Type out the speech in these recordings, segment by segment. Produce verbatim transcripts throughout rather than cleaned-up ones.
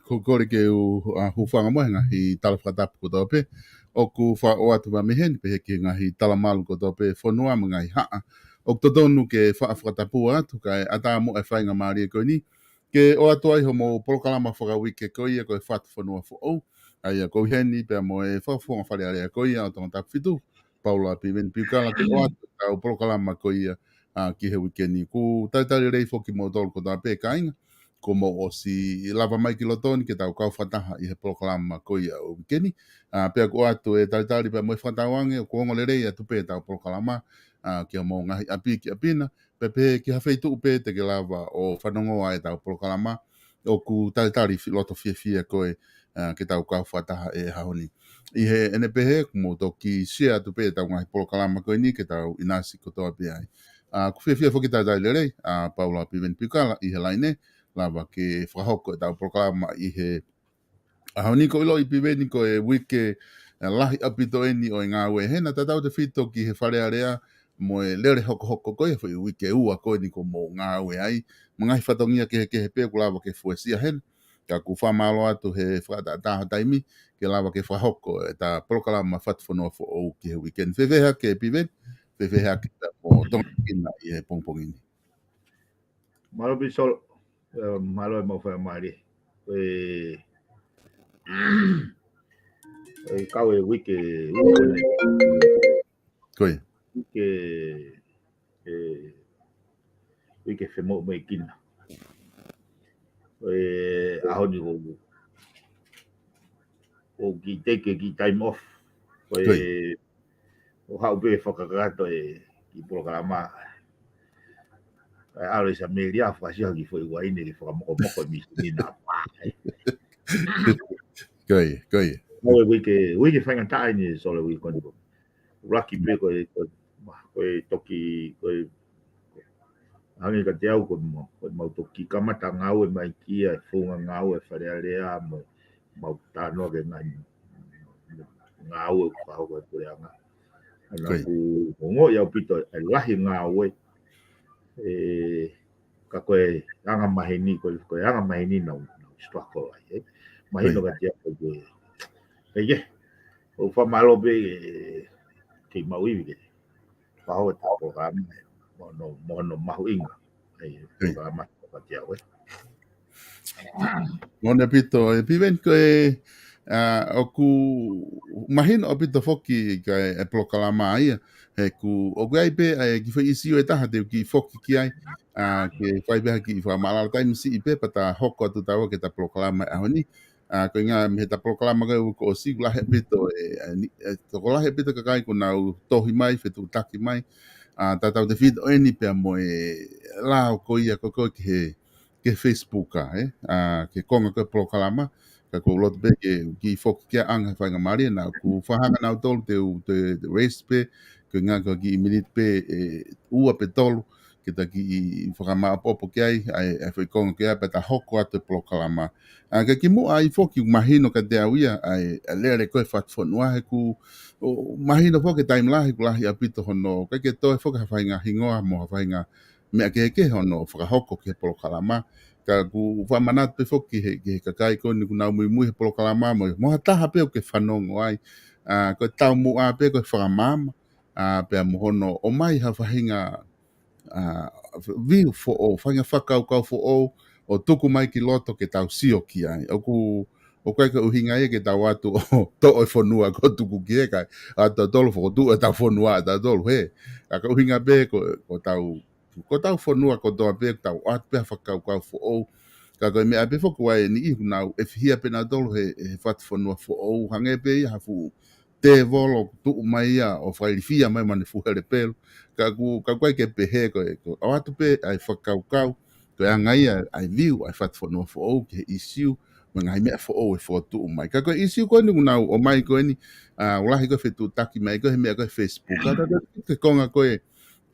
Ko e kole ke u, ʻa, hūfanga mo e ngaahi tala fakatapu kotoa pē ʻoku fakaʻoatu mai mei heni, pehē ki he ngaahi tala malu kotoa pē fonua mo e ngaahi haʻa ʻoku totonu ke faʻa fakatapua atu, kae ʻatā mo e faingamālie ko eni ke ʻoatu ai hoʻomou polokalama fakauike ko ia ko e Fatu Fonua Foʻou. ʻA ia ko e heni pea mo e Fakafofonga Fale Alea ko ia ʻo Tongatapu fitu, Paula Piveni Piukala, ke ʻoatu ʻetau polokalama ko ia, ʻa, ki he uike ni. ʻOku talitali lelei foki kimoutolu kotoa pē kāinga, kuo mou ʻosi lava mai ki loto ni ke tau kau fakataha ʻi he polokalama ko ia ʻo e uike ni. ʻA, pea ʻoku ʻoatu e talitali pea mo e fakatauange ʻoku ongo lelei atu pē ʻetau polokalama, ʻa, ki hoʻomou ngaahi ʻapi ki ʻapi na, pea pehē ki ha feituʻu pē te ke lava ʻo fanongo ai ʻetau polokalama, ʻoku talitali fi-, loto fiefia koe, ʻa, ke tau kau fakataha he ʻaho ni. ʻI heʻene pehē, ʻoku mou toki share atu pē ʻetau ngaahi polokalama ko eni ke tau ʻinasi kotoa pē ai. ʻA, ʻoku fiefia foki ke talitali lelei ʻa Paula Piveni Piukala ʻi he laine, lava ke fakahoko ʻetau polokalama ʻi he ʻaho ni. Ko e ʻilo ʻa Piveni ko e uike, ʻa, lahi ʻaupito eni ʻo e ngāue hena, tautautefito ki he Fale Alea mo e lele hokohoko ko ia, foʻi uike ua ko eni kuo mou ngāue ai, mo e ngaahi fatongia kehekehe pē ʻoku lava ke fuesia hena. Ka ʻoku fakamālō atu he fakaʻataʻatā ho taimi ke lava ke fakahoko ʻeta polokalama Fatu Fonua Foʻou ki he uike ni. Fēfē hake Piveni, fēfē hake mo Tonga Kina ʻi he pongipongi ni? Mālō Pisolo, ē, mālō e mau faingamālie. ʻE, ʻe kau e uike, uike, Ko ia. uike, ē, uike femoʻuekina. ʻE, ʻaho ni ʻoku, ʻoku kiʻi take e kiʻi time off. Ko ia. ʻO haʻu pē fakakakato e kiʻi polokalama. ʻE ʻalu ʻa Samelia ʻo fakaʻasi ha kiʻi foʻi uaine ke fakamokomoko e mīsini na pā. Ko ia, ko ia. Ko e uike, uike faingataʻa eni Solo, uike ko eni. Lucky pē ko e, ko e, ko e toki, ko e, hangē kiate au ko e mau, ko e mau toki kamata ngāue mai ki he founga ngāue Fale Alea mo e mau talanoa ki he ngaahi ngāue ʻoku fakahoko ʻe he puleʻanga. ʻA ia ʻoku, ʻoku ongoʻi ʻaupito e lahi ngāue, ʻe, Ka ko e anga maheni, ko e, ko e anga maheni naʻa ku, naʻa ku struggle ai, ē. Mahino ka tia ko e, ē, ke, ʻoku fakamālō pē, ē, ke maʻu ivi ke. Pau e tā polokalama, mo hono, mo hono mahuʻinga. Ē, polokalama ka tia, ē. Mone pito, ē, Piven ko e, ʻa, ʻoku mahino ʻaupito foki ka e, e polokalama ia. He ʻoku, ʻoku ʻi ai pē, ē, kiʻi foʻi ʻīsiu ʻe taha te u kiʻi foki ki ai. ʻA, ke fai pē ha kiʻi fakamaʻalaʻala taimi siʻi pē, pea ta hoko atu taua ki he ta polokalama ʻaho ni. ʻA, ko e ʻuhinga mei he ta polokalama ko ē kuo ʻosi ʻoku lahi ʻaupito, ē, ʻa, ni, ē, tokolahi ʻaupito kakai kuo nau tohi mai, fetuʻutaki mai. ʻA, tautautefito eni pea mo e lao ko ia ko ē ki he, ki he Facebook, ʻa, ē? ʻA, ki he konga ko ē polokalama, ka ʻoku ou loto pē ke kiʻi foki ki he anga faingamālie, naʻa ku fakahanga naʻa tolu te u, te, te raise pē, ko e ʻuhinga ko e kiʻi miniti pē, ē, ua pe tolu, ke ta kiʻi fakamaʻopoʻopo ki ai, ʻa e, ʻa e foʻi konga ki ai, pea ta hoko atu e polokalama. ʻA, ka kimuʻa ai foki mahino kiate au ia, ʻa e, ʻa e lele ko ē fatu fonua he ʻoku, ʻo, mahino foki taimi lahi ʻoku lahi ʻaupito hono, ʻikai ke toe foki ha faʻahinga hingoa mo ha faʻahinga meʻa kehekehe hono fakahoko ki he polokalama. Ka ʻoku fakamanatu pē foki ki he, ki he kakai ko eni ʻoku nau muimui he polokalama mo, mo ha taha pē ʻoku ke fanongo ai. ʻA, ko e taumuʻa pē ko e fakamaama, ʻa, pea mo hono ʻomai ha faʻahinga, ʻa, view foʻou, faʻahinga fakakaukau foʻou, ʻo tuku mai ki loto ke tau sio ki ai. ʻOku, ʻoku ʻikai ko e ʻuhinga ia ke tau ʻatu ʻo toʻo e fonua ko ē tuku ki he kakai, ʻa tautolu fokotuʻu ʻetau fonua ʻa tautolu hē. Ka ko e ʻuhinga pē ko, ko ʻetau, ko ʻetau fonua kotoa pē, tau ʻatu pē ha fakakaukau foʻou. Ka ko e meʻa pē foki ʻoku ʻi ai e niʻihi ʻoku nau ʻefihia pē nautolu he, he fatu fonua foʻou, hangē pē ia ha fuʻu tēvolo ʻoku tuʻu mai ia ʻo fakailifia mai mo ʻene fuʻu helepelu. Ka ʻoku, ka ʻoku ʻikai ke pehē ko e, ko e ʻoatu pē ʻa e fakakaukau, ko e anga ia ʻa e view ʻa e fatu fonua foʻou ki he ʻīsiu, mo e ngaahi meʻa foʻou ʻe fokotuʻu mai. Ka ko e ʻīsiu ko eni ʻoku nau ʻomai ko eni, ʻa, ʻoku lahi ko e fetuʻutaki mai ko e he meʻa ko e Facebook. Ka, ka, ka, ko e konga ko ē,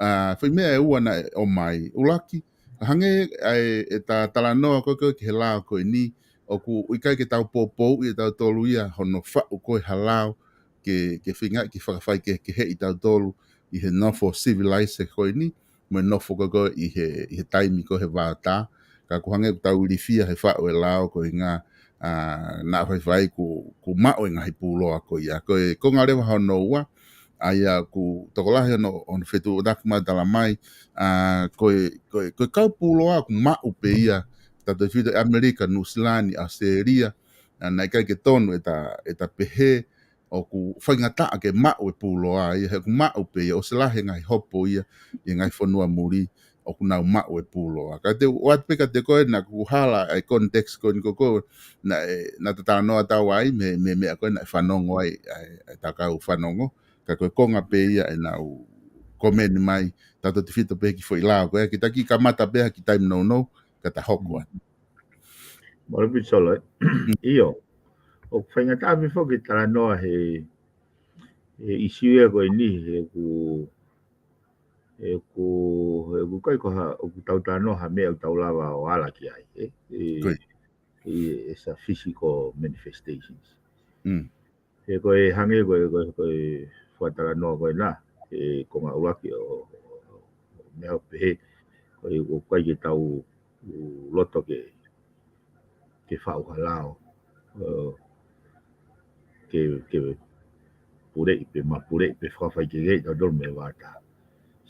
ʻa, foʻi meʻa ʻe ua naʻe ʻomai. ʻUluaki, hangē ʻa e, ʻeta talanoa ko ē, ko ē ki he lao ko eni, ʻoku ʻikai ke tau poupouʻi ʻe tautolu ia hono faʻu ko ē ha lao ke, ke feinga ke fakafaikehekeheʻi tautolu ʻi he nofo civilized ko eni, mo e nofo ko ē ko ē ʻi he, ʻi he taimi ko ē he vaotā. Ka ʻoku hangē ʻoku tau ilifia he faʻu e lao ko e ʻuhinga, ʻa, naʻa faifai kuo, kuo maʻu e ngaahi pūloa ko ia. Ko e konga leva hono ua, ʻa ia ʻoku tokolahi hono, hono fetuʻutaki mai tala mai, ʻa, ko e, ko e, ko e kau pūloa ʻoku maʻu pē ia, tautefito ʻi ʻAmelika, Nuʻusila ni, ʻAositelēlia, ʻa, naʻe ʻikai ke tonu ʻeta, ʻeta pehē ʻoku faingataʻa ke maʻu e pūloa ia, he ʻoku maʻu pē ia, ʻosi lahi e ngaahi hopo ia ʻi he ngaahi fonua muli ʻoku nau maʻu e pūloa. Ka te u ʻoatu pē kiate koe naʻa ku hala ʻa e context ko eni ko ē, naʻe, naʻa ta talanoa atu ai, mei, mei he meʻa ko ē naʻe fanongo ai, ʻa e, ʻa ʻeta kau fanongo, ka ko e konga pē ia ʻenau komeni mai, tautefito pē ki he foʻi lao ko ē, ke ta kiʻi kamata pē ha kiʻi taimi nounou, ka ta hoko atu. Mālō ʻaupito Solo, ē? ʻIo, ʻoku faingataʻa pē foki talanoa he, he ʻīsiu ia ko eni, he ʻoku, he ʻoku, he ʻoku ʻikai ko ha, ʻoku tau talanoa ha meʻa ʻoku tau lava ʻo ala ki ai, ē? ʻE, ʻe, ʻe sa physical manifestations. He ko e hangē ko e, ko e, ko e fakatalanoa ko ena, ʻe konga ʻuluaki ʻo, ʻo, ʻo meʻa ʻo pehē, ko e ʻoku ʻikai ke tau loto ke, ke faʻu ha lao, ʻo, ke, ke puleʻi pē, ma puleʻi pē fakafaikehekeheʻi tautolu mei he vaotā.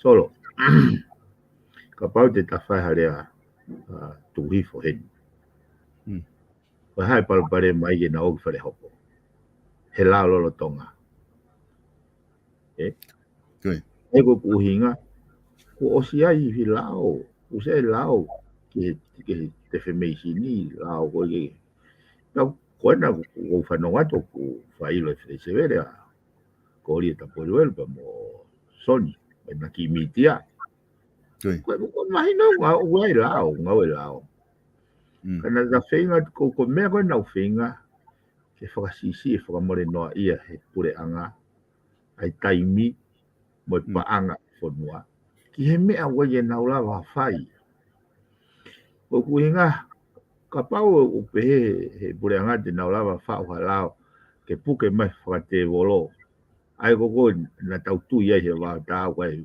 Solo, kapau te ta fai ha lea, ʻa, tuku hifo heni. Ko e hā e palopalema ʻi heʻena ō ki fale hopo he lao lolotonga. Ē? ʻE ko ʻeku ʻuhinga, kuo ʻosi ʻi ai e lao, ʻosi ʻi ai e lao ki he, ki he defamation ʻi he lao ko ē. Naʻa ko ena ʻoku ou fanongo atu ʻoku fai ʻilo ʻe Felesevele ʻa Koli ʻe Tapoliuelu pea mo Soni, ʻena kiʻi mītia. Ko e, ko e mahino ʻoku ʻi ai e lao, ngāue lao. Ka naʻa ta feinga, ko, ko e meʻa ko ē naʻa ku feinga ke fakasiʻisiʻi, fakamolenoaʻi ia he puleʻanga, ʻa e taimi, mo e paʻanga ʻo e fonua ki he meʻa ʻoku ʻikai ke nau lava fai. Ko ʻeku ʻuhinga, kapau ʻoku pehē he puleʻanga te nau lava faʻu ha lao ke puke mai fakatēvolo, ʻa ia ko ē naʻa tau tui ai he vaotā ʻoku ʻi ai,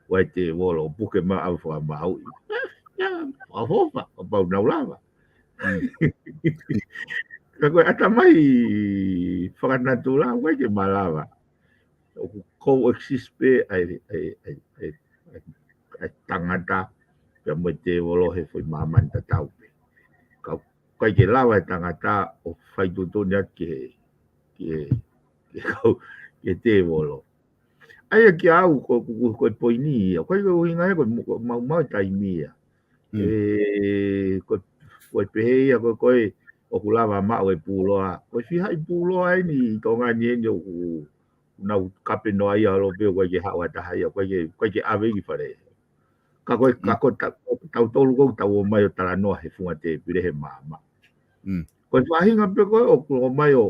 ʻoku ʻi ai e tēvolo, puke mai ʻo fakamāuʻi. Ia, ʻohofa, ʻo pau nau lava. Ka ko e ʻatamai fakanatula, ʻoku ʻikai ke malava. ʻOku coexist pē ʻa e, ʻa e, ʻa e, ʻa e, ʻa e, ʻa e tangata pea mo e tēvolo he foʻi māmani tatau pē. Ka ʻoku ʻikai ke lava e tangata ʻo fai tuʻutuʻuni atu ki he, ki he, ki he kau, ki he tēvolo. ʻA ia kiate au, ko, ko, ko, ko e poini ia. ʻOku ʻikai ke ʻuhinga ia, ko e mo-, ko e maumau e taimi ia. Mm. ʻE, ko, ko e pehē ia, ko, ko e, ʻoku lava maʻu e pūloa. Ko e fiha ʻi pūloa eni ʻi Tonga ni eni ʻoku nau kapenoa ia ʻalu pē ʻoku ʻikai ke haʻu ha taha ia, ʻoku ʻikai ke, ʻoku ʻikai ke ʻave ki fale. Ka ko e, ka Mm. ko e ta-, ko e tautolu ko ʻoku tau ō mai ʻo talanoa he funga tēpile he maama. Mm. Ko e faʻahinga pē ko ē ʻoku ō mai ʻo,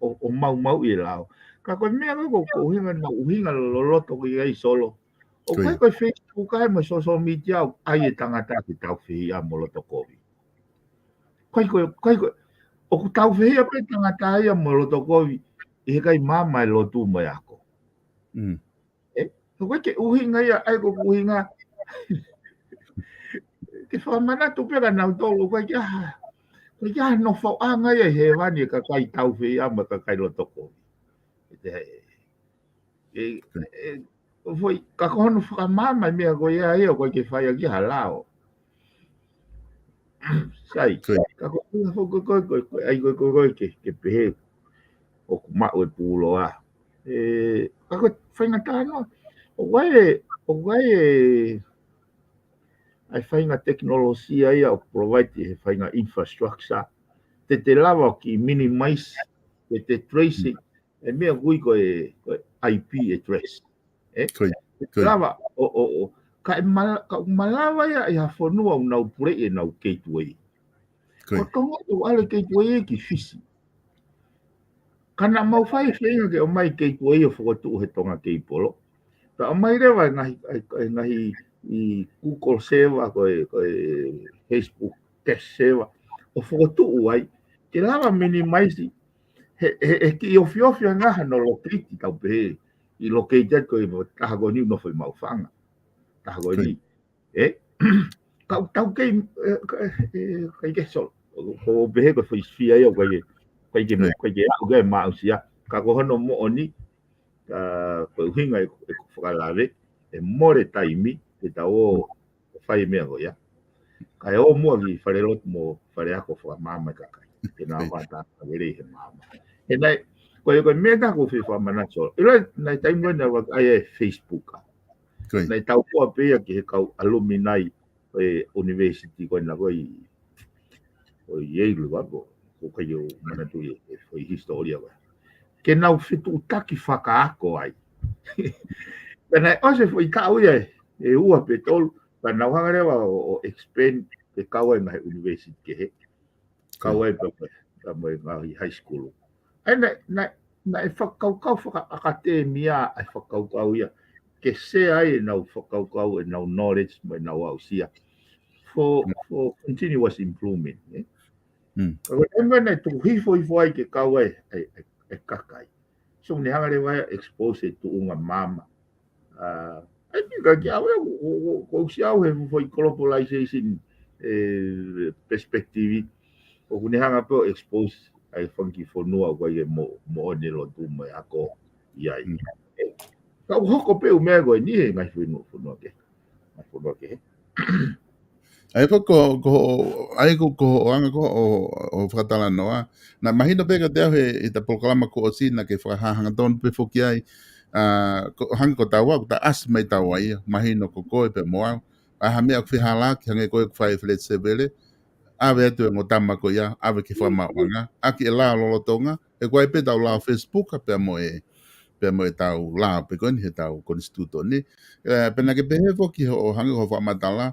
ʻo, ʻo maumauʻi e lao. Ka ko e meʻa ko ē ko, ko e ʻuhinga naʻa ku ʻuhinga loloto ki ai Solo. ʻOku ʻikai ko e Facebook ai mo e social media ʻoku ʻai e tangata ke taufehiʻa mo loto kovi. ʻIkai ko e, ʻikai ko e, ʻoku taufehiʻa pē tangata ia mo loto kovi, ʻi he ʻikai maama e lotu mo e ako. Mm. ʻE, ʻoku ʻikai ke ʻuhinga ia, ʻa ia ko e ʻuhinga. Ke fakamanatu pē kia nautolu, ʻoku ʻikai ke ʻi ai ha, ʻoku ʻikai ke ʻi ai ha nofoʻanga ia ʻi hēvani e kakai taufehiʻa mo e kakai loto kovi. ʻE, ʻe, ʻe, ʻo foʻi, ka ko hono fakamaama e meʻa ko ia ia, ʻoku ʻikai ke fai ʻaki ha lao. Sai, Ko ia. ka ko ia foʻi ko, ko, ko, ko, ʻai ko, ko, ko, ke, ke pehē ʻoku maʻu e pūloa. ʻE, ka ko e faʻahinga talanoa. ʻOku ʻi ai e, ʻoku ʻi ai e, ʻa e faʻahinga tekinolosia ia ʻoku provide he faʻahinga infrastructure. Te te lava ʻo kiʻi minimize, te te trace, Mm. e meʻa ʻoku ui ko e, ko e I P address. ʻE? Ko ia, Te ko ia. lava, ʻo, ʻo, ʻo. Ka e mala-, ka ʻoku malava ia ʻi ha fonua ʻoku nau puleʻi ʻenau gateway. Ko Ko ia. Tonga ʻoku ʻalu e gateway ki Fisi. Ka naʻa mau fai feinga ke ʻomai gateway ʻo fokotuʻu he Tonga Keipolo. Ka ʻomai leva e ngaahi, e, e ngaahi ʻi Google server, ko e, ko e Facebook test server. ʻO fokotuʻu ai. Ke lava minimize. He, he, he kiʻi ofiofi ʻa e ngaahi no locate tau pehē. ʻI locate atu ko e mo taha ko eni ʻoku nofo ʻi Maʻufanga. Taha ko eni. ʻE? Ka ʻoku tau kei, ʻe, ka, ʻe, ʻikai ke Solo. Ko, ko pehē ko e foʻi sphere ia ʻoku ʻikai ke, ʻikai ke, ʻikai ke aʻu ke maʻusia. Ka ko hono moʻoni, ka ko e ʻuhinga e, e fakalave, ʻe mole taimi, ʻe tau ō, ʻo fai e meʻa ko ia. Kae ō muʻa ki fale lotu mo fale ako fakamaama e kakai. Ke nau Ko ia. fata ka lelei he maama. He naʻe, ko e, ko e meʻa naʻa ku fie fakamanatu Solo. ʻIlo, naʻe taimi ko ē naʻe ʻai e Facebook ʻa. Ko ia. Naʻe tau koa pē ia ki he kau alumni ʻo e university ko ena ko ē ʻi, ʻo Yale ʻa ko, ko ʻikai ke u manatu ʻi, ʻi, ʻi he hisitōlia ko ē. Ke nau fetuʻutaki fakaako ai. Pea naʻe ʻosi e foʻi taʻu ia ʻe, ʻe ua pe tolu, pea nau hanga leva ʻo, ʻo expand ke kau ai mo e university kehe. Kau ai pea mo, pea mo e ngaahi high school. ʻE naʻe, naʻe, naʻe fakakaukau fakaʻakatēmia, ʻa e fakakaukau ia. Ke share ai ʻenau fakakaukau, ʻenau knowledge, mo ʻenau aʻusia. For, for continuous improvement, ʻe? Mm. Ka ko e taimi naʻe tuku hifo hifo ai ke kau ai, ʻa e, ʻa e, ʻa e kakai. So, ne hanga leva ia expose e tuʻunga maama. ʻA, ʻa ia ka kiate au, ʻoku, ʻoku, ʻoku, ʻoku ou sio au he foʻi globalization, ʻe, perspective. ʻOku ne hanga pē ʻo expose ʻa e fanga kiʻi fonua ʻoku ʻikai ke mo, moʻoni e lotu mo e ako ʻi ai. Mm. ʻE, ka ʻoku hoko pē ʻū meʻa ko eni he ngaahi fonua, fonua kehe. Ngaahi fonua kehe. ʻA ia ko, ko, ko, ʻa ia ko, ko hoʻo anga ko ē ʻo, ʻo fakatalanoa. Naʻe mahino pē kiate au he, he ʻeta polokalama kuo ʻosi naʻa ke fakahā hangatonu pē foki ai. ʻA, ko, hangē ko taua, ʻoku ta ʻasi mai taua ia. Mahino ko koe pea mo au. ʻA ha meʻa ʻoku fehālaaki, hangē ko ē ʻoku fai ʻe Feleti Sevele. ʻAve atu e ongo tama ko ia, ʻave ki he fakamaauʻanga. ʻAki e lao lolotonga, ʻe ko e pē ʻetau lao Facebook, pea mo e, pea mo ʻetau lao pē ko eni he ʻetau konisitūtone. ʻE, pea naʻa ke pehē foki hoʻo hangē ko hoʻo fakamatala,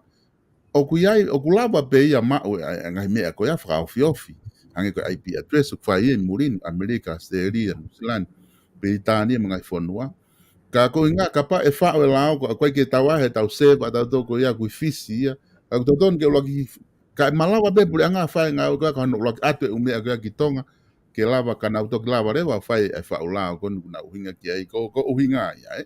ʻoku ʻi ai, ʻoku lava pē ia maʻu e, e ngaahi meʻa ko ia fakaofiofi. Hangē ko e I P address, ʻoku fai ia ʻi muli ni, ʻAmelika, ʻAositelēlia, Nuʻusila ni, Pilitānia, mo e ngaahi fonua. Ka ko e ʻuhinga, kapau ʻe faʻu e lao, ko, ko e ʻikai ke tau ʻai, he ʻetau server ʻatautolu ko ia, ʻoku ʻi Fisi ia. Ka ʻoku totonu ke ʻuluaki, ka ʻe malava pē puleʻanga fai e ngāue ko ia, ka hono ʻuluaki ʻatu e ʻū meʻa ko ia ki Tonga, ke lava ka nau toki lava leva ʻo fai e faʻu lao ko eni ʻoku nau ʻuhinga ki ai, ko, ko e ʻuhinga ia, ʻe?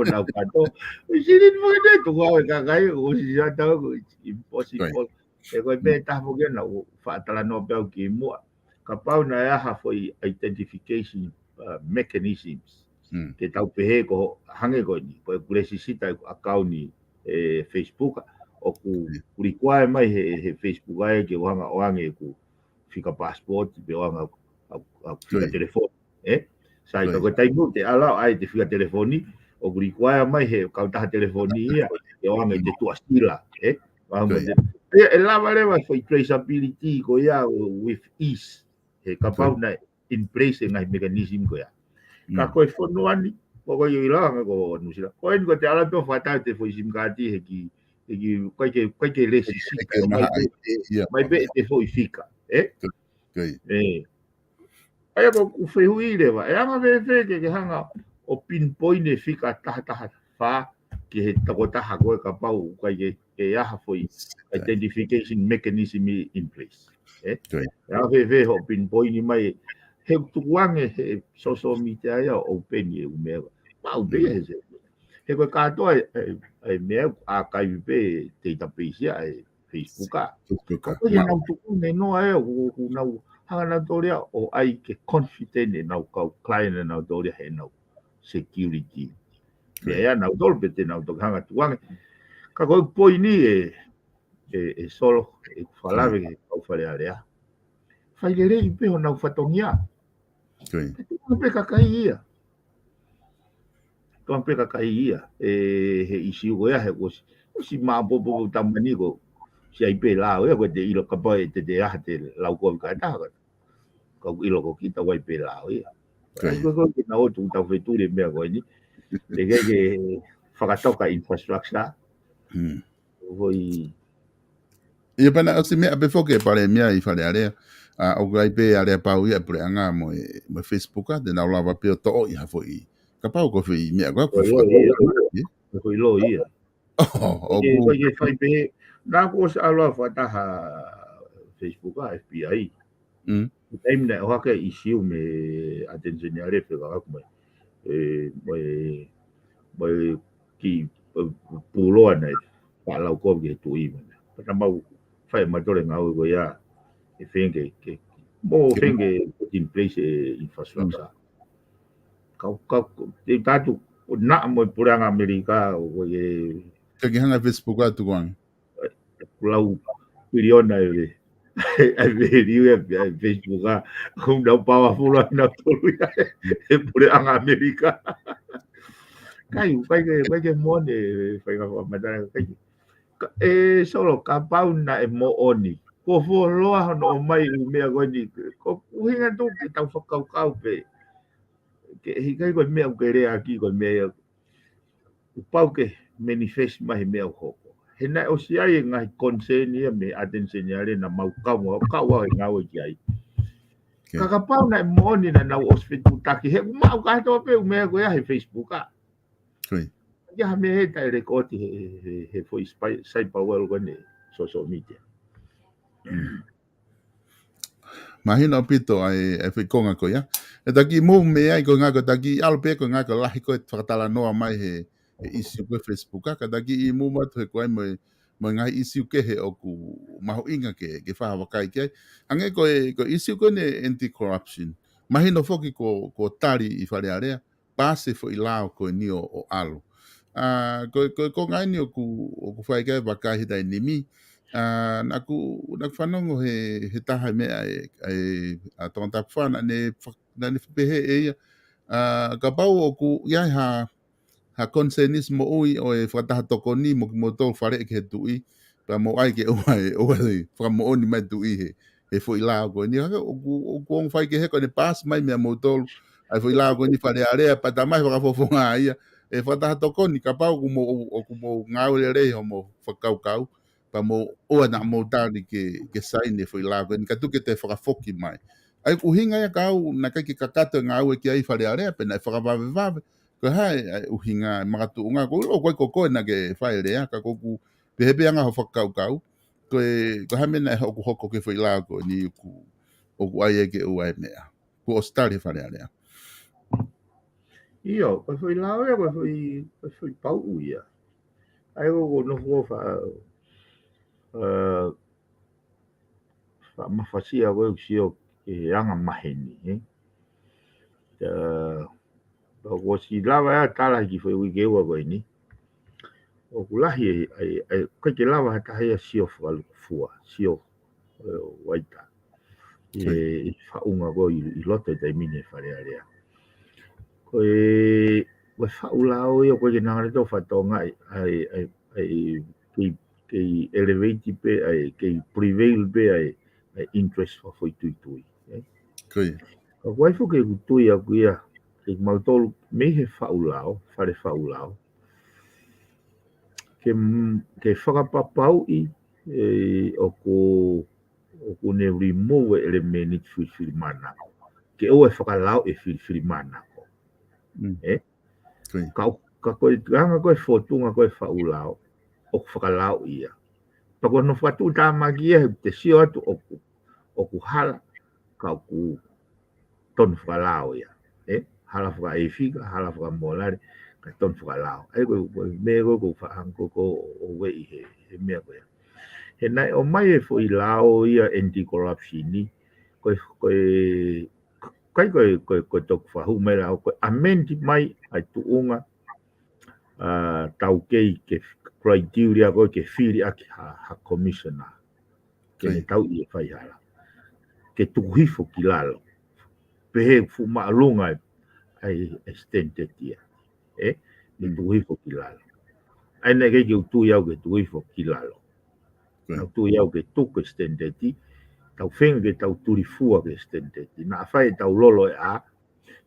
mo nau kātoa. Sili ni mo ne tuku au e kakai, ʻosi ʻa tau ko, it's impossible. He ko e meʻa ʻe taha foki naʻa ku faʻa talanoa pē au kimuʻa. Kapau naʻe ʻi ai ha foʻi identification, uh, mechanisms. Ke tau pehē ko hangē ko eni, ko e kulesisita e ʻakauni ʻe Facebook, ʻoku require mai he, he Facebook ai ke u hanga ʻo ʻoange ʻeku fika passport, pe ʻoange ʻeku, ʻeku, ʻeku fika telefoni, ē? Sai, ka ko e taimi ʻoku te ʻalu ʻo ʻai ʻete fika telefoni, ʻoku require mai he kautaha telefoni ia, ke ʻoange ʻete tuʻasila, ē? ʻOange mo ʻete, ʻe, ʻe lava leva foʻi traceability ko ia with ease, he kapau naʻe in place e ngaahi mechanism ko ia. Ka ko e fonua ni, ko ko i ʻiloa ange ko Nuʻusila. Ko eni ko te ʻalu atu ʻo fakatau ʻete foʻi SIM card he ki, he ki, ʻikai ke, ʻikai ke lesi sika, ʻikai ke mai maha pē, ʻai, ē, ia, mai pē ʻete foʻi fika, ē? Ē. ʻA ia ko ʻeku fehuʻi leva, ʻe anga fēfē ke, ke hanga ʻo pinpoint e fika taha taha fā ki he tokotaha ko ē kapau ʻoku ʻikai ke, ke ʻi ai ha foʻi identification mechanism in place. Ē? ʻE anga fēfē hoʻo pinpoint mai, he tukuange he social media ia ʻo open e ʻū meʻa. Maʻu pē ia he se. He ko e kātoa e, e, e meʻa ʻoku archive pē database ia e Facebook ʻa. Facebook ʻa. Ko ia nau tukuange noa e, ʻoku, ʻoku nau hanga nautolu ia ʻo ʻai ke confident ʻenau kau client nautolu ia heʻenau security. Meʻa ia nautolu pē te nau toki hanga tukuange. Ka ko e poini e, e, e Solo, ʻeku fakalave ki he kau Fale Alea. Fai lelei pē honau fatongia. Tukuange pē kakai ia. Tukuange pē kakai ia. E, he ʻisiū ko ia, he ʻosi, ʻosi maʻopoʻopo tamani ko, ʻosi ʻi ai pē lao ia, ko ʻete ʻilo kapau ʻe te te aha te lau ko ka taha. Ka ʻoku ʻilo ko kita ʻoku ʻi ai pē lao ia. ʻAi ko ko ke na o tu tau fetuli meʻa ko eni. Te ke ke fakatoka infrastructure. Ko i. Ia pea naʻe ʻosi meʻa pē foki e Palēmia ʻi Fale Alea. ʻA, ʻoku ʻi ai pē Aleapau ia e puleʻanga mo e, mo e Facebook ʻa, te nau lava pē ʻo toʻo ʻi ha foʻi. Kapau ko e foʻi meʻa ko ē, ko e foʻi ʻilo ia. Ko e ʻilo ia. ʻOku ʻikai ke fai pē, naʻa ku ʻosi ʻalu ʻo fakataha Facebook ʻa FBI. Taimi naʻe ʻohake ʻisiū mei Attorney General e fekauʻaki mai. E, mai, mai ki, e, puloa naʻe, ka lau ko ki he tuʻi mai. Pea naʻa mau fai matole ngāue ko ia, ʻe feinga ke, mo feinga put in place e infrastructure. Kau, kau, te tatu, naʻa mo e puleʻanga ʻAmelika, ʻo e. Ke ke hanga Facebook atu kuang. Lau piliona e, e value e Facebook ʻa, ʻoku nau powerful ʻa nautolu ia, e puleʻanga ʻAmelika. Kai, kai ke, kai ke mone, fai ka fakamatala, kai. Ka, e Solo, kapau naʻe moʻoni. Ko fuoloa hono ʻomai ʻū meʻa ko eni. Ko ʻuhinga tu ke tau fakakaukau pē. Ke ʻikai ko e meʻa ʻoku ke lea ki ko e meʻa ia. ʻOku pau ke manifest mai he meʻa ʻoku hoko. He naʻe ʻosi ʻi ai e ngaahi concern ia mei Attorney General naʻa mau kau, kau au he ngāue ki ai. Ka kapau naʻe moʻoni naʻa nau ʻosi fetuʻutaki. He ʻoku maʻu kātoa pē ʻū meʻa ko ia he Facebook ʻa. Ko ia. Ia ha meʻa he taʻe lēkooti he, he, he foʻi spy, cyber world ko eni, social media. Mahino ʻaupito ʻa e, ʻa e foʻi konga ko ia. ʻE taki mou meʻa ai ko e ngaahi ko e taki ʻalu pē ko e ngaahi ko e lahi ko e fakatalanoa mai he, he ʻisiū ko e Facebook ʻa, ka taki ʻi mou matu he ko ai mo e, mo e ngaahi ʻisiū kehe ʻoku mahuʻinga ke, ke fakavakai ki ai. Hangē ko e, ko e ʻisiū ko eni anti-corruption. Mahino foki ko, ko tali ʻi Fale Alea. Pasi e foʻi lao ko eni ʻo, ʻo ʻalu. ʻA, ko, ko, ko e konga eni ʻoku, ʻoku fai ki ai e vakai he taimi ni. ʻA, naʻa ku, naʻa ku fanongo he, he taha e meʻa e, e, ʻa Tongatapu Fana, ne fa-, naʻa ne pehē ʻe ia. ʻA, kapau ʻoku ʻi ai ha, ha concern ʻi he moʻui ʻo e fakataha tokoni mo kimoutolu faleʻi ki he tuʻi, pea mou ʻai ke ʻoua ʻe, ʻoua ʻe fakamoʻoni mai tuʻi he, he foʻi lao ko eni. Hake, ʻoku, ʻoku ongo fai kehe ko ʻene pasi mai meia moutolu, ʻa e foʻi lao ko eni Fale Alea, pea tā mai fakafofonga ia, e fakataha tokoni, kapau ʻoku mou, ʻoku mou ngāue lelei hoʻomou fakakaukau, pea mou ʻoua naʻa mou tali ke, ke saini e foʻi lao ko eni, ka tuku ke toe fakafoki mai. ʻA ia ʻoku ʻuhinga ia ka u, naʻe ʻikai ke kakato e ngāue ki ai Fale Alea, pea naʻe fakavavevave, ko e hā e, e ʻuhinga, e makatuʻunga, ko u ʻilo ʻoku ʻikai ko koe naʻa ke fai e lea, ka ko ʻeku pehē pē ʻa e ngaahi fakakaukau. ko e, ko e hā e meʻa naʻe hoko, hoko ki he foʻi lao ko eni ʻoku, ʻoku ʻai ai ke ʻoua ʻe meʻa. Kuo ʻosi tali ʻe he Fale Alea. ʻIo, ko e foʻi lao ia, ko e foʻi, ko e foʻi pauʻu ia. ʻA ia ko, ko e nofo fa, ē, faʻa mafasia ko e sio ki he anga maheni, ē. Ē, pea kuo ʻosi lava ʻa e tala ki he foʻi uike ua ko eni. ʻOku lahi ē, ʻa e, ʻa e, ʻikai ke lava ha taha ia sio fakalukufua, sio, ē, vaita. ʻI he, ʻi he faʻunga ko ē ʻi, ʻi loto ʻi he taimi ni ʻi he Fale Alea. Ko e, ko e faʻu lao ia, ʻoku ʻikai ke ngata ʻi he fatongia ʻa e, ʻa e, ʻa e, ʻa e, kei, kei elevate pē, ʻa e, kei prevail pē, ʻa e, ʻa e interest fakafoʻituitui, ē? Ko ia. Ka ʻoku ʻi ai foki ʻeku tui ʻaʻaku ia, ke mautolu, mei he faʻu lao, fale faʻu lao. Ke m-, ke fakapapauʻi, ē, ʻoku, ʻoku ne remove e ʻelemēniti filifilimānako. Ke ʻoua ʻe fakalao e filifilimānako. Mm. Ē? Ko ia. Ka, ka ko e anga ko e fōtunga ko e faʻu lao, ʻoku fakalao ia. Pea ko hono fakatuʻutāmaki ia, he te sio atu ʻoku, ʻoku hala, ka ʻoku tonu fakalao ia. Ē? Hala fakaʻefika, hala fakamōlale, ka tonu fakalao. ʻA ia ko, ko e meʻa ko, ko faʻahinga ko, ko ʻo ueʻi he, he meʻa ko ia. He naʻe ʻomai e foʻi lao ia anti-corruption ni, ko e, ko e, ʻikai ko e, ko e, ko e toki fakahū mai lao, ko e amend mai ʻa e tuʻunga, ā, taukei ke criteria ko ē ke fili ʻaki ha, ha commissioner. Ke ne Ko ia. tauʻi e faihala. Ke tuku hifo ki lalo. Pehē fuʻu māʻolunga e, ʻa e, e standard ia. Ē? Ke Mm. tuku hifo ki lalo. ʻA ia naʻe ʻikai ke u tui au ke tuku hifo ki lalo. Ko ia. Naʻa ku tui au ke tuku e standard, tau feinga ke tau tulifua ki he standard. Naʻa faʻa tau lolo e ʻā,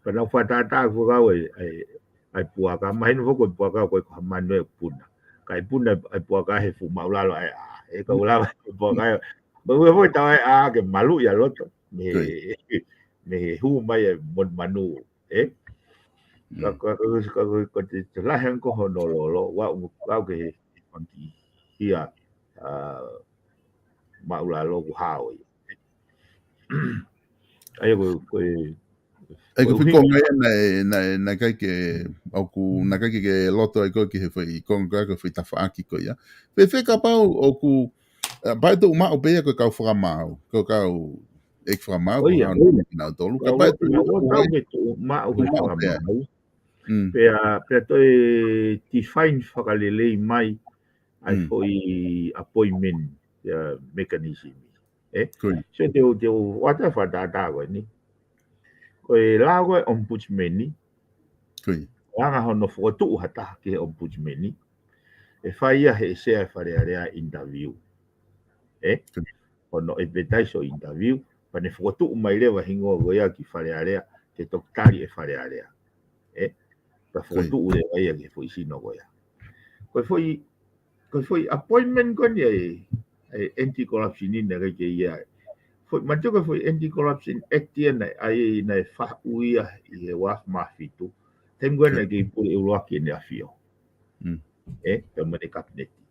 pea naʻa ku fakatātā fakaʻau e, e, ʻa e puaka, mahino foki ko e puaka ko e ko ha manu e puna. Ka e puna e puaka he fuʻu maʻulalo ʻa e ʻā. ʻE ka u lava e puaka ē. Pea ʻoua foki tau ʻai ʻā ke maluʻi ʻa loto. Mei he, Ko ia. mei he hū mai e mon-, manu. Ē? Ka, Mm. ka, ka, ka, ka, ka te, te lahi ange ko hono lolo, ʻoua, ʻoua ke he, he fanga kiʻi hia, ā, maʻulalo ʻoku hao ia. ʻA ia ko, ko e, ʻA ia ko ko e foʻi ʻuhinga. konga ia naʻe, naʻe, naʻe ʻikai ke, ʻoku, naʻe ʻikai ke, ke loto ai ko ē ki he foʻi konga ko ē, ko e foʻi tafaʻaki ko ia. Fēfē kapau ʻoku, ā, pea ʻe tuʻu maʻu pē ia ko e kau fakamaau, ko e kau ʻeiki fakamaau, Ko ko ia, hao ko ia. kinautolu. Ka Ua, pea ua, ʻe tuʻu ua, ua, maʻu, ua, ke tuʻu maʻu tuʻu he maʻu pē ai. fakamaau. Mm. Pea, pea toe define fakalelei mai ʻa e Mm. foʻi appointment, ā, mechanism. Ē? Ko ia. So te u, te u ʻoatu e fakatātā ko eni. Ko e lao ko e ombudsman ni, Ko ia. ʻe anga hono fokotuʻu ha taha ki he ombudsman ni, ʻe fai ia he sea e Fale Alea interview. Ē? Ko ia. Hono advertise ʻo interview, pea ne fokotuʻu mai leva hingoa ko ia ki Fale Alea, ke toki tali e Fale Alea. Ē? Pea Ko ia. fokotuʻu leva ia ki he foʻi sino ko ia. Ko e foʻi, ko e foʻi appointment ko eni ʻa e, ʻa e anti-corruption ni naʻe ʻikai ke ʻi ai. Foʻi, manatu ko e foʻi Anti-Corruption Act ia naʻe, ʻa ia naʻe faʻu ia ʻi he ua afe mā fitu. Taimi ko ē Ko ia. naʻe kei pule ʻuluaki ʻEne ʻAfio. Mm. Ē, pea mo ʻene kapineti.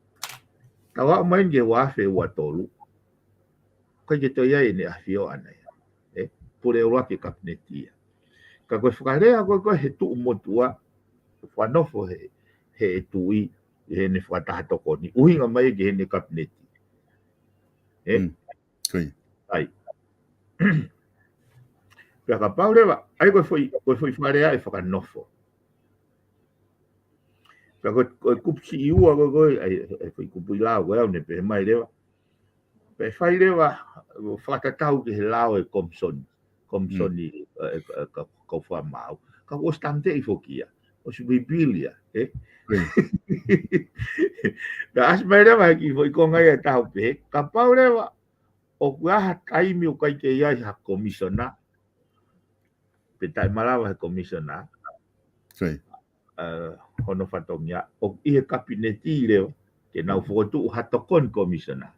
Tau aʻu mai ki he ua afe ua tolu. ʻIkai ke toe ʻi ai ʻEne ʻAfio ʻaʻana ia. Ē, pule ʻuluaki e kapineti ia. Ka ko e fakalea ko ē, ko ē he tuʻu motuʻa, fakanofo he, he tuʻi, ʻi heʻene fakataha tokoni. ʻUhinga mai ki heʻene kapineti. Ē? Mm. Ko ia. ʻAi. Pea kapau leva, ʻa ia ko e foʻi, ko e foʻi fakalea ʻe fakanofo. Pea ko e, ko e kupu siʻi ua ko ē, ko e, ʻa e, ʻa e foʻi kupuʻi lao ko ē ʻoku ne pehē mai leva. Pea fai leva, fakatatau ki he lao e komisoni. Komisoni, Mm. ē, ē, ē, ka, kau fakamaau. Ka kuo ʻosi tāmateʻi foki ia. ʻOsi repeal ia, ē? Mm. Pea ʻasi mai leva ki he foʻi konga ia ʻa e tau pehē. Kapau leva, ʻoku ʻi ai ha taimi ʻoku ʻikai ke ʻi ai ha komisona, pe taʻemalava he komisona, Ko ia. ā, hono fatongia, ʻoku ʻi he kapineti leva, ke nau Mm. fokotuʻu ha tokoni komisona.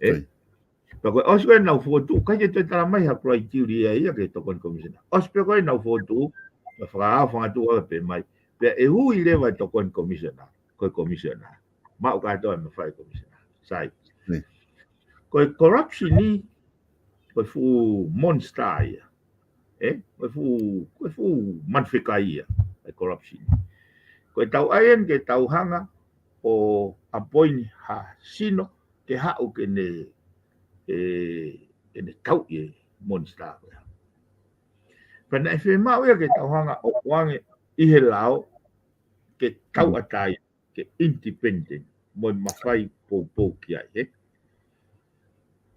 Ē? Ko ia. Pea ko e ʻosi ko ē ʻenau fokotuʻu, ʻikai ke toe tala mai ha criteria ia ki he tokoni komisona. ʻOsi pē ko ē ʻenau fokotuʻu, pea fakaʻaufangatuʻu ʻa pē mai. Pea ʻe ui leva e tokoni komisona, ko e komisona. Maʻu kātoa e mafai komisona. Sai. Ko e corruption ni, ko e fuʻu monster ia. Ē? Ko e fuʻu, ko e fuʻu manufekai ia, e corruption. Ko e tau ʻai eni ke tau hanga ʻo appoint ha sino ke haʻu ke ne, ē, ke ne tauʻi e monster ko ia. Pea naʻe fiemaʻu ia ke tau hanga ʻo ʻoange ʻi he lao ke tauʻatāina, ke independent, mo e mafai poupou ki ai, ē?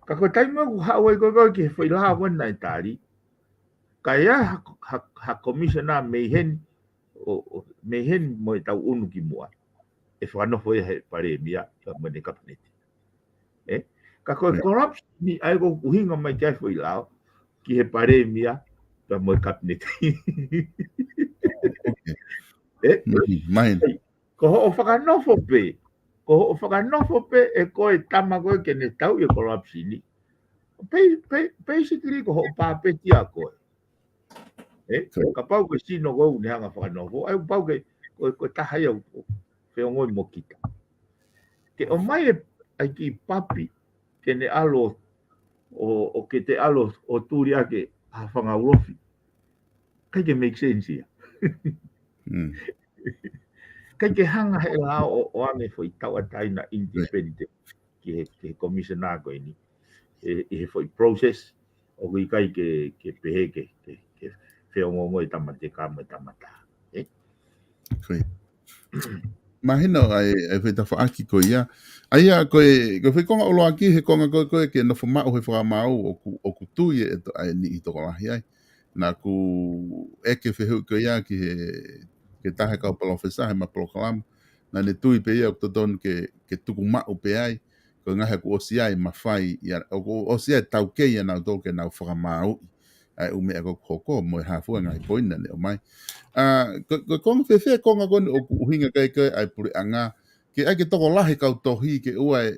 Ka ko e taimi ʻoku haʻu ai ko ē ki he foʻi lao ko ē naʻe tali, ka ʻi ai ha, ha, ha commissioner mei heni, ʻo, ʻo, mei heni mo e tau unu ki muʻa, ʻe fakanofo ia he palēmia, pea mo ʻene kapineti. Ē? Ka ko e corruption ni ʻa ia ʻoku ʻuhinga mai ki ai foʻi lao, ki he palēmia, pea mo e kapineti. Ē? Mahino. Ko hoʻo fakanofo pē, ko hoʻo fakanofo pē ʻe koe tama ko ē ke ne tauʻi e corruption ni. Pei, pei, basically ko hoʻo papeti ʻa koe. Ē? Kapau ko e sino ko ē ʻoku ne hanga fakanofo, ʻa ia ʻoku pau ke, ko, ko e taha ia ʻoku feongoʻi mo kita. Ke ʻomai e, ʻa e kiʻi papi, ke ne ʻalu ʻo, ʻo ke te ʻalu ʻo tuli ake ha fanga ulofi. ʻIkai ke make sense ia. ʻIkai ke hanga he lao ʻo, ʻoange foʻi tauʻatāina independent ki he, ki he commissioner ko eni. ʻI he foʻi process, ʻoku ʻikai ke, ke pehē ke, ke, ke feongoongo e tama teka mo e tama taha. Ē? Mahino ʻa e, ʻa e foʻi tafaʻaki ko ia. ʻA ia, ko e, ko e foʻi konga ʻuluaki, he konga ko ē, ko ē ke nofo maʻu he fakamaau ʻoku, ʻoku tui e, ʻa e niʻihi tokolahi ai. Naʻa ku ʻeke fehuʻi ko ia ki he, ki he taha e kau palōfesa heʻema polokalama. Naʻa ne tui pē ia ʻoku totonu ke, ke tuku maʻu pē ai. Ko e ngaahi ʻoku ʻosi ʻi ai e mafai, ia, ʻoku ʻosi ʻi ai e taukei ʻanautolu ke nau fakamaauʻi ʻa e ʻū meʻa ko ē ʻoku hoko mo e hā fua e ngaahi poini naʻa ne ʻomai. ʻA, ko, ko e konga fēfē e konga ko eni ʻoku ʻuhinga ki ai ko ē ʻa e puleʻanga, ke ʻai ke tokolahi e kau tohi ke ʻoua ʻe,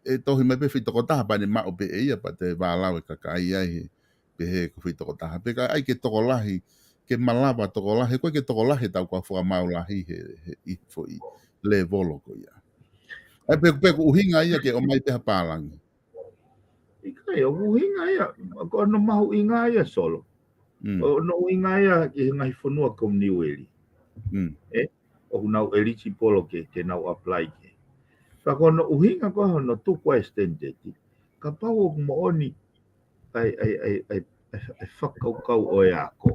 ʻe tohi mai pē foʻi tokotaha pea ne maʻu pē ʻe ia pea toe vālau e kakai ai he, pehē ko e foʻi tokotaha. Pea ka ʻai ke tokolahi, ke malava tokolahi, ko e ke tokolahi e tau kau fakamaau lahi he, he ʻi he foʻi lēvolo ko ia. ʻA ia pe, pe ʻoku ʻuhinga ia ke ʻomai pē ha pālangi. ʻIkai, ʻoku ʻuhinga ia, ko hono mahuʻinga ia Solo. ʻOku ʻuhinga ia ki he ngaahi fonua Commonwealth. Ē, ʻoku nau eligible ke, ke nau apply ki ai. Ka ko hono ʻuhinga ko hono tuku ʻa e standard, kapau ʻoku moʻoni ʻa e, ʻa e, ʻa e, ʻa e, ʻa e, ʻa e fakakaukau ʻo e ako.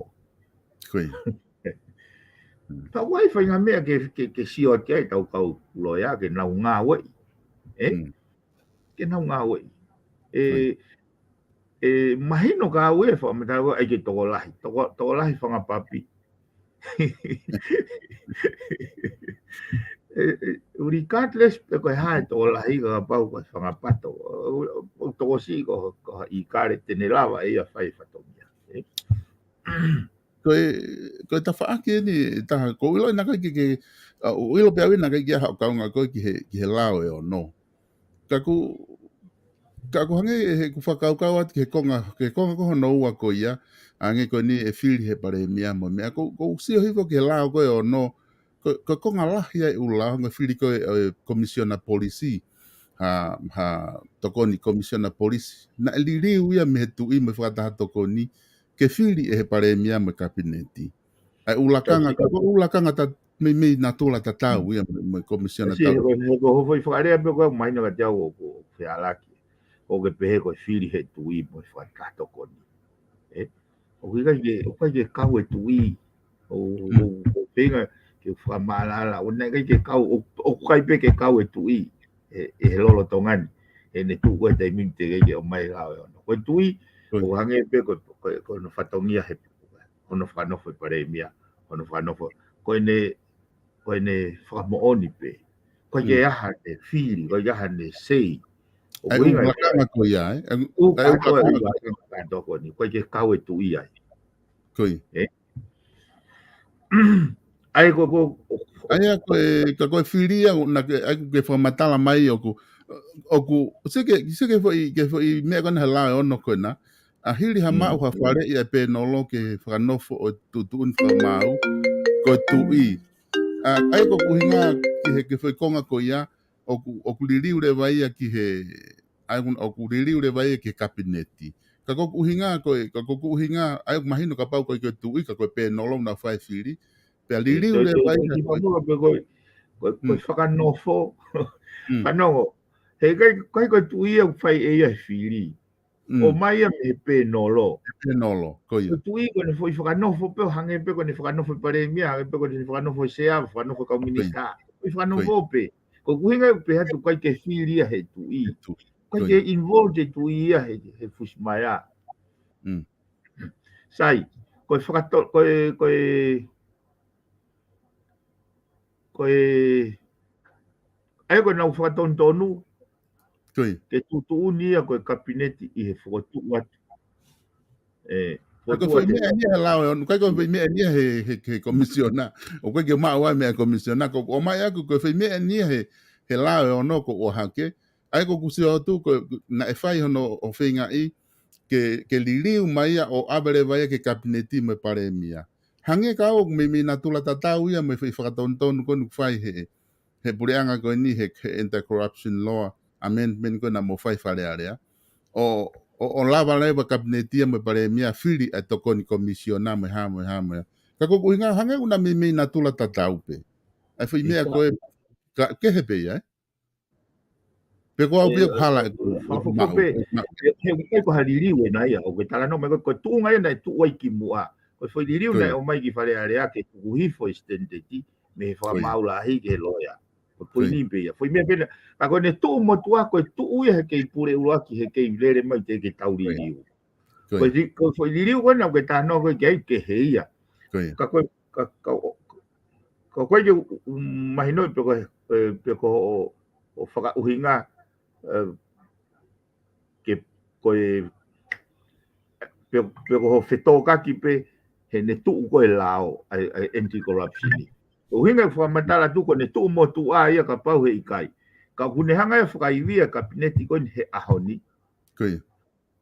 Ka ʻoku ʻi ai e faʻahinga meʻa ke, ke, ke sio atu ai ʻetau kau loea ke nau ngāueʻi. Ē? Ke nau ngāueʻi. Ē, ʻe mahino ka ʻoku ʻi ai e fakamatala ʻoku ʻai ke tokolahi. Toko, tokolahi fanga papi. Ē, ē, regardless pe ko e hā e tokolahi ka kapau ko e fanga pato. ʻO, ʻo, ʻo tokosiʻi ko, ko ha ʻīkale te ne lava ʻe ia fai fatongia. Ē? Ko e, ko e tafaʻaki eni, taha, ʻoku ou ʻilo naʻe ʻikai ke, ke, ʻa, ʻoku ou ʻilo pē au naʻe ʻikai ke ʻi ai haʻo kaunga ko ē ki he, ki he lao ʻe ono. Ka ʻoku, ka ʻoku hangē he ʻeku fakakaukau atu ki he konga, ki he konga ko hono ua ko ia, hangē ko eni e fili he palēmia mo e meʻa, ʻoku, ʻoku ou sio hifo ki he lao ko ē ʻe ono, ko, ko e konga lahi ia e ʻū lao, hangē ko e fili ko ē ʻo e Komisiona Polisi, ha, ha tokoni Komisiona Polisi. Naʻe liliu ia mei he tuʻi mo e fakataha tokoni, ke fili ʻe he palēmia mo e kapineti. ʻA e ʻū lakanga, ko e ʻū lakanga ta, meimei natula tatau ia mo e, mo e Komisiona tatau. Ko e, ko e foʻi fakalea pē ko ē mahino kiate au ʻoku, ʻoku fealaki. ʻOku ke pehē ko e fili he tuʻi mo e fakataha tokoni. Ē? ʻOku ʻikai ke, ʻoku ʻikai ke kau e tuʻi. ʻO, ʻo, ʻo feinga ke fakamaʻalaʻala. ʻO naʻe ʻikai ke kau, ʻo, ʻoku ʻikai pē ke kau e tuʻi. ʻE, ʻe he lolotonga ni. ʻEne tuʻu ko e taimi ni teʻeki ke ʻomai e lao ʻe ono. Ko e tuʻi, ʻoku hangē pē ko, ko, ko hono fatongia he, hono fakanofo e palēmia, hono fakanofo. Ko ʻene, ko ʻene fakamoʻoni pē. ʻOku ʻikai ke ʻi ai haʻane fili, ʻoku ʻikai ke ʻi ai haʻane say. ʻA e ʻū lakanga ko ia, ē? ʻA e ʻū lakanga ko ia. ʻOku ʻikai ke kau e tuʻi ai. Ko ia. Ē? ʻA ia ko, ko, ʻa ia ko e, ka ko e fili ia, naʻa ke, ʻa ia ʻoku ke fakamatala mai ʻoku, ʻoku, sio ki he, sio ki he foʻi, ki he foʻi meʻa ko ena he lao ʻe ono ko ena, ʻa hili ha maʻu ha faleʻi ʻa e pēnolo ke fakanofo ʻo e tuʻutuʻuni fakamaau, ko e tuʻi. ʻA, ʻa ia ko ʻeku ʻuhinga ki he, ki he foʻi konga ko ia, ʻoku, ʻoku liliu leva ia ki he, ʻa ia ʻoku, ʻoku liliu leva ia ki he kapineti. Ka ko hoku ʻuhinga, ko e, ka ko hoku ʻuhinga, ʻa ia ʻoku mahino kapau ko e, ko e tuʻi, ka ko e pēnolo naʻa nau fai e fili. Pea liliu leva ia ki he ko e, ko e, ko e fakanofo. Fanongo. He ʻikai, ʻikai ko e tuʻi ia ʻoku fai ʻe ia e fili. ʻOmai ia mei he pēnolo. Pēnolo, ko ia. Ko e tuʻi ko ʻene foʻi fakanofo pē ʻo hangē pē ko ʻene fakanofo e palēmia, hangē pē ko ʻene fakanofo e sea, fakanofo e kau minisitā. Foʻi fakanofo pē. Ko hoku ʻuhinga ʻoku pehē atu ʻikai ke fili ia he tuʻi. ʻIkai ke involve e tuʻi ia he, he fusimaea. Sai, ko e fakato-, ko e, ko e, ko e, ʻa ia ko ʻenau fakatonutonu, ke tuʻutuʻuni ia ko e kapineti ʻi he fokotuʻu atu. ʻE, fokotuʻu atu. Ko e foʻi meʻa eni ia he lao ʻe ono, ʻikai ko e foʻi meʻa eni ia he, he, he komisiona. ʻOku ʻikai ke maʻu ai meʻa komisiona, ko ʻomai ʻaku ko e foʻi meʻa eni ia he, he lao ʻe ono ko ʻohake. ʻA ia ko ʻeku sio atu ko e, naʻe fai hono ʻo feingaʻi ke, ke liliu mai ia ʻo ʻave leva ia ki he kapineti mo e palēmia. Hangē ka ʻoku meimei natula tatau ia mo e foʻi fakatonutonu ko eni ʻoku fai he, he puleʻanga ko eni he, he anti-corruption law amendment ko ē naʻa mou fai Fale Alea. ʻO, ʻo, ʻo lava leva kapineti ia mo e palēmia fili ʻa e tokoni komisiona mo e hā mo e hā mo e hā. Ka ko hoku ʻuhinga hangē ʻoku na meimei natula tatau pē. ʻA e foʻi meʻa ko ē ka, kehe pē ia, ē? Pe ko au pē ʻoku hala ʻeku, ʻeku maʻu, ʻeku maʻu. He, he ʻikai ko ha liliu ʻena ia, ʻoku ke talanoa mai ko e, ko e tuʻunga ia naʻe tuʻu ai kimuʻa. Ko e foʻi liliu naʻe ʻomai ki Fale Alea ke tuku hifo e standard mei he fakamaau lahi ki he loea. Ko e poini pē ia. Foʻi meʻa pē ʻena, ka ko ʻene tuʻu motuʻa, ko e tuʻu ia he kei pule ʻuluaki, he kei lele mai teʻeki ke tau liliu. Ko e li-, ko e foʻi liliu ko ena ʻoku ke talanoa ko ē ki ai kehe ia. Ka ko e ka, ka, ka ko e ke u-, u-, mahino pe ko e, e, pe ko hoʻo, hoʻo fakaʻuhinga, e, ke ko e, pe, pe ko hoʻo fetōkaki pē heʻene tuʻu ko e lao, ʻa e, ʻa e anti-corruption. ʻUhinga e fakamatala atu ko ʻene tuʻu motuʻa ia kapau he ʻikai. Ka ʻoku ne hanga ia ʻo fakaivia e kapineti ko eni he ʻaho ni.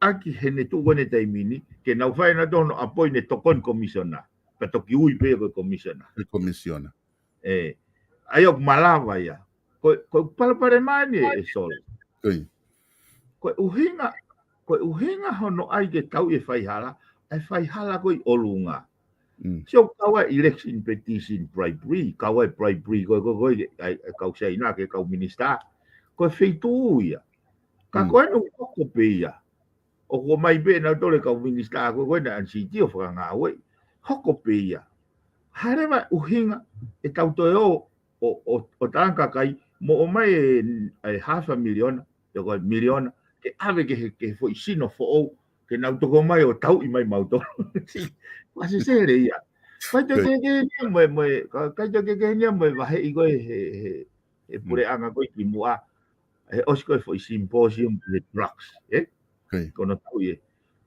ʻAki heʻene tuʻu ko eni he taimi ni, ke nau fai ʻenautolu hono appoint e tokoni komisiona. Pea toki ui pē ko e komisiona. Ko e komisiona. ʻE, ʻa ia ʻoku malava ia. Ko, ko e palopalema eni ē, ē Solo. Ko e ʻuhinga, ko e ʻuhinga hono ʻai ke tauʻi e faihala, ʻa e faihala ko ē ʻi ʻolunga. Sio, kau ai e election petition bribery, kau ai e bribery ko ē, ko ē, ko ē, ʻa e, ʻa e kau Siaina ki he kau minisitā. Ko e feituʻu ia. Ka ko ena ʻoku hoko pē ia. ʻOku ʻomai pē ʻenautolu e kau minisitā ko ē, ko ē naʻe ʻanisiti ʻo fakangāueʻi. Hoko pē ia. Hā leva e ʻuhinga ʻetau toe ō ʻo, ʻo, ʻo talanga kakai, mo ʻomai e, e half a million, pe ko e miliona, ke ʻave ki he, ki he foʻi sino foʻou, ke nau toki ō mai ʻo tauʻi mai mautolu. Fakasesele ia. Kai toe kehekehe eni ia mo e, mo e, ka-, kai toe kehekehe eni ia mo e vaheʻi ko ē he, he, he puleʻanga ko ē kimuʻa. He ʻosi ko ē foʻi symposium he drugs, ē? Ko hono tauʻi ē.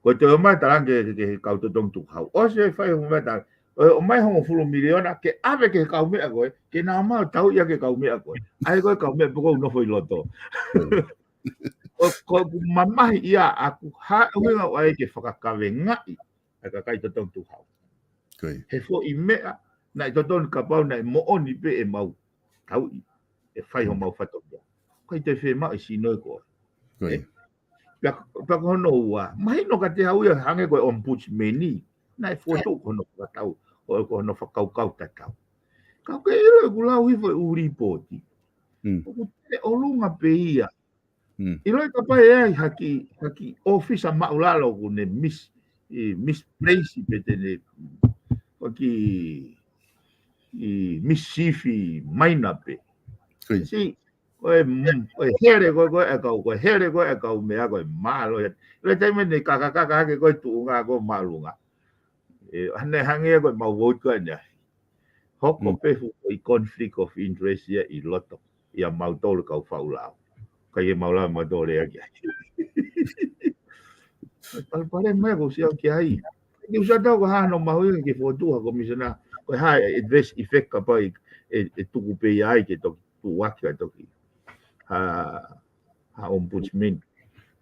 Ko e toe ō mai talanga ki he, ki he kau totongi tukuhau. ʻOsi e fai hono mai talanga. ʻO, ʻomai hongofulu miliona ke ʻave ki he kaumeʻa ko ē, ke nau ō mai ʻo tauʻi ʻaki e kaumeʻa ko ē. ʻA ia ko e kaumeʻa pē ko ē ʻoku nofo ʻi loto. Ko, ko ʻeku mamahi ia ʻaku, hā e ʻuhinga ʻoku ʻai ke fakakavengaʻi ʻa e kakai totongi tukuhau. He foʻi meʻa, naʻe totonu kapau naʻe moʻoni pē ʻemau tauʻi, ʻe fai homau fatongia. ʻIkai toe fiemaʻu e sino ē ko ē. Ē? Pea, pea ko hono ua, mahino kiate au ia hangē ko e ombudsman ni, naʻe fokotuʻu ko hono fakatau, ko, ko hono fakakaukau tatau. Ka ʻoku ke ʻilo ʻeku lau hifo e ʻū lipooti. ʻOku tele ʻolunga pē ia. ʻIloi kapau ʻe ʻi ai ha kiʻi, ha kiʻi ʻōfisa māʻulalo ʻoku ne mis-, ʻi misplace pe te ne, ha kiʻi, ʻi mischief minor pē. Sī, ko e, mm, ko e hele ko ē, ko e ʻakau, ko e hele ko ē ʻakau meʻa ko e mālō ia. ʻIloi taimi ʻe ne kakakaka hake ko e tuʻunga ko ē māʻolunga. ʻE, hane hangē ko e mau vote ko eni ai. Hoko pē fuʻu ko e conflict of interest ia ʻi loto. ʻIa mautolu kau faʻu lao. Kai ke mau lao mautolu ia ki ai. Palopalema ia ʻoku ou sio ki ai. Ke usa tau ko e hā hono mahuʻinga ke fokotuʻu ha komisiona. Ko e hā e adverse effect kapau ʻe, ʻe, ʻe tuku pē ia ai ke toki tuʻuaki ʻa e toki. Ha, ha ombudsman.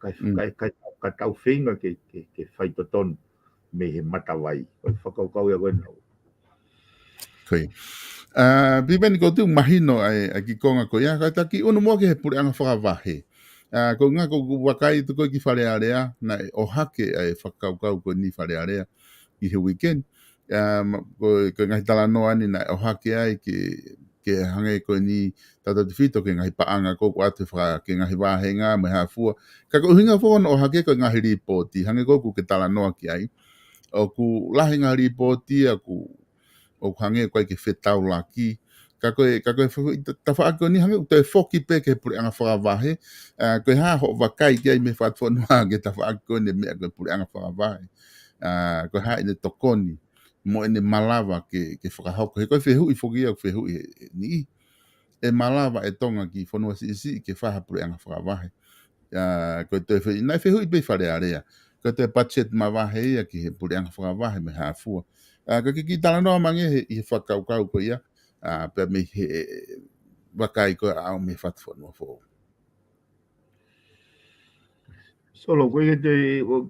Kai, kai, kai, ka tau feinga ke, ke, ke fai totonu mei he matavai. Ko e fakakaukau ia ko ena. ʻA, Piveni, ʻoku ou tui ʻoku mahino ʻa e, ʻa e kiʻi konga ko ia, ka ta kiʻi ʻunu muʻa ki he puleʻanga fakavahe. ʻA, ko e ʻuhinga ko ʻeku vakai atu ko ē ki Fale Alea, naʻe ʻohake ʻa e fakakaukau ko eni Fale Alea ʻi he weekend. ʻA, ma-, ko, ko e ngaahi talanoa ni naʻe ʻohake ai ke, ke hangē ko eni tautautefito ki he ngaahi paʻanga ko ē ʻoku ʻoatu ʻe he faka-, ki he ngaahi vāhenga mo e hā fua. Ka ko e ʻuhinga foki hono ʻohake ko e ngaahi lipooti, hangē ko ē ʻoku ke talanoa ki ai. ʻOku lahi e ngaahi lipooti ia ʻoku ʻoku hangē ʻoku ʻikai ke fetaulaki. Ka ko e, ka ko e fo-, ta-, tafaʻaki ko eni hangē ʻoku toe foki pē ki he puleʻanga fakavahe. ʻA, ko e hā hoʻo vakai ki ai mei he fakafonua ki he tafaʻaki ko eni meʻa ko e puleʻanga fakavahe. ʻA, ko e hā ʻene tokoni, mo ʻene malava ke, ke fakahoko. He ko e fehuʻi foki ia ʻoku fehuʻi he, he niʻihi. ʻE malava ʻe Tonga ki he fonua siʻisiʻi ke fai ha puleʻanga fakavahe. ʻA, ko e toe fehuʻi, naʻe fehuʻi pē ʻi Fale Alea. Ko e toe budget mavahe ia ki he puleʻanga fakavahe mo e hā fua. ʻA, ka ke kiʻi talanoa mai ange he, ʻi he fakakaukau ko ia, ʻa, pea mei he, e, vakai ko ē ʻaʻau mei he fakafonua foʻou. Solo, ko e te, ko,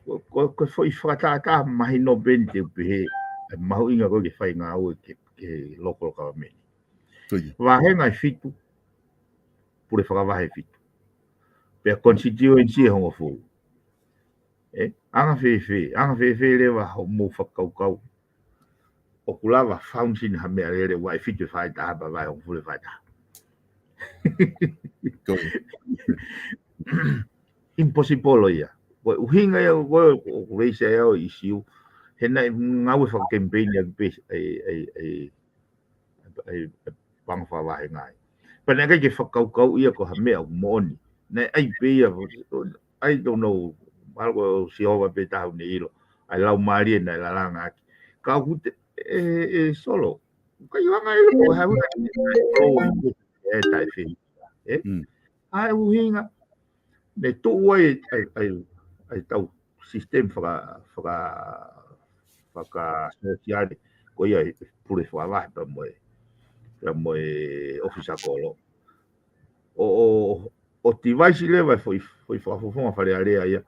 ko e foʻi fakatātā mahino pē eni te u pehē, ʻe mahuʻinga ko ē ke fai ngāue ki he, ki he local government. Ko ia. Vāhenga ʻe fitu, pule fakavahe ʻe fitu. Pea constituency ʻe hongofulu. ʻE, anga fēfē, anga fēfē leva hoʻomou fakakaukau. ʻOku lava function ha meʻalele ʻe fitu ʻe fai taha pea vahe hongofulu ʻe fai taha. Ko ia. Impossible ia. Ko e ʻuhinga ia, ko e, ko e, ko e ʻuhinga ia ʻo e ʻisiū. He naʻe ngāue fakakemipeini ʻaki pē ʻa e, ʻa e, ʻa e, ʻa e, ʻa e paʻanga fakavahenga ia. Pea naʻe ʻikai ke fakakaukau ia ko ha meʻa ʻoku moʻoni. Naʻe ʻai pē ia, I don't know, mahalo ko Sihova pē taha ʻoku ne ʻilo. ʻA e laumālie naʻe lalanga ʻaki. Ka ʻoku te, ʻe, ʻe Solo. ʻIkai anga ia ko ha ua, ʻe, ʻe taʻefehi. ʻE? Mm. ʻA e ʻuhinga, ne tuʻu ai, ʻa e, ʻa e, ʻa e tau system faka-, faka-, fakasōsiale, ko ia ʻi he pule fakavahe pea mo e, pea mo e ʻōfisa kolo. ʻO, ʻo, ʻo device leva e foʻi, foʻi fakafofonga Fale Alea ia.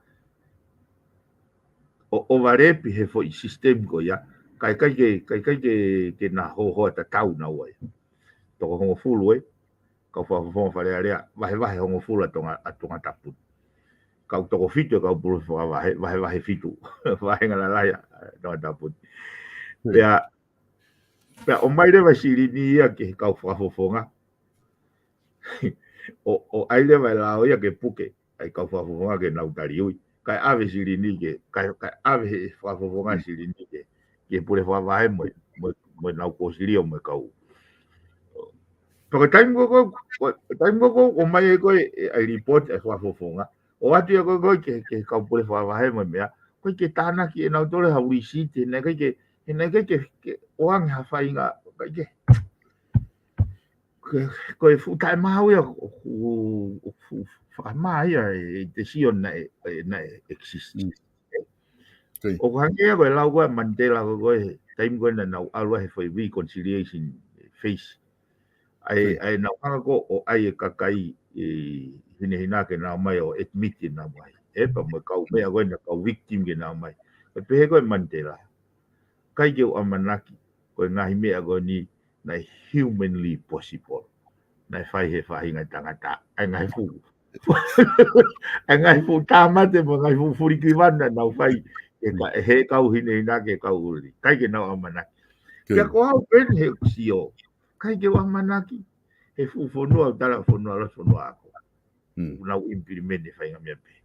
ʻO, ʻo valepi he foʻi system ko ia. Kae ʻikai ke, kae ʻikai ke, ke na hohoa tatau naua ia. Toko hongofulu ē, kau fakafofonga Fale Alea, vahevahe hongofulu ʻa Tonga, ʻa Tongatapu ni. Kau toko fitu ʻa e kau pule fakavahe, vahevahe fitu. Vāhenga lalahi ʻa Tongatapu ni. Hmm. Pea, pea ʻomai leva e silini ia ki he kau fakafofonga. ʻO, ʻo ʻai leva e lao ia ke puke ʻa e kau fakafofonga ke nau taliui. Kae ʻave silini ke, kae, kae ʻave he fakafofonga silini ke, ke pule fakavahe mo e, mo e, mo e nau kōsilio mo e kau. Pea ko e taimi ko ē, ko e, ko e taimi ko ē ʻoku ʻomai ai ko ē, ʻa e lipooti ʻa e fakafofonga. ʻOatu ia ko ē, ko ē ke, ke kau pule fakavahe mo e meʻa. ʻOku ʻikai ke tānaki ʻe nautolu ha lisiti, he naʻe ʻikai ke, he naʻe ʻikai ke, ke ʻoange ha faʻahinga, ʻikai ke. Ko e, ko e fuʻu taʻemaau ia, ʻoku, ʻoku fuʻu fakamā ia e decision naʻe, naʻe exist. Mm. Ko ia. ʻOku hangē ia ko e lau ko ē ʻa Mandela ko ē, taimi ko ē naʻa nau ʻalu ai he foʻi reconciliation phase. ʻA e, ko ia. ʻA e nau hanga ko ē ʻo ʻai e kakai ʻe hinehina ke nau mai ʻo admit ke nau mai. ʻE pea mo e kau meʻa ko ē naʻa kau victim ke nau mai. ʻE pehē ko ē ʻe Mandela. ʻIkai ke u ʻamanaki, ko e ngaahi meʻa ko eni, naʻe humanly possible. Naʻe fai he faʻahinga tangata, ʻa e ngaahi fuʻu. ʻA e ngaahi fuʻu tāmate, mo e ngaahi fuʻu fulikivanu naʻa nau fai, ʻe ka, he kau hinehina ke kau ʻuli. ʻIkai ke nau ʻamanaki. Ko ia. Pea ko au pē eni he ʻoku sio. ʻIkai ke u ʻamanaki, he fuʻu fonua, ʻoku tala fonua lotu fonua ako. Mm. ʻOku nau implement e faʻahinga meʻa pehē.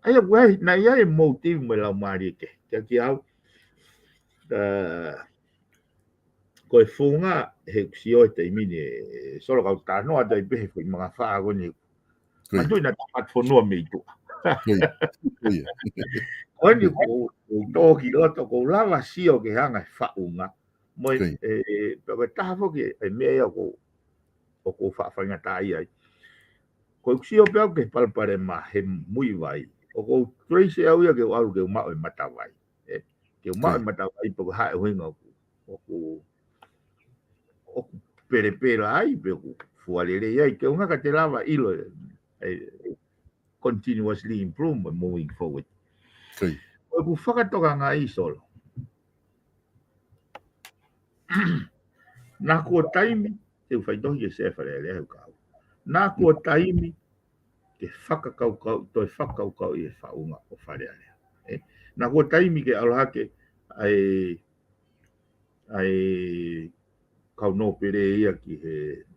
ʻA ia, ʻoku ʻi ai, naʻe ʻi ai e motive mo e laumālie ke, ke ki au. ʻA, ko e funga he ʻoku sio he taimi ni, ʻe Solo, kau talanoa atu ai pē he foʻi mangafā ko eni. Ko ia. Manatuʻi naʻa tau ʻatu fonua mei tuʻa. Ko ia. Ko ia. Ko eni ʻoku, ʻoku tō ki loto, ʻoku ou lava sio ki he anga e faʻunga. Mo e, ko ia. ʻE, ʻe, pea ko e taha foki e meʻa ia ʻoku, ʻoku ou faʻa faingataʻaʻia ai. Ko ʻeku sio pē au ki he palopalema he Muivai. ʻOku ou trace ʻe au ia ke u ʻalu ke u maʻu e matavai. ʻE, ke u maʻu e, ko ia, matavai pe ko e hā e ʻuhinga ʻoku, ʻoku, ʻoku pelepela ai, pe ʻoku fualelei ai. Ke ʻuhinga ka te lava ʻilo e, e, continuously improve mo moving forward. Ko ia. Ko ʻeku fakatokangaʻi, Solo. Naʻa kuo taimi, te u faitohi ke se Fale Alea he kau. Naʻa kuo taimi, ke fakakaukau, toe fakakaukau ʻi he faʻunga ʻo Fale Alea. Ē? Naʻa kuo taimi ke ʻalu hake ʻa e, ʻa e kau nōpele ia ki he,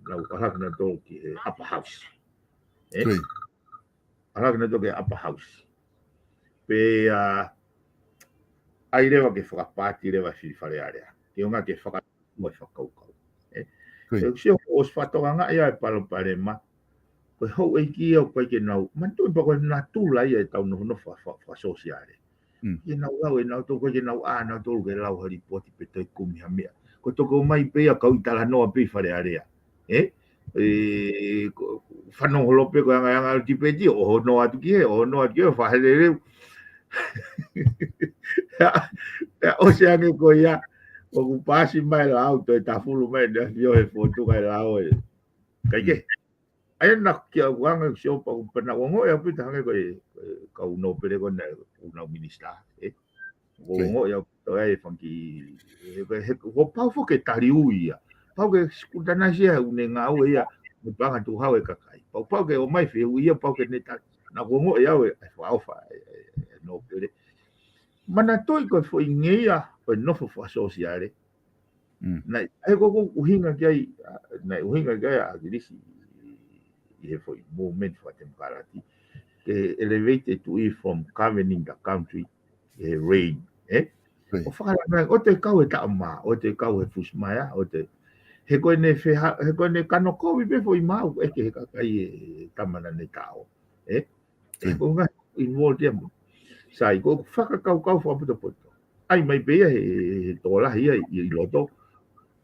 nau ʻalu hake nautolu ki he upper house. Ē? ʻAlu hake nautolu ki he upper house. Pea ʻai leva ke fakapaati leva fili Fale Alea. Ke ʻuhinga ke faka-, mo e fakakaukau. Ē? ʻOku sio ʻosi fakatokangaʻi ʻa e palopalema. Ko e houʻeiki ia ʻoku ʻikai ke nau, manatuʻi pē ko e natula ia ʻetau nofonofo fa-, fa-, fakasōsiale. Ke nau lau ʻe nautolu, ʻikai ke nau ʻā nautolu ke lau ha lipooti pe toe kumi ha meʻa. Ko e toki ʻomai pē ia kau ʻi talanoa pē ʻi Fale Alea. Ē? Ē, ko, fanongo holo pē ko e anga, anga ʻo e tipeti, ʻohonoa atu ki hē, ʻohonoa atu ki hē, fakaleleu. ʻIa, ʻosi ange ko ia, ʻoku paasi mai lao, toe tafulu mai, ne fio he fotu kai lao ē. Kae kehe. ʻA ia naʻa ku ʻalu ange ʻo pehē naʻa ku ongoʻi ʻaupito hangē ko e, ko e kau nōpele ko ena ʻoku nau minisitā, ē. ʻOku ongoʻi ʻaupito ʻa e fanga kiʻi, he, he, he, kuo pau foki ke taliui ia. Pau ke sikutanaisi ia ʻoku ne ngāue ia, mo e paʻanga tukuhau ʻa e kakai. Pau, pau ke ʻomai fehuʻi ia, pau ke ne ta-, naʻa ku ongoʻi au e, e fakaʻofa, e, e, e nōpele. Manatuʻi ko e foʻi ngeia ʻo e nofo fakasōsiale. Naʻe, ʻa ia ko e ʻuhinga ki ai, ʻa, naʻe ʻuhinga ki ai ʻa ʻAkilisi ʻi he foʻi movement fakatemokalati. Ke elevate e tuʻi from governing the country, he reign, ē? ʻO fakalanga, ʻoua te kau he taʻamā, ʻoua te kau he fusimaea, ʻoua te, he ko ʻene feha-, he ko ʻene kanokovi pē foʻi maau, ʻeke he kakai e tama naʻa ne taʻo, ē? Ē, ko e ngaahi involved ia mo. Sai, ko e fakakaukau fakapotopoto. ʻAi mai pē ia he, he, he tokolahi ia ʻi, ʻi loto.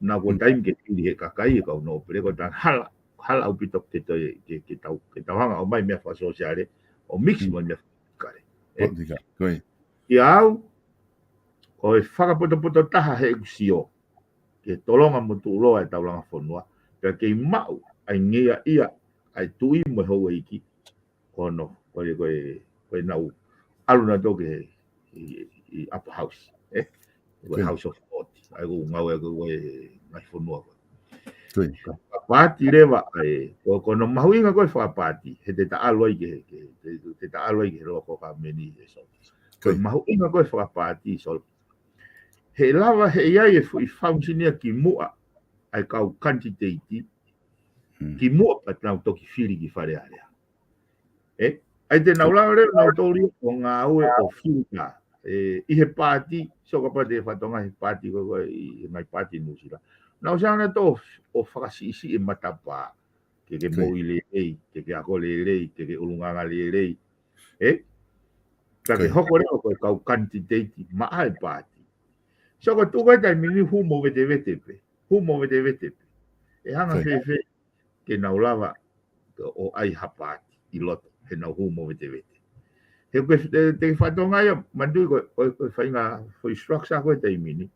Naʻa kuo taimi ke fili he kakai e kau nōpele ko e tau hala, hala ʻaupito ke tau, ke, ke tau, ke tau hanga ʻo ʻomai meʻa fakasōsiale, ʻo mix mo e meʻa fakapolitikale. Ē? ʻIa au, ko e fakapotopoto taha heʻeku sio ke tolonga mo tuʻuloa e taulanga fonua, pea kei maʻu ʻa e ngeia ia ʻa e tuʻi mo e houʻeiki, ko hono, ko e, ko e, ko e nau ʻalu nautolu ki he, ʻi, ʻi upper house, ē? Ko e House of Lords, ʻa ia ko e ngāue ko e, ko e ngaahi fonua ko ē. Ka fakapaati leva, ē, ko, ko hono mahuʻinga ko e fakapaati, he te ta ʻalu ai ki he, ke, te, te ta ʻalu ai ki he local government ē, so. Ko e mahuʻinga ko e fakapaati, so. He lava, he ʻi ai e foʻi function ia kimuʻa ʻa e kau kanititeiti, kimuʻa pea te nau toki fili ki Fale Alea. Ē? ʻA ia te nau lava leva nautolu ʻo ngāue ʻo filter. Ē, ʻi he paati, so kapau te fakatonga he paati ko, ko ē ʻi he ngaahi paati Nuʻusila. Nau ʻosi ʻalu nautolu ʻo fakasiʻisiʻi e matapā. Ke ke moʻui lelei, ke ke ako lelei, ke ke ʻulungaanga lelei. Ē? Ka ke hoko leva ko e kau kanititeiti maʻa e paati. So ko e tuʻu ko ē taimi ni hū mo vetevete pē. Hū mo vetevete pē. ʻE hanga fēfē ke nau lava ʻo ʻai ha paati ʻi loto, he nau hū mo vetevete. He ko e te, te fakatonga ia, manatuʻi ko e, ko e, ko e faʻahinga foʻi structure ko ē taimi ni.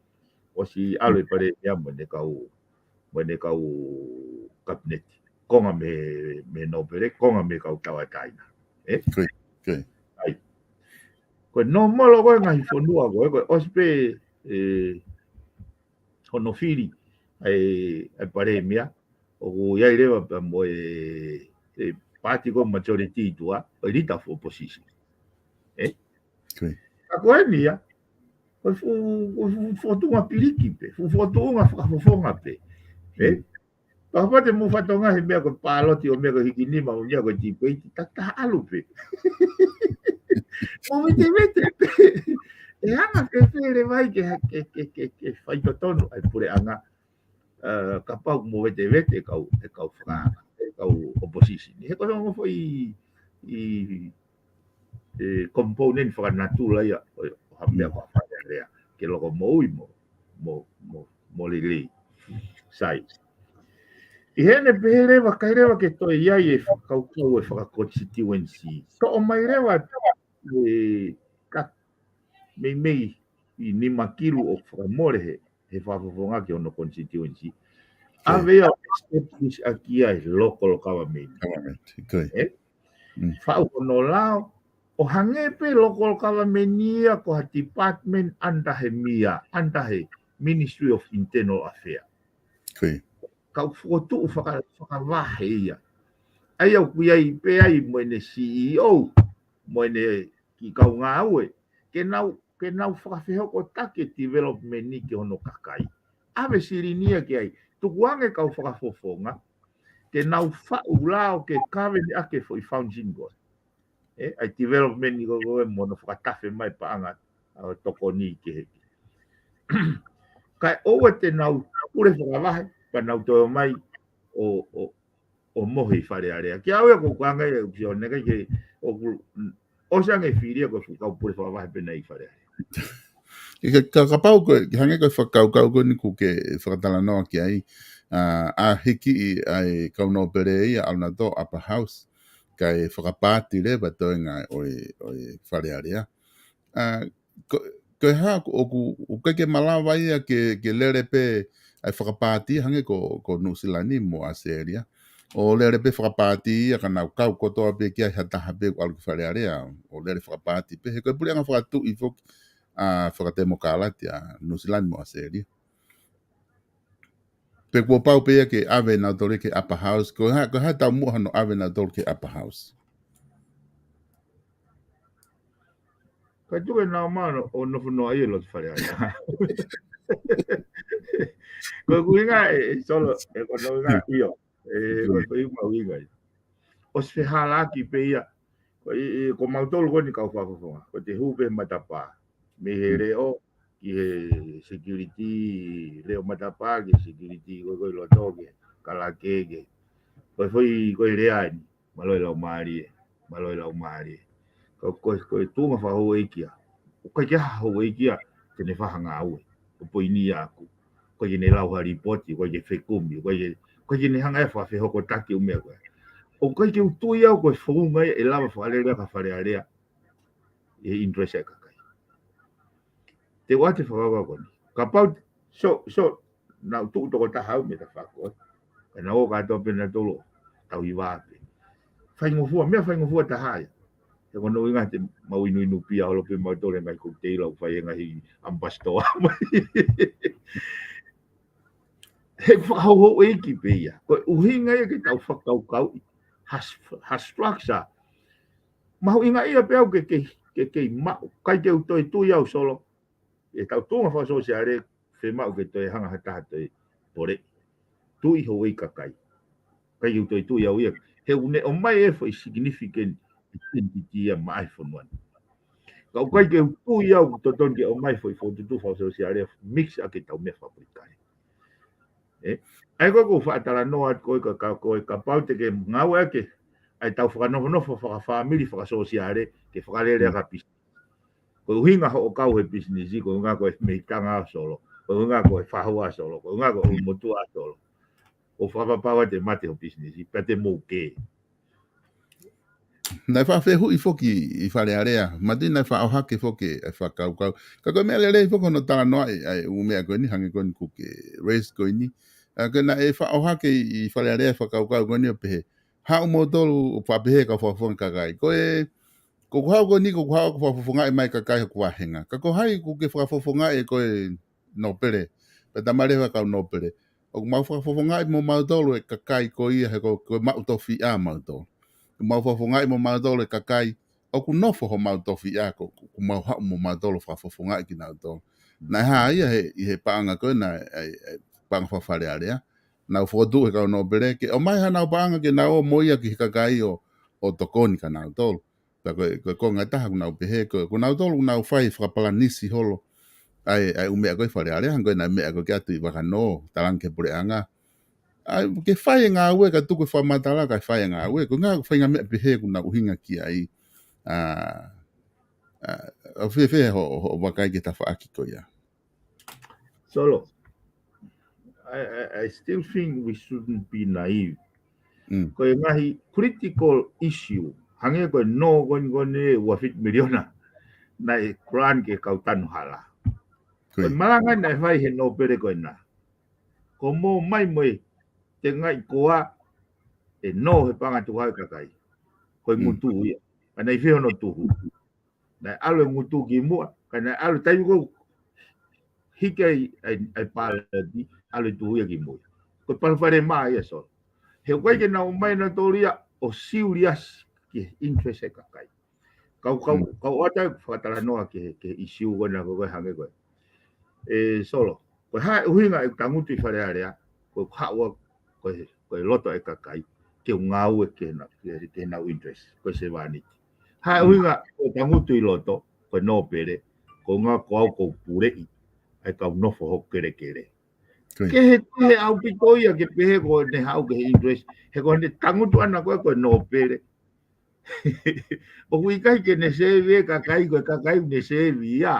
ʻOsi ʻalu e palēmia mo ʻene kau, mo ʻene kau kapineti. Konga mei, mei he nōpele, konga mei he kau tauʻatāina. Ē? ʻAi. Ko e nōmolo ko ē ngaahi fonua ko ē, ko e ʻosi pē, ē, hono fili ʻa e, ʻa e palēmia, ʻoku ʻi ai leva pea mo e, e paati ko e majority ʻi tuʻa, ʻo e leader of opposition. Ē? Ka ko eni ia, ko e fuʻu, ko e fuʻu fokotuʻunga piliki pē, fuʻu fokotuʻunga fakafofonga pē. Ē? Kapau te mou fakatonga he meʻa ko e pāloti ʻo meʻa ko e hikinima ʻo meʻa ko e tipeiti, ta, ta ʻalu pē. Mo vetevete pē. ʻE hanga fēfē leva ai ke, ke, ke, ke, ke faitotonu ʻa e puleʻanga. Ē, kapau mo vetevete e kau, e kau fakaanga, e kau opposition. He ko e ongo foʻi, ʻi, e component fakanatula ia ʻo, ʻo ha meʻa ko ha fale alea. Ke loko moʻui mo, mo, mo, mo lelei. Sai. ʻI heʻene pehē leva, ʻikai leva ke toe ʻi ai e fakakaukau e fakaconstituency. Toʻo mai leva e ka meimei ʻi nima kilu ʻo fakamole he, he fakafofonga ki hono constituency. ʻAve ia ʻo establish ʻaki ia e local government. Ē? Faʻu hono lao, ʻo hangē pē local government ia ko ha department under he mia, under he Ministry of Internal Affairs. Ka ʻoku fokotuʻu faka-, fakavahe ia. ʻA ia ʻoku ʻi ai pē ai mo ʻene C E O, mo ʻene kiʻi kau ngāue, ke nau, ke nau fakafehokotaki e development ni ki hono kakai. ʻAve silini ia ki ai. Tukuange kau fakafofonga, ke nau faʻu lao ke kaveni ake foʻi function ko ē. ʻE, ʻa e development ni ko ē mo hono fakatafe mai paʻanga ʻa e tokoni kehekehe. Kae ʻoua te nau pule fakavahe, pea nau toe mai ʻo, ʻo, ʻo mohe ʻi Fale Alea. Ki au ia ko e anga ia ʻoku sio ne kai ke ʻoku ʻosi ange fili ia ko e fuʻu kau pule fakavahe pē nai ʻi Fale Alea. Ke, ke, ka, kapau ko e, ke hangē ko e fakakaukau ko eni ʻoku ke fakatalanoa ki ai, ʻa, ʻa hiki ʻi ai kau nōpele ia ʻalu nautolu Upper House, kae fakapaati leva toenga ʻo e, ʻo e Fale Alea. ʻA, ko, ko e hā, ʻoku, ʻoku ʻikai ke malava ia ke, ke lele pē ʻa e fakapaati hangē ko, ko Nuʻusila ni mo ʻAositelēlia. ʻO lele pē fakapaati ia ka nau kau kotoa pē ki ai ha taha pē ʻoku ʻalu ki Fale Alea. ʻO lele fakapaati pē, he ko e puleʻanga fakatuʻi foki ʻa fakatemokālati ʻa Nuʻusila ni mo ʻAositelēlia. Pe kuo pau pē ia ke ʻave nautolu ki Upper House, ko e hā, ko e hā taumuʻa hono ʻave nautolu ki Upper House. Ka tuku e nau mano ʻo nofo noa ia loto Fale Alea. Ko e ʻuhinga ē, ē, Solo, ē, ko e ʻuhinga ʻio. ʻE, ko e ʻuhinga ia. ʻOsi fehālaaki pē ia. Ko e, ē, ko mautolu ko eni kau fakafofonga. Ko e te hū pē matapā. Mei he leʻo, ki he security, leʻo matapā, ki he security, ko e, ko e loto, ki he kalake, ki he. Ko e foʻi, ko e lea eni. Mālō e laumālie, mālō e laumālie. Ka ko, ko e tuʻunga fakahouʻeiki ia. ʻOku ʻikai ke ʻi ai ha houʻeiki ia, te ne fakahanga ngāue. Ko e poini ia ʻaku. ʻOku ʻikai ke ne lau ha lipoti, ʻoku ʻikai ke fekumi, ʻoku ʻikai ke, ʻoku ʻikai ke ne hanga ʻe ia fakafehokotaki ʻū meʻa ko ē. ʻOku ʻikai ke u tui au ko e founga ia ʻe lava fakalelea ka Fale Alea. ʻE interest e kakai. Te u ʻoatu e fakakaukau ko eni. Kapau, so, so, nau tuʻu tokotaha au mei he tafaʻaki ko ē. Ka nau ō kātoa pē nautolu. Tau hiva pē. Faingofua, meʻa faingofua taha ia. He ko hono ʻuhinga te mau inuinu pia holo pē mautolu he ngaahi cocktail ʻoku fai he ngaahi ambassador mai. He fakahouhouʻeiki pē ia. Ko e ʻuhinga ia ke tau fakakaukauʻi. Ha, ha structure. Mahuʻinga ia pē au ke, ke, ke, ke maʻu. ʻIkai ke u toe tui au Solo. ʻI he tau tuʻunga fakasōsiale, fiemaʻu ke toe hanga ha taha toe pole. Tui houʻeiki kakai. ʻIkai ke u toe tui au ia. He ʻoku ne ʻomai e foʻi significant identity ia maʻa e fonua ni. Ka ʻoku ʻikai ke u tui au ʻoku totonu ke ʻomai foʻi fokotuʻutuʻu fakasōsiale, mix ʻaki e tau meʻa fakapolitikale. ʻE, ʻa ia ko e ʻoku ou faʻa talanoa atu ko e ka, ka, ko e kapau te ke ngāueʻaki ʻa e tau fakanofonofo fakafāmili fakasōsiale, ke fakalele ʻaki e pisinisi. Ko e ʻuhinga hoʻo kau he pisinisi, ko e ʻuhinga ko e meʻitanga ʻa Solo, ko e ʻuhinga ko e fahua ʻa Solo, ko e ʻuhinga ko e ʻulumotuʻa ʻa Solo. ʻO fakapapauʻi te mate ho pisinisi, pea te mou kē. Naʻe faʻa fehuʻi foki ʻi Fale Alea, mati naʻe faʻa ʻohake foki e fakakaukau. Ka ko e meʻa lelei foki hono talanoaʻi ʻa e ʻū meʻa ko eni, hangē ko eni ʻoku ke raise ko eni. ʻA, ka naʻe faʻa ʻohake ʻi, ʻi Fale Alea e fakakaukau ko eni ʻo pehē. Haʻu moutolu ʻo faʻa pehē kau fakafofonga kakai. Ko e, ko ʻeku haʻu ko eni, ko ʻeku haʻu ʻo fakafofongaʻi mai kakai hoku vāhenga. Ka ko hai ʻoku ke fakafofongaʻi ko e nōpele. Pea tamale faka kau nōpele. ʻOku mau fakafofongaʻi mo mautolu e kakai ko ia he ko, ko e maʻu tofiʻa mautolu. ʻOku mau fakafofongaʻi mo mautolu e kakai ʻoku nofo homau tofiʻa ko, ʻoku mau haʻu mo mautolu fakafofongaʻi kinautolu. Naʻe hā ia he, ʻi he paʻanga ko ē naʻe, ʻa e, ʻa e, paʻanga faka Fale Alea. Nau fokotuʻu he kau nōpele, ke ʻomai hanau paʻanga ke nau ō mo ia ki he kakai ʻo, ʻo tokoni kia nautolu. Pea ko e, ko e konga ʻe taha ʻoku nau pehē, ko, ko nautolu ʻoku nau fai fakapalanisi holo. ʻA e, ʻa e ʻū meʻa ko ē ʻi Fale Alea, hangē ko e ngaahi meʻa ko ē ke ʻatu ʻi Vakanō, talaange ki he puleʻanga. ʻA e, ke fai e ngāue ka tuku e fakamatala kae fai e ngāue, ko e ngaahi, fai e ngaahi meʻa pehē ʻoku nau ʻuhinga ki ai. ʻA, ʻa, ʻoku fiefia ho, ho, ho vakai ki he tafaʻaki ko ia. Solo, I, I, I still think we shouldn't be naive. Mm. Ko e ngaahi critical issue, hangē ko e nō ko eni ko eni ua fitu miliona, naʻe grant ki he kau tanu hala. Ko e malanga naʻe fai he nōpele ko ena. Ko mou mai mo e tengaʻi koa e nō he paʻanga tuku hake kakai. Ko e ngutu ia. Ka naʻe ʻi fē hono tuhu. Naʻe ʻalu e ngutu ki muʻa, ka naʻe ʻalu taimi ko ē hiki ai, ai, ai pāleti, ʻalu e tuhu ia ki muʻa. Ko e palopalema ia Solo. He ʻoku ʻikai ke nau ō mai nautolu ia, ʻo serious ki he interest ʻa e kakai. Kau, kau, kau ʻoatu ʻeku fakatalanoa ki he, ki he ʻisiū ko ena ko e hangē ko ē. ʻE Solo, ko e hā e ʻuhinga ʻeku tangutu ʻi Fale Alea, ko e haʻu ko e, ko e loto ʻa e kakai, ke u ngāue ki heʻena-, ki he, ki heʻenau interest, ko e sevāniti. Hā e ʻuhinga ʻeku tangutu ʻi loto, ko e nōpele, ko e ʻuhinga ko au ʻoku ou puleʻi ʻa e kau nofo hoku kelekele. Ke he, ke he ʻaupito ia ke pehē ko ʻene haʻu ki he interest, he ko ʻene tangutu ʻana ko ē ko e nōpele. ʻOku ʻikai ke ne sēvia e kakai, ko e kakai ʻoku ne sēvia.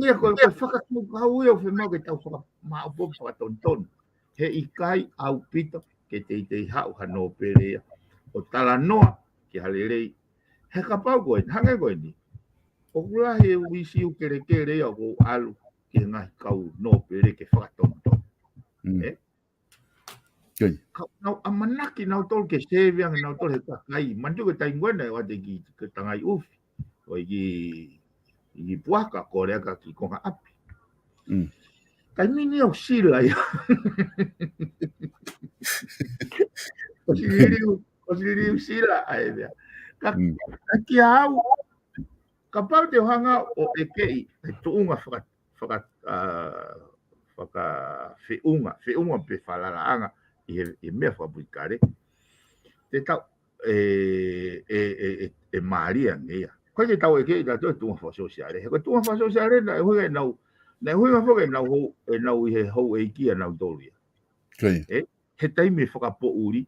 Ia ko e, ko e fakakaukau ia ʻoku fiemaʻu ke tau fakamaʻopoʻopo fakatonutonu. He ʻikai ʻaupito ke teitei haʻu ha nōpele ia ʻo talanoa ki ha lelei. He kapau ko ē, hangē ko eni. ʻOku lahi e ʻisiū kelekele ia ʻoku ou ʻalu ki he ngaahi kau nōpele ke fakatonutonu. ʻE? Ka nau ʻamanaki nautolu ke sēvia ange nautolu he kakai. Manatu ko e taimi ko ena ʻoku ʻalu ki, ki Tangai ʻUfi. ʻO ʻi ki, ʻi ki Puaka, ko Lea ka ki Konga ʻApi. Taimi ni ʻoku sila ia. ʻOsi liliu, ʻosi liliu sila ai ia. Ka, ka kia au, kapau te u hanga ʻo ʻekeʻi, ʻa e tuʻunga faka-, faka-, ʻa, fakafeʻunga, feʻunga pe falalaʻanga ʻi he, ʻi he meʻa fakapolitikale. Te tau, ʻe, ʻe, ʻe, ʻe, ʻe mālie ange ia. ʻOku ʻikai ke tau ʻekeʻi ʻe tautolu e tuʻunga fakasōsiale. He ko e tuʻunga fakasōsiale naʻe ʻuhinga ʻenau, naʻe ʻuhinga foki ʻenau hou-, ʻenau ʻi he houʻeiki ʻanautolu ia. ʻE, he taimi fakapoʻuli.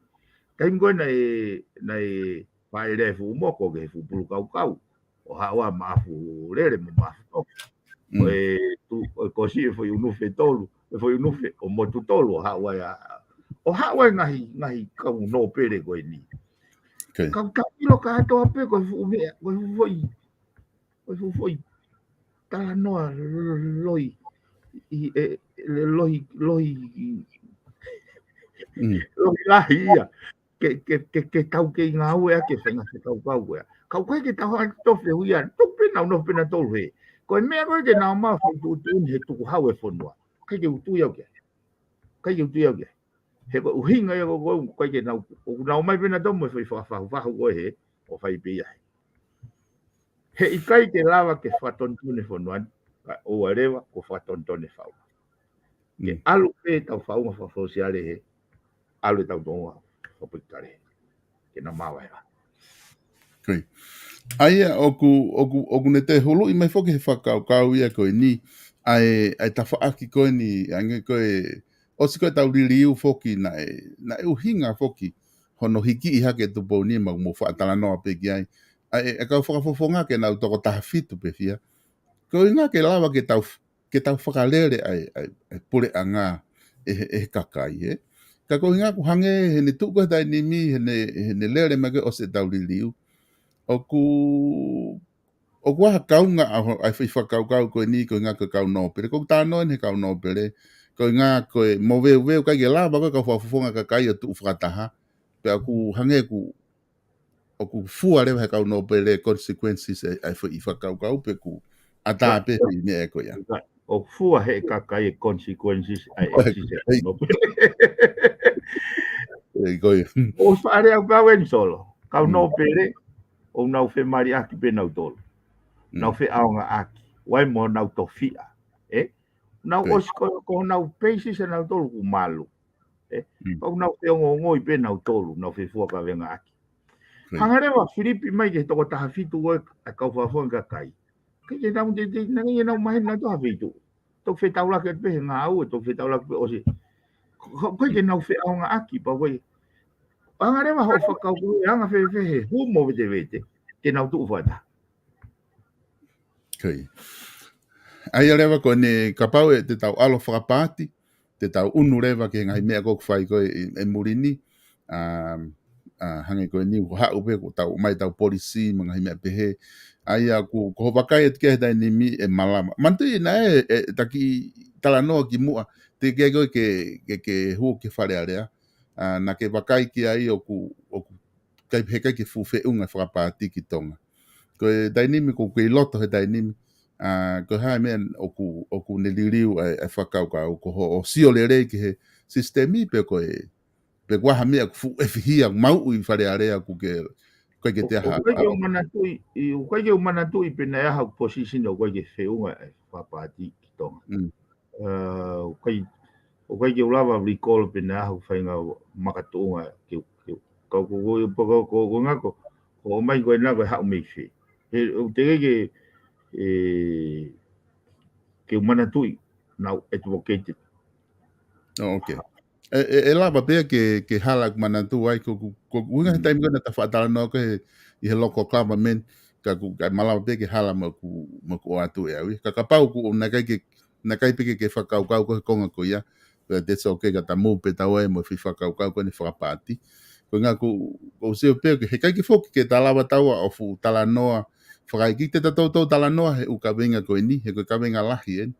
Taimi ko ē naʻe, naʻe fāʻeleʻi e fuʻu moko ki he fuʻu pulu kaukau. ʻO haʻu ʻa Maʻafu Lele mo Maʻafu Toki. ʻO e tu-, ʻo e kosi e foʻi ʻunufe tolu, e foʻi ʻunufe ʻo motu tolu ʻo haʻu ai ʻa, ʻo haʻu ai ngaahi, ngaahi kau nōpele ko eni. Kau taʻilo kātoa pē ko e fuʻu meʻa, ko e fuʻu foʻi, ko e fuʻu foʻi talanoa lohi, ʻi, ʻe, lohi, lohi, lohi lahi ia. Ke, ke, ke, ke tau kei ngāueʻaki e faʻahinga fakakaukau ko ia. Ka ʻoku ʻikai ke tau hanga ʻo tofe hui ia. Tofu pē ʻenau nofo pē nautolu he. Ko e meʻa ko ē ke nau maʻu foʻi tuʻutuʻuni he tukuhau e fonua. ʻIkai ke u tui au ki ai. ʻIkai ke u tui au ki ai. He ko e ʻuhinga ia ko ē, ʻoku ʻikai ke nau, ʻoku nau ō mai pē nautolu mo e foʻi fakafahufahu ko ē he, ʻo fai pē ia he. He ʻikai ke lava ke fakatonutonu e fonua ni, kae ʻoua leva kuo fakatonutonu e faʻunga. Ke ʻalu pē ʻetau faʻunga fakasōsiale he, ʻalu ʻetau tuʻunga fakapolitikale he. Ke na maʻu ai. ʻA ia, ʻoku, ʻoku, ʻoku ne toe huluʻi mai foki he fakakaukau ia ko eni, ʻa e, ʻa e tafaʻaki ko eni, hangē ko e, ʻosi ko ē ʻetau liliu foki naʻe, naʻe ʻuhinga foki hono hikiʻi hake e Tupouni mo, mo fakatalanoa pē ki ai. ʻA e, e kau fakafofonga ke nau toko taha fitu pē fia. Ko e ʻuhinga ke lava ke tau, ke tau fakalele ʻa e, ʻa e, ʻa e puleʻanga ʻe he, ʻe he kakai, ē. Ka ko e ʻuhinga ʻoku hangē heʻene tuʻu ko ē he taimi ni, heʻene, heʻene lele mai ko ē ʻosi ʻetau liliu. ʻOku ʻOku ʻi ai ha kaunga ʻa e, ʻa e foʻi fakakaukau ko eni ko e ʻuhinga ko e kau nōpele. Ko e talanoa eni he kau nōpele. Ko e ʻuhinga ko e moveuveu ʻikai ke lava ko ē kau fakafofonga kakai ʻo tuʻu fakataha. Pea ʻoku hangē ʻoku, ʻoku fua leva he kau nōpele consequences ʻa e, ʻa e foʻi fakakaukau pe ʻoku ʻatā pē foʻi meʻa ko ia. ʻOku fua he kakai e consequences ʻa e ʻoku ʻi ai. Ko ia. ʻOku faʻa lea au pau eni Solo. Kau nōpele, ʻoku nau femaliʻaki pē nautolu. Nau feʻaongaʻaki. ʻOku ʻi ai mo nau tofiʻa. ʻE? Nau ʻosi ko, ko nau peisi ʻa nautolu ʻoku malu. ʻE? ʻOku nau feongoongoi pē nautolu, nau fefuakāveʻangaʻaki. Hanga leva filipi mai ki he toko taha fitu ko ē ʻa e kau fakafofonga kakai. ʻIkai ke nau te, te, naʻe ʻikai ke nau maheni nautolu ha feituʻu. Toki fetaulaki pē he ngāue, toki fetaulaki pē ʻosi. Ko, ko, ʻikai ke nau feʻaongaʻaki, pau ko ē. Hanga leva hoʻo fakakaukau ʻe anga fēfē he hū mo vetevete, ke nau tuʻu fakataha. ʻA ia leva ko eni kapau ʻe te tau ʻalu fakapaati, te tau ʻunu leva ki he ngaahi meʻa ko ē ʻoku fai ko ē ʻi, ʻi muli ni. ʻA, ʻa, hangē ko eni ʻoku haʻu pē ʻoku tau mai tau polisi mo e ngaahi meʻa pehē. ʻA ia ʻoku, ko hoʻo vakai atu ki he taimi ni ʻe malava. Manatuʻi naʻe, ʻe, taki talanoa kimuʻa. Te ke ko ē ke, ke, ke hū ki Fale Alea. ʻA, naʻa ke vakai ki ai ʻoku, ʻoku ʻikai, heʻikai ke fuʻu feʻunga fakapaati ki Tonga. Ko e taimi ni ʻoku kei loto he taimi ni, ʻa, ko e hā e meʻa ʻoku, ʻoku ne liliu ʻa e, ʻa e fakakaukau, ko hoʻo sio lelei ki he sisitemi pe ko e, pe ko e hā e meʻa ʻoku fuʻu ʻefihia, mauʻi Fale Alea ʻoku ke, ʻoku ʻikai ke te ʻi ai ha. ʻOku ʻikai ke u manatuʻi, ʻoku ʻikai ke u manatuʻi pe naʻe ʻi ai haʻaku position ʻoku ʻikai ke feʻunga e fakapaati ki Tonga. ʻOku ʻikai, ʻoku ʻikai ke u lava recall pe naʻe ʻi ai haʻaku faʻahinga makatuʻunga ke, ke, ka ko, ko, ko, ko, ko, ko ngako, ko ʻomai ko ena ko e haʻu mei fē. He, ʻoku teʻeki ke, ʻe, ke u manatuʻi, naʻa ku advocate. Oh, okay. ʻE, ʻe, ʻe lava pē ke, ke hala ʻeku manatu ai, ko, ko, ko, ko e ngaahi taimi ko ē naʻa ta faʻa talanoa ko ē ʻi he local government, ka ʻoku, ka ʻe malava pē ke hala mo ʻeku, mo ʻeku ʻoatu ʻe au ia. Ka kapau ʻoku, naʻe ʻikai ke, naʻe ʻikai pē ke, ke fakakaukau ko ē he konga ko ia, but that's okay, ka ta mou pē taua ē mo e foʻi fakakaukau ko eni fakapaati. Ko e ʻuhinga ʻoku, ʻoku ou sio pē ke, he ʻikai ke foki ke ta lava taua ʻo fuʻu talanoa, fakaʻeiki te ta toutou talanoa he ʻū kaveinga ko eni, he ko e kaveinga lahi eni.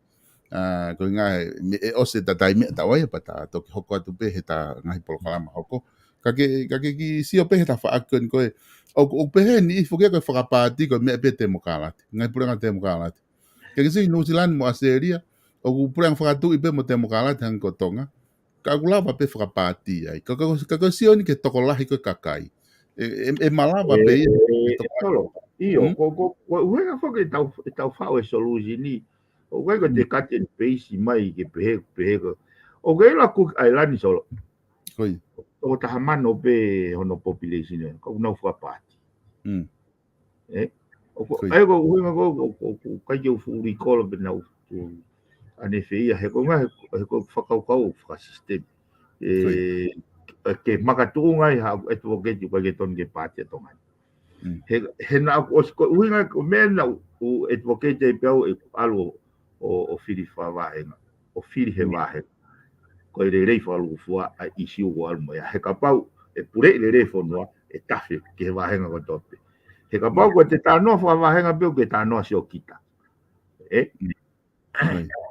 ʻA, ko e ʻuhinga he, meʻa ʻosi ʻeta taimi ʻa taua ia pea ta toki hoko atu pē he ʻeta ngaahi polokalama hoko. Ka ke, ka ke kiʻi sio pē he tafaʻaki ko eni ko ē. ʻOku, ʻoku pehē ni ʻi foki ko e fakapaati ko e meʻa pē temokalati. Ngaahi puleʻanga temokalati. Ke ke sio ʻi Nuʻusila mo ʻAositelēlia, ʻoku puleʻanga fakatuʻi pē mo temokalati hangē ko Tonga. Ka ʻoku lava pē fakapaati ai. Ka, ka, ka, ka sio ni ki he tokolahi ko e kakai. ʻE, ʻe, ʻe malava pē ia. ʻE, ʻe tokolahi. Solo. ʻIo, ko, ko, ko e ʻuhinga foki ʻetau, ʻetau faʻu e solution ni. ʻOku ʻikai ko e te cut and paste mai ke pehē, pehē ko. ʻOku ke ʻilo Cook Island, Solo. Ko ia. Toko taha mano pē hono population ē. Ka ʻoku nau fakapaati. ʻE? ʻOku, ʻa ia ko e ʻuhinga ko, ko, ko, ʻoku ʻikai ke u fuʻu recall pe naʻa ku, ʻanefē ia, he ko e ʻuhinga, he, he ko e fakakaukau fakasisitemi. ʻE, ʻe ke makatuʻunga ai haʻaku advocate ʻoku ʻikai ke tonu ke paati ʻa Tonga ni. He, he naʻa ku ʻosi ko e ʻuhinga ko e meʻa naʻa ku advocate ai pē au ʻeku ʻalu ʻo, ʻo, ʻo fili fakavāhenga, ʻo fili he vāhenga. Ko e lelei fakalūkufua ʻa e issue ʻoku ʻalu mo ia. He kapau ʻe puleʻi lelei e fonua, ʻe tafe ki he vāhenga kotoa pē. He kapau ko e te talanoa fakavāhenga pē ʻoku ke talanoa siokita. ʻE?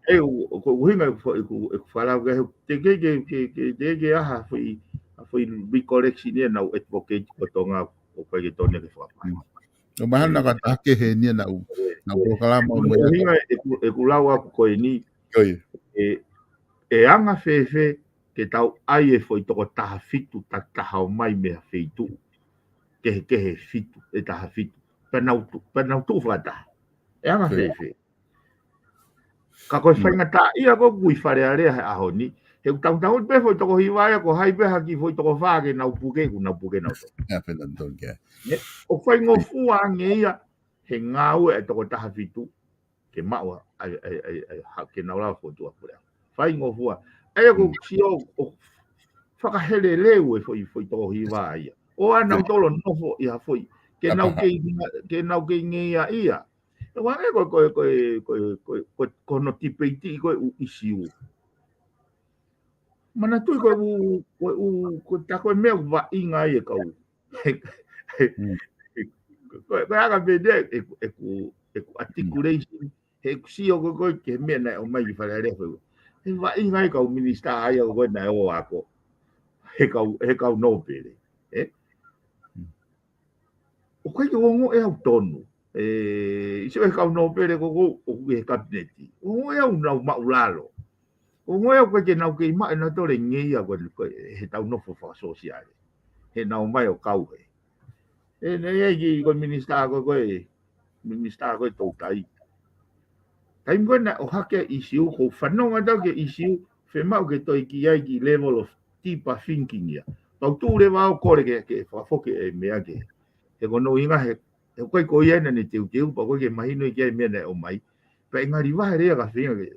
ʻE, ʻoku, ʻoku ʻuhinga ʻeku, ʻeku, ʻeku falau ke he, teʻeki ke, ke, ke, teʻeki ke ʻi ai ha foʻi, ha foʻi recollection ia naʻa ku advocate ko Tonga ʻoku ʻikai ke tonu ke fakapaati. ʻO mahalo naʻa ka taha kehe ni naʻa ku, naʻa ku polokalama mo ia. ʻUhinga ʻeku, ʻeku lau ʻaku ko eni, ʻe, ʻe anga fēfē ke tau ʻai e foʻi toko taha fitu, ta taha ʻomai mei ha feituʻu kehekehe fitu, ʻe taha fitu. Pea nau tuʻu, pea nau tuʻu fakataha. ʻE anga fēfē. Ka ko e faingataʻaʻia ko ē ʻoku ʻi Fale Alea he ʻaho ni, he ʻoku tautau pē foʻi toko hiva ia ko hai pē ha kiʻi foʻi toko fā ke nau puke, kuo nau puke nautolu. ʻE, ʻoku faingofua ange ia he ngāue ʻa e toko taha fitu ke maʻu ʻa e, ʻa e, ʻa e, ʻa e, ha, ke nau lava fokotuʻu ʻa e puleʻanga. Faingofua. ʻA ia ʻoku sio ʻoku fakaheleleu e foʻi, foʻi toko hiva ia. ʻO ʻa nautolu ʻo nofo ʻi ha foʻi. Ke nau kei, ke nau kei ngeia ia. ʻE ʻuhinga ko, ko, ko, ko, ko, ko, ko hono tipeiti ko e ʻū ʻisiū. Manatuʻi ko e ʻū, ko e ʻū, ko e ta ko e meʻa ʻoku vaʻinga ai e kau. Ko e, ko e anga pē ʻeku, ʻeku, ʻeku articulation, he ʻeku sio ko ē ko ē ki he meʻa naʻe ʻomai ki Fale Alea ko ē. He vaʻinga ai e kau minisitā ʻa ia ko ē naʻe ō ako. He kau, he kau nōpele. ʻE? ʻOku ʻikai ke u ongoʻi au tonu. ʻE, ʻi he kau nōpele ko ē ʻoku ʻi he kapineti. ʻOku ʻikai au nau maʻulalo. ʻOku ʻikai au ke nau kei maʻu ʻe nautolu e ngeia ko ē, ko ē, he tau nofo fakasōsiale. He nau mai ʻo kau he. ʻE, naʻe ʻi ai ki ko e minisitā ko ē, minisitā ko ē toutai. Taimi ko ē naʻe ʻohake e ʻisiū, ʻoku ou fanongo atu ki he ʻisiū, fiemaʻu ke toe ki ai ki level of deeper thinking ia. Pea u tuʻu leva au ʻo kole ke, ke fakafoki e meʻa ke. He ko hono ʻuhinga he, he ʻoku ʻikai ko ia naʻa ne teuteu, pea ʻoku ʻikai ke mahino ki ai e meʻa naʻe ʻomai. Pea ʻe ngali vahe lea ka feinga ke.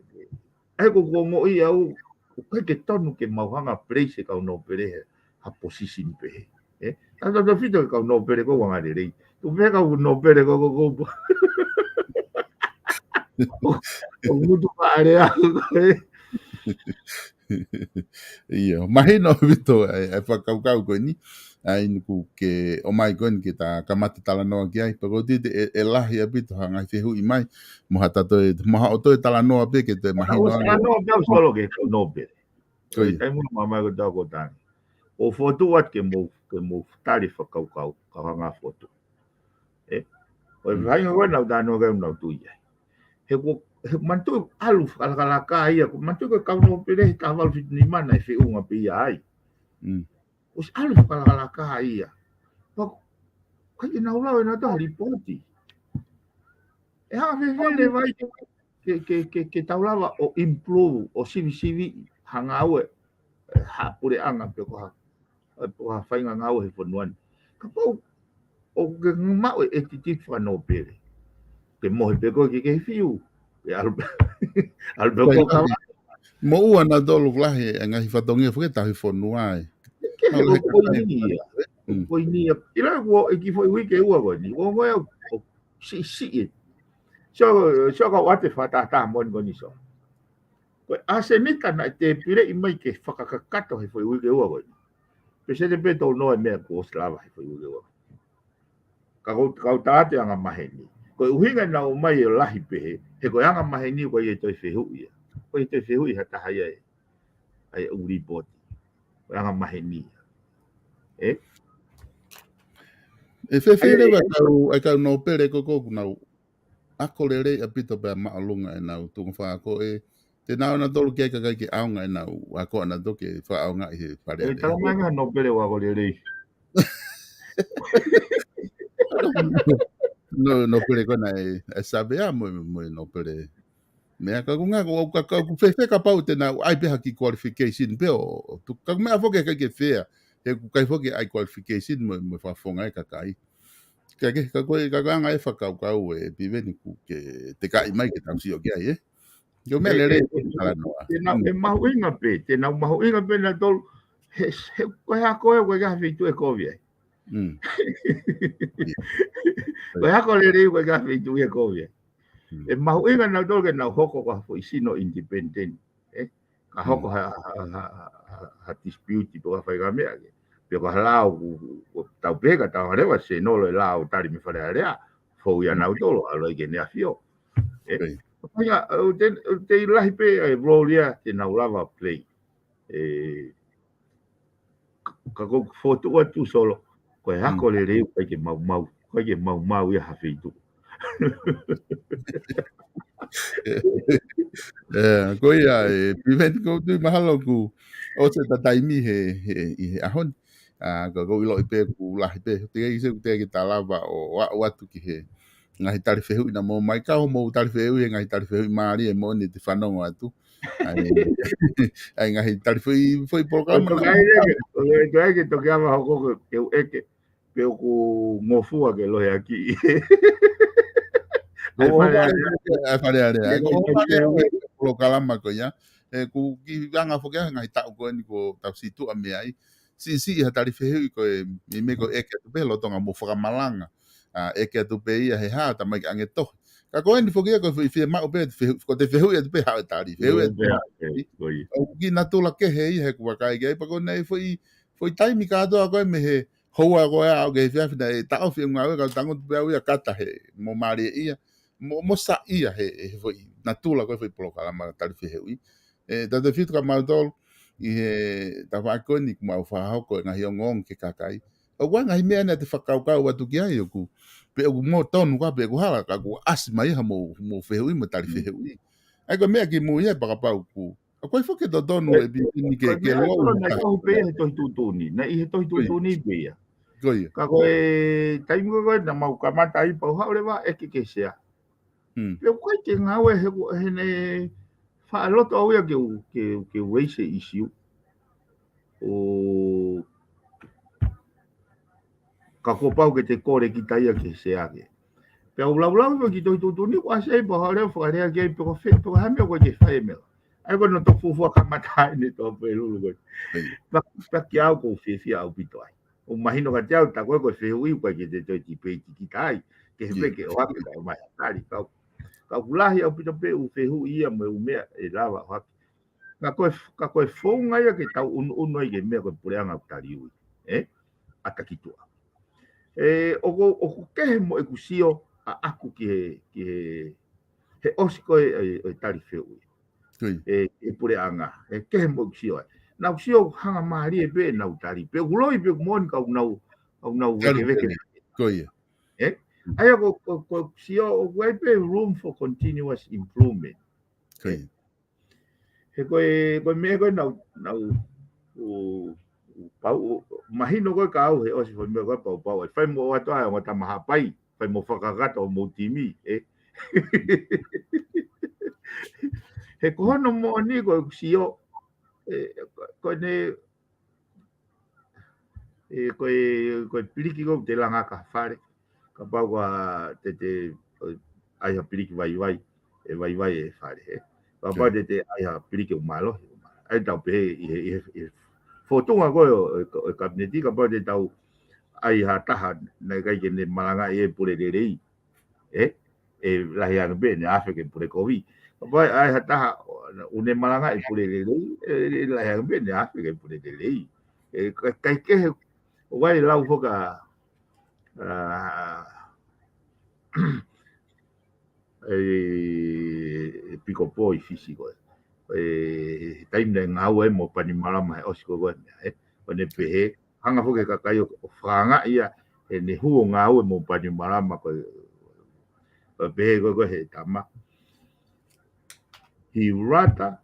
ʻA ia ʻoku ou ongoʻi au, ʻoku ʻikai ke tonu ke mau hanga place e kau nōpele he ha position pehē. ʻE? Tautautefito e kau nōpele ko ē ʻoku angalelei. Tuku pē kau nōpele ko ē ʻoku, ʻoku ngutu faʻa lea ko ē. ʻIo, mahino ʻaupito e, e fakakaukau ko eni. ʻA ia ʻoku ke ʻomai ko eni ke ta kamata talanoa ki ai. Pea ʻoku ou tui ʻe, ʻe lahi ʻaupito ha ngaahi fehuʻi mai. Mo ha ta toe, mo haʻo toe talanoa pē ke toe mahino. Talanoa pē au Solo ki he kau nōpele. Ko ia. Taimi ʻoku mamae ko ē tau ko tangi. ʻO fotu atu ke mou, ke mou tali fakakaukau, ka hanga fotu. ʻE? ʻO e vaʻinga ko ē naʻa ku talanoa ki ai naʻa ku tui ai. He ko, he manatuʻi ʻalu fakalakalaka ia, ko e manatuʻi ko e kau nōpele he taha valu fitu nima naʻe feʻunga pē ia ai. ʻosi ʻalu fakalakalaka ia. Pea ʻikai ke nau lau ʻe nautolu ha lipooti. ʻE hanga fēfē leva ai ke, ke, ke, ke tau lava ʻo improve, ʻo sivisiviʻi ha ngāue, ʻe, ha puleʻanga pe ko ha, ʻe, pe ko ha faʻahinga ngāue he fonua ni. Kapau ʻoku ke maʻu e ʻetikiti fakanōpele, ke mohe pē koe ke ke fiu, ke ʻalu pē, ʻalu pē koe ka. Moʻua nautolu lahi e ngaahi fatongia fakatātā he fonua ē. Ke he ʻoku poini ia. Mm. Poini ia. ʻIlo kuo ʻi he kiʻi foʻi uike ʻe ua ko eni, ʻoku ongoʻi au ʻoku siʻisiʻi. Sio, sio ka ʻoatu e fakatātā moʻoni ko eni, sio. Ko e ʻasenita naʻe tēpileʻi mai ke fakakakato he foʻi uike ʻe ua ko eni, pēseti pē tolu noa e meʻa kuo ʻosi lava he foʻi uike ʻe ua. Ka ʻoku, ka ʻoku tātā e anga maheni. Ko e ʻuhinga naʻe ʻomai ʻo lahi pehē, he ko e anga maheni ʻoku ʻikai ke toe fehuʻi ia. ʻOku ʻikai ke toe fehuʻi ha taha ia ʻe, ʻa e ʻū lipooti. Ko e anga maheni ia. ʻE? ʻE fēfē leva e kau, e kau nōpele ko ē ʻoku nau ako lelei ʻaupito pea māʻolunga ʻenau tuʻunga fakaako ē. Te nau ō nautolu ki ai kae ʻikai ke ʻaonga ʻenau ako ʻanautolu ke fakaʻaongaʻi he Fale Alea. Talamai ʻe he nōpele ʻoku ako lelei. Nō, nōpele ko ena ʻe, ʻe Savea mo, mo nōpele. Meʻa ka ʻoku ngā, ʻoku, ka, ka ʻoku fēfē kapau te nau ʻai pē ha kiʻi qualification pē ʻo, ʻo tu, ka ʻoku meʻa foki ʻikai ke fea. He ʻoku ʻikai foki ʻai qualification mo, mo fakafofonga e kakai. Ka ke, ka ko e, ka ko e anga e fakakaukau ē, Piveni, ʻoku ke tekaʻi mai ke tau sio ki ai, ē? Ke meʻa lelei ʻe, ʻe, talanoa. Te nau, mm, ʻe mahuʻinga pē, te nau mahuʻinga pē nautolu, he, he, ko e hā ko ē, ko e hā feituʻu ʻe kovi ai. Mm. Ko e hā ko e lelei, ko e hā feituʻu ʻe kovi ai. Mm. ʻE mahuʻinga nautolu ke nau hoko ko ha foʻi sino independent, ē? Ka hoko, mm, ha, ha, ha, ha, ha dispute pe ko ha faʻahinga meʻa ke. Pe ko ha lao ʻoku, ʻoku tau pehē ka tau halewa se nolo e lao tali mei Fale Alea, fou ia nautolu, ʻalu ai ki he ʻEne ʻAfio. Ē? Right. Faʻahinga, ʻoku te, ʻoku te lahi pē e role ia te nau lava play. Ē, ka, ka ʻoku fotu atu Solo, ko e hā ko e, mm, lelei ʻoku ʻikai ke maumau, ʻikai ke maumau ia ha feituʻu. ʻE, ko ia ē, Piveni, ʻoku ou tui mahalo kuo ʻosi ʻeta taimi he, he, ʻi he ʻaho ni. ʻA, ka ʻoku ou ʻiloʻi pē ʻoku lahi pē, teʻeki ai ke se ʻoku teʻeki ke ta lava ʻo, ʻo aʻu atu ki he ngaahi tali fehuʻi naʻa mou ʻomai, ka ʻoku mou tali fehuʻi he ngaahi tali fehuʻi mālie moʻoni te fanongo atu. ʻAi, ʻai ngaahi tali foʻi, foʻi polokalama. Ko e toki ʻai ke, ko e toki ʻai ke toki ava hoko ke, ke u ʻeke, pe ʻoku ngofua ke lohe ʻaki. ʻAi Fale Alea. ʻAi Fale Alea. Ko e polokalama ko ia. ʻE, ʻoku kiʻi anga foki ʻa e ngaahi taʻu ko eni kuo tau situʻa mei ai. Siʻisiʻi ha tali fehuʻi ko e, ʻi he meʻa ko e ʻeke atu pē lolotonga mo fakamalanga. ʻA, ʻeke atu pē ia he hā, talamai ke ʻange tohi. Ka ko eni foki ia ko e foʻi fiemaʻu pē, fehu-, ko e fehuʻi atu pē haʻu e tali. Fehuʻi atu pē haʻu e tali. Ko ia. ʻOku kiʻi natula kehe ia he ʻoku vakai ki ai, pea ko e ʻuhinga foʻi, foʻi taimi kātoa ko ē mei he houa ko ē ʻo aʻu ki he efiafi naʻe taʻofi e ngāue ka tangutu pē au ia kata he mo mālie ia. Mo, mo saiʻia he, he foʻi natula ko e foʻi polokalama tali fehuʻi. ʻE, tautefito kia mautolu, ʻi he tafaʻaki ko eni kuo mau fakahoko e ngaahi ongoongo ki he kakai. ʻOku ʻi ai e ngaahi meʻa naʻa te fakakaukau atu ki ai ʻoku, pe ʻoku mo tonu ka pe ʻoku hala ka kuo ʻasi mai ha mo, mo fehuʻi mo tali, mm, fehuʻi. ʻAi ko e meʻa ki mui ia pea kapau ʻoku, ʻoku ʻikai foki ke totonu, ʻe, ʻe Piveni ke, ko e ke meʻa lou ko ē naʻe ka. Tohi pē ia he tohi tuʻutuʻuni. Naʻe ʻi he tohi, ko ia, tuʻutuʻuni pē ia. Ko ia. Ka ko e taimi ko ē naʻa mau kamata ai pea u haʻu leva ʻo ʻeke ki he sea. Hmm. Pea ʻoku ʻikai ke ngāue he ko, he naʻe faʻa loto au ia ke u, ke, ke u raise e issue. ʻO ka kuo pau ke te kole kita ia ki he sea ke. Pea u laulau pē ki he tohi tuʻutuʻuni, kuo ʻasi ai pea u haʻu leva ʻo fakalea ki ai pe ko fē, pe ko e hā e meʻa ʻoku ʻikai ke fai e meʻa. ʻAi ko e no tofu fua kamata ai ne tō pē lulu ko ē. Ia. Pea, pea kiate au ʻoku ou fiefia ʻaupito ai. ʻOku mahino kiate au, tā ko ē ko e fehuʻi, ʻoku ʻikai ke te toe tipeiti kita ai. Ke he, ia, pē ke ʻohake ka ʻomai ha tali, ka ʻoku, ka ʻoku lahi ʻaupito pē ʻū fehuʻi ia mo e ʻū meʻa ʻe lava ʻohake. Ka ko e, ka ko e founga ia ke tau ʻunuʻunu ai ki he meʻa ko e puleʻanga ʻoku tali ui. Ē? ʻAta ki tuʻa. Ē, ʻoku, ʻoku kehe mo ʻeku sio ʻaʻaku ki he, ki he, he ʻosi ko ē ʻo e, ʻo e tali fehuʻi. Ko ia. ʻE, ʻe puleʻanga, ʻe kehe mo ʻeku sio ai. Naʻá ku sio hanga mālie pē ʻenau tali. Pea ʻoku loi pē ʻoku moʻoni ka ʻoku nau, ka ʻoku nau tali vekeveke. Ko ia. Ē? ʻAi ko, ko, ko ʻeku sio ʻoku ʻi ai pē room for continuous improvement. Ko ia. He ko e, ko e meʻa ko ē naʻá ku, naʻá ku, ʻū, ʻū pau, ʻū, mahino ko e kau he ʻosi foʻi meʻa ko e pau pau. ʻE fai mo ʻoatu ai ʻa e ongo tama Haʻapai, fai mo fakakakato mo timi, ē. He ko hono moʻoni ko e sio, ē, ko, ko ʻene, ē, ko e, ko e piliki ko te langa ka fale. Kapau ko te, te, ʻai ha piliki vaivai, ʻe vaivai e fale, ē. Kapau te, te ʻai ha piliki ʻo mālohi, ʻe mālohi. ʻAi tau pehē ʻi he, ʻi he, ʻi he fotunga ko e, ʻo e, ʻo e kapineti, kapau te tau ʻai ha taha, naʻe ʻikai ke ne malangaʻi e pule lelei. Ē? ʻE lahi ange pē ʻene afe ke pule kovi. Kapau ʻe ʻai ha taha, ʻoku ne malangaʻi pule lelei, ʻe, ʻe lahi ange pē ʻene afe ke pule lelei. ʻE, ka, kai kehe, ʻo vai lau foka, ʻa, ʻe, ʻe Piko Poi Fisi ko ē. ʻE, taimi naʻe ngāue mo Panimalama he ʻosi ko ē ko e meʻa, ē? ʻO ne pehē, hanga foki e kakai ʻo, ʻo fakaangaʻi ia, ʻene hū ʻo ngāue mo Panimalama ko ē, ʻo pehē ko ē ko e he tama. He rather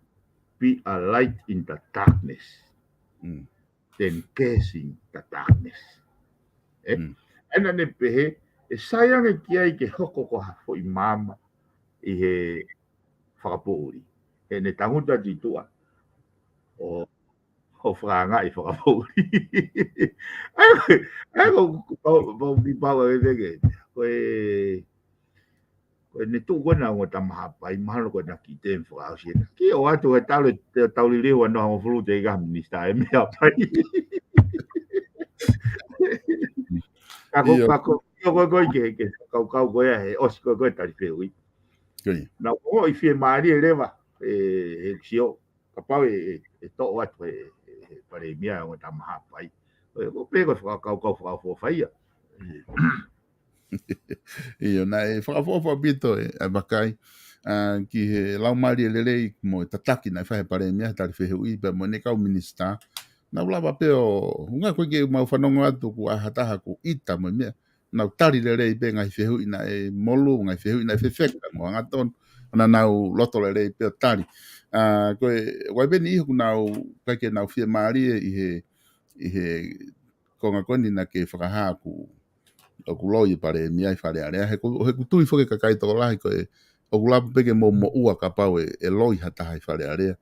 be a light in the darkness than curse in the darkness. Ē? ʻAi naʻa ne pehē, ʻe sai ange ki ai ke hoko ko ha foʻi maama ʻi he fakapoʻuli. He ne tangutu atu ʻi tuʻa ʻo, ʻo fakaangaʻi fakapoʻuli. ʻAi, ʻai ko, pau, pau, mi pau ʻe veke. Ko e, ko ʻene tuʻu ko ena ongo tama Haʻapai, mahalo ko ena ki te fakaʻosi ena. Ki ʻoatu he talo, te tau liliu ʻa Noa Hongofulu te ika minisitā ʻe meʻa pai. Kako, kako, ʻio ko e, ko e ke, ke kaukau ko ē he ʻosi ko ē ko e tali fehuʻi. Naʻa ko ʻi fiemālie leva, ʻe, he sio, kapau ʻe, ʻe, ʻe toʻo atu he, he, he palēmia ongo tama Haʻapai. ʻE, ko pē ko e fakakaukau fakaʻofoʻofa ia. ʻIo, naʻe fakaʻofoʻofa ʻaupito ē, ʻa e vakai, ʻa, ki he laumālie lelei mo e tataki naʻe fai he palēmia, he tali fehuʻi, pea mo ʻene kau minisitā. Naʻa ku lava pē ʻo, hunga ko e ke mau fanongo atu kuo ʻai ha taha kuo ʻita mo e meʻa. Naʻa ku tali lelei pē ngaahi fehuʻi naʻe molu, ngaahi fehuʻi naʻe fefeka, mo hangatonu. ʻA naʻa ku loto lelei pē ʻo tali. ʻA, ko e, ʻoku ʻi ai pē niʻihi ʻoku nau, ʻikai ke nau fiemālie ʻi he, ʻi he konga ko eni naʻa ke fakahā ʻoku, ʻoku loi e palēmia ʻi Fale Alea. He ʻoku, he ʻoku tui foki e kakai tokolahi ko e, ʻoku lava pē ke mou moʻua kapau ʻe, ʻe loi ha taha ʻi Fale Alea.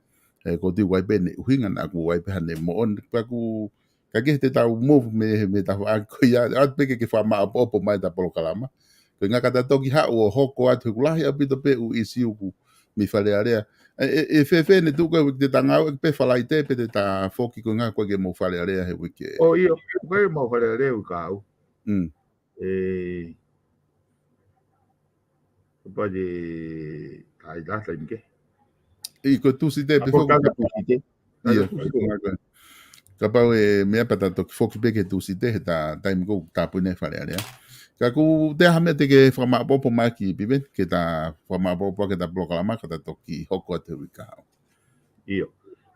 He ʻoku tui ʻoku ʻi ai pē ʻene ʻuhinga naʻa ʻoku ʻi ai pē haʻane moʻoni. Pea ʻoku, ka ke he te tau move mei, mei he tafaʻaki ko ia, ʻoatu pē ke, ke fakamāʻopoʻopo mai ʻeta polokalama. Ko e ngaahi ka ta toki haʻu ʻo hoko atu he ʻoku lahi ʻaupito pē ʻū ʻīsiu ʻoku mei Fale Alea. ʻE, ʻe, ʻe fēfē ʻene tuʻu ko ē, te ta ngāueʻaki pē Falaite pe te ta foki ko e ngaahi ko ē ke mou Fale Alea he uike? ʻO ʻio, ko e mau Fale Alea uike kau. Mm. ʻE, kapau te, kai tata ʻi ke. ʻI ko e Tūsite pē foki. Tata Tūsite. ʻIo, kapau ʻe meʻa pea ta toki foki pē ki he Tūsite he ta taimi ko ē ʻoku tāpuni ai Fale Alea. Ka ʻoku te ʻai ha meʻa te ke fakamāʻopoʻopo mai ki Piveni, ke ta fakamāʻopoʻopo ki heʻeta polokalama, ka ta toki hoko atu he uike kahaʻu. ʻIo.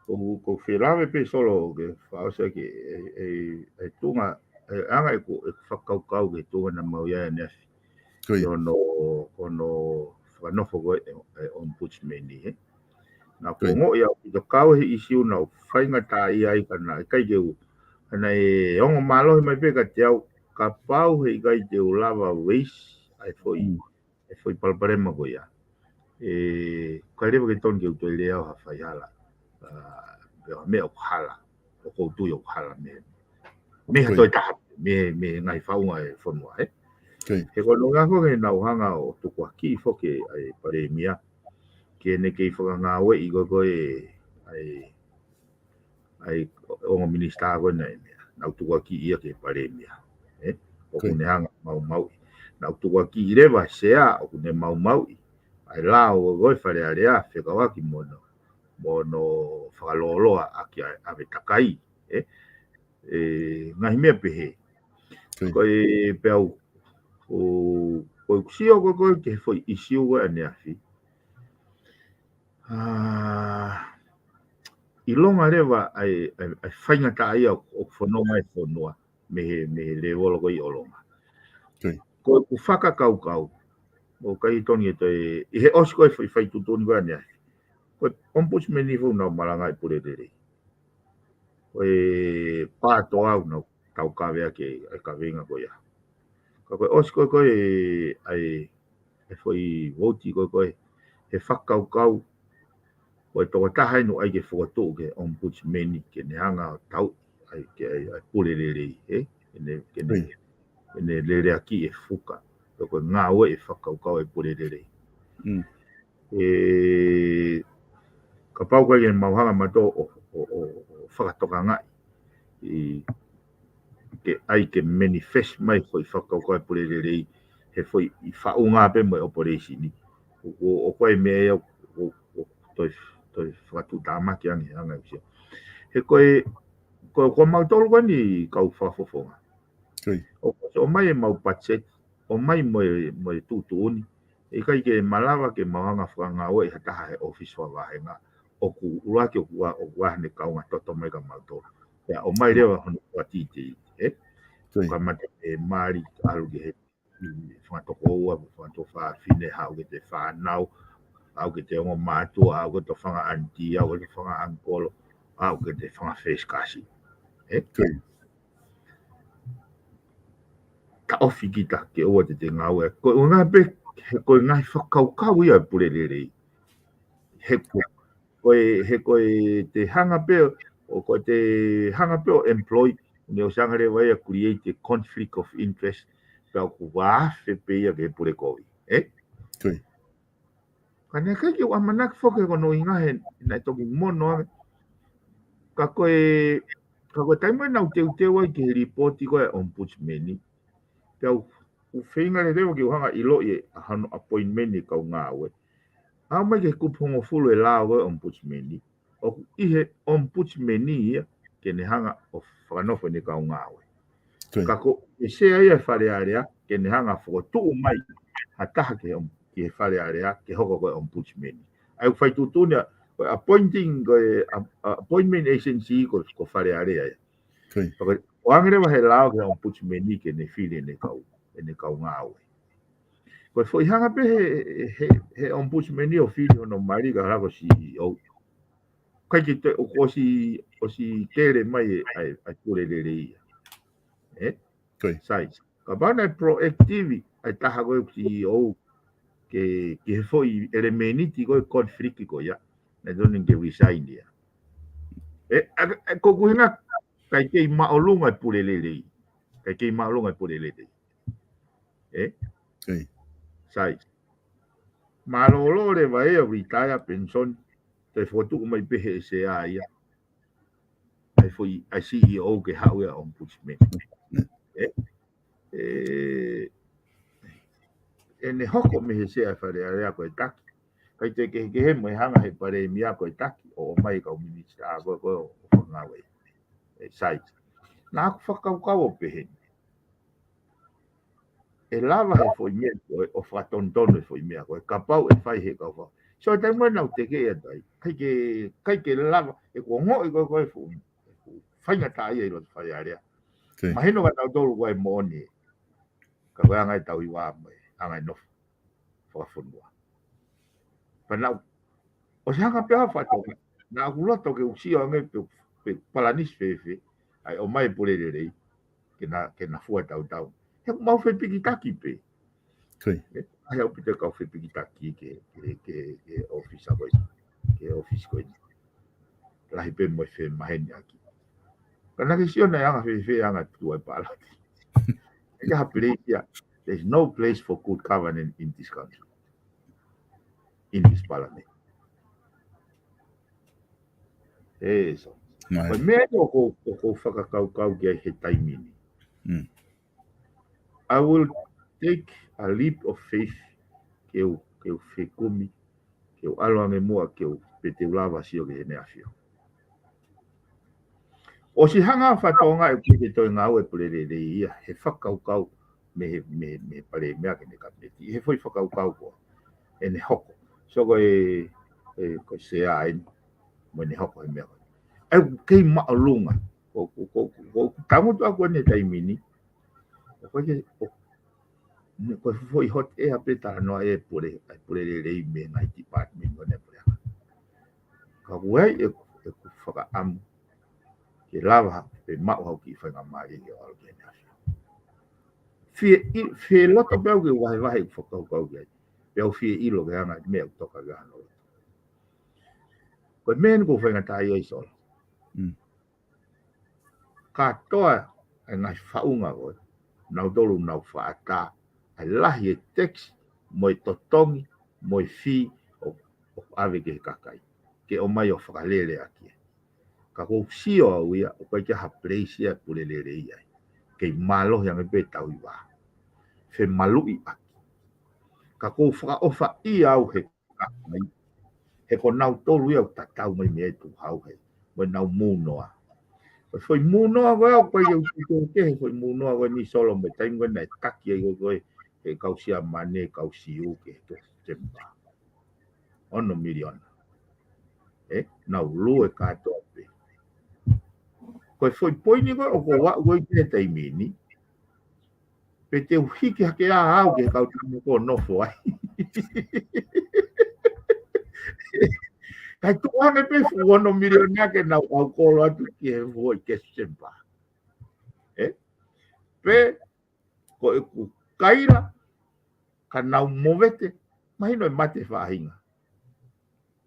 ʻOku, ʻoku ou fie lave pē Solo ke fakaʻosi ʻaki e, e, e tuʻunga, e anga ʻeku, ʻeku fakakaukau ki he tuʻunga naʻa mau ʻi ai ʻaneafi. Ko ia. Ko hono, ko hono fakanofo ko ē e, e ombudsman ni, ē. Naʻa ku ongoʻi ʻaupito kau he ʻīsiu naʻa ku faingataʻaʻia ai ka naʻe ʻikai ke u. Ka naʻe ongo mālohi mai pē kiate au kapau he ʻikai te u lava raise ʻa e foʻi, ʻa e foʻi palopalema ko ia. ʻE, ʻikai leva ke tonu ke u toe lea ʻo ha faihala. ʻA, pe ʻo ha meʻa ʻoku hala. ʻOku ou tui ʻoku hala mei, mei ha toe taha, mei, mei he ngaahi faʻunga e fonua, ē. He ko hono ʻuhinga ko ē naʻa ku hanga ʻo tukuakiʻi foki ʻa e palēmia. Ke ne kei fakangāueʻi ko ē ko ē ʻa e, ʻa e ongo minisitā ko ē naʻe meʻa. Naʻa ku tukuakiʻi ia ki he palēmia. Ē? ʻOku ne hanga maumauʻi. Naʻa ku tukuakiʻi leva Sea, ʻoku ne maumauʻi ʻa e lao ko ē Fale Alea, fekauʻaki mo hono, mo hono fakalōloa ʻaki ʻa e ʻave takai. Ē? ʻE, ngaahi meʻa pehē. Ko e pea u, ʻo, ko e sio ko ē ko ē ki he foʻi ʻīsiu ko ē ʻaneafi. ʻA, ʻilonga leva ʻa e, ʻa e, ʻa e faingataʻaʻia ʻoku, ʻoku fononga e fonua mei he, mei he lēvolo ko ē ʻi ʻolunga. Ko ʻeku fakakaukau, ʻoku ʻikai tonu ke toe, ʻi he ʻosi ko ē fai, fai tuʻutuʻuni ko ē ʻaneafi. Ko e ombudsman ni foki naʻa ku malangaʻi pule lelei. Ko e pātoa au naʻa ku tau kavea ke ʻai kaveinga ko ia. Ka ko e ʻosi ko ē ko ē ʻai e foʻi vouti ko ē ko ē he fakakaukau ko e tokotaha inu ʻai ke fokotuʻu ke ombudsman ke ne hanga ʻo tau ʻai ke ʻai ʻai pule lelei, ē? Ke ne, ke ne, ke ne leleaki e fuka. Ko e ngāue e fakakaukau e pule lelei. Mm. E, kapau ko e mau hanga mato ʻo, ʻo, ʻo, ʻo fakatokangaʻi. I, ke ʻai ke manifest mai foʻi fakakaukau e pule lelei, he foʻi ʻi faʻunga pē mo e operation ni. ʻO, ʻo, ʻo ko e meʻa ia, ʻo, ʻo, ʻo, toe, toe fakatuʻutāmaki ange, anga e usia. He ko e, ko, ko mautolu ko eni kau fakafofonga. Ko ia. ʻO, ʻo mai e mau budget, ʻo mai mo e, mo e tuʻutuʻuni, ʻikai ke malava ke mau hanga fakangāueʻi ha taha he ʻōfisi fakavahenga, ʻoku ʻuluaki ʻoku ʻa, ʻoku ʻa ne kaunga toto mai kia mautolu. Pea ʻomai leva hono kuatiti, ē? Ko ia. Kamata e mali, ʻalu ki he fanga tokoua, fanga tokofā fefine, haʻu ki he fānau, haʻu ki he ongo mātuʻa, haʻu ki he fanga ʻaniti, haʻu ki he fanga ʻangikolo, haʻu ki he fanga first cousin. Ē? Ko ia. Taʻofi kita ke ʻoua te te ngāue. Ko e ʻuhinga pē, he ko e ngaahi fakakaukau ia e pule lelei. He ko, ko e, he ko e te hanga pē, ʻo ko e te hanga pē ʻo employ, ne ʻosi hanga leva ia create a conflict of interest, pea ʻoku vāfe pē ia ki he pule kovi. Ē? Ko ia. Ka naʻe ʻikai ke u ʻamanaki foki he ko hono ʻuhinga he naʻe toki mono ange. Ka ko e, ka ko e taimi naʻa ku teuteu ai ki he lipooti ko e ombudsman ni. Pea u, u feinga lelei ke u hanga ʻiloʻi ʻa hono appointment e kau ngāue. ʻAʻu mai ki he kupu hongofulu e lao ko e ombudsman ni. ʻOku ʻi he ombudsman ni ia ke ne hanga ʻo fakanofo ʻene kau ngāue. Ko ia. Ka ko e sea ia e Fale Alea, ke ne hanga fokotuʻu mai ha taha ki he om-, ki he Fale Alea, ke hoko ko e ombudsman. ʻA ia ʻoku fai tuʻutuʻuni ʻa, ko e appointing, ko e a-, a-, appointment agency ko, ko Fale Alea ia. Ko ia. Ka ko e, ʻoange leva he lao ki he ombudsman ke ne fili ʻene kau, ʻene kau ngāue. Ko e foʻi hanga pē he, he, he ombudsman ʻo fili hono mali ka hala ko e C E O. ʻIkai ke te, ʻoku ʻosi, ʻosi tele mai e, ʻai, ʻai pule lelei ia. Ē? Ko ia. Sai. Kapau naʻe proactive ʻa e taha ko e C E O ke, ke he foʻi ʻelemēniti ko e conflict ko ia. Naʻe tonu ke resign ia. Ē, ʻa, ʻa, ko e ʻuhinga, ʻikai kei māʻolunga e pule lelei. ʻIkai kei māʻolunga e pule lelei. Ē? Ko ia. Sai. Mālōlō leva ia retire pension, toe fokotuʻu mai pē he sea ia. ʻAi foʻi, ʻai C E O ke haʻu ia ombudsman. Ē? Ē, ʻene hoko mei he sea Fale Alea ko e taki. ʻIkai toe kehekehe mo e hanga he palēmia ko e taki, ʻo ʻomai kau minisitā ko e, ko e ʻo fakangāue. Ē, sai. Naʻa ku fakakaukau ʻo pehē ni. ʻE lava he foʻi meʻa ko e ʻo fakatonutonu e foʻi meʻa ko e kapau ʻe fai he kau faka. So, taimi naʻa ku tekeʻi atu ai. ʻIkai ke, ʻikai ke lava, ʻe kuo ongoʻi ko e, ko e foʻi. Faingataʻaʻia ʻi loto Fale Alea. Ko ia. Mahino kia tautolu ko e moʻoni. Ka ko e anga e tau hiva mo e, anga e nofo. Fakafonua. Pea naʻa ku, ʻosi hanga pē ʻa fatonga. Naʻa ku loto ke u sio ange pe, pe palanisi fēfē. ʻAi ʻomai pule lelei. Ke na, ke na fua tautau. He ʻoku mau fepikitaki pē. Ko ia. Ē, ʻai ʻaupito e kau fepikitaki ke, ke, ke, ke ʻōfisa ko ē. Ke ʻōfisi ko ē. Lahi pē mo e femaheni ʻaki. Ka naʻa ke sio naʻe anga fēfē anga tuʻu ai palati. ʻIkai ha place ia. There's no place for good governance in this country. In this parliament. Ē, so. Mai. Ko e meʻa ia ʻoku, ʻoku ou fakakaukau ki ai he taimi ni. Mm. I will take a leap of faith ke u, ke u fekumi, ke u ʻalu ange muʻa ke u pē te u lava sio ki heʻene ʻafio. ʻOsi hanga fatonga ʻe ʻikai ke toe ngāue pule lelei ia, he fakakaukau mei he, mei he, mei he palēmia ki heʻene kapineti. He foʻi fakakaukau ko ē ʻene hoko. So ko e, e, ko e sea eni, mo ʻene hoko he meʻa ko ē. ʻE kei māʻolunga, ko, ko, ko, ko, ko tangutu ʻaku ʻene taimi ni, ʻoku ʻikai ke, ʻo, ne, ko e foʻi hot air pē talanoa e pule, ʻai pule lelei mei he ngaahi department ko ē ne pule ʻaki. Ka ʻoku ʻi ai e, ʻeku fakaʻamu ke lava pe maʻu haʻu ki he faingamālie ke ʻalu ki he ʻAfiona. Fie ʻi-, fie loto pē au ke vahevahe ʻeku fakakaukau ki ai. Pea u fie ʻilo ke anga e meʻa ʻoku toka ke hano loto. Ko e meʻa eni ʻoku ou faingataʻaʻia ai Solo. Mm. Kātoa e ngaahi faʻunga ko ē, nautolu nau faʻa tā ʻa e lahi e tax mo e totongi mo e fee ʻoku, ʻoku ʻave ki he kakai ke ʻomai ʻo fakalele ʻaki. Ka ʻoku ou sio au ia, ʻoku ʻikai ke ʻi ai ha place ia ʻe pule lelei ai. Kei mālohi ange pē tauhi vā. Femaluʻi ʻaki. Ka ʻoku ou fakaʻofaʻia au he kakai. He ko nautolu ia ʻoku tatau mai mei ai Tuʻi Hauhau. Mo ʻenau mūnoa. Ko e foʻi mūnoa ko ē ʻoku ʻikai ke u tuku ke he foʻi mūnoa ko eni Solo mo e taimi ko ē naʻe taki ai ko ē, ko ē he kau Siamane, kau Siu ki he Sepitema. Ono miliona. Ē, nau lue kātoa pē. Ko e foʻi poini ko ē ʻoku ou aʻu ko ē ki he taimi ni. Pe te u hiki hake ā au ki he kau tama ko ē ʻoku nofo ai. Kae tuʻu ange pē fuʻu ono miliona ke nau ʻaukolo atu ki he foʻi Sepitema. Ē? Pe ko ʻeku kaila, ka nau movete, mahino ʻe mate faʻahinga.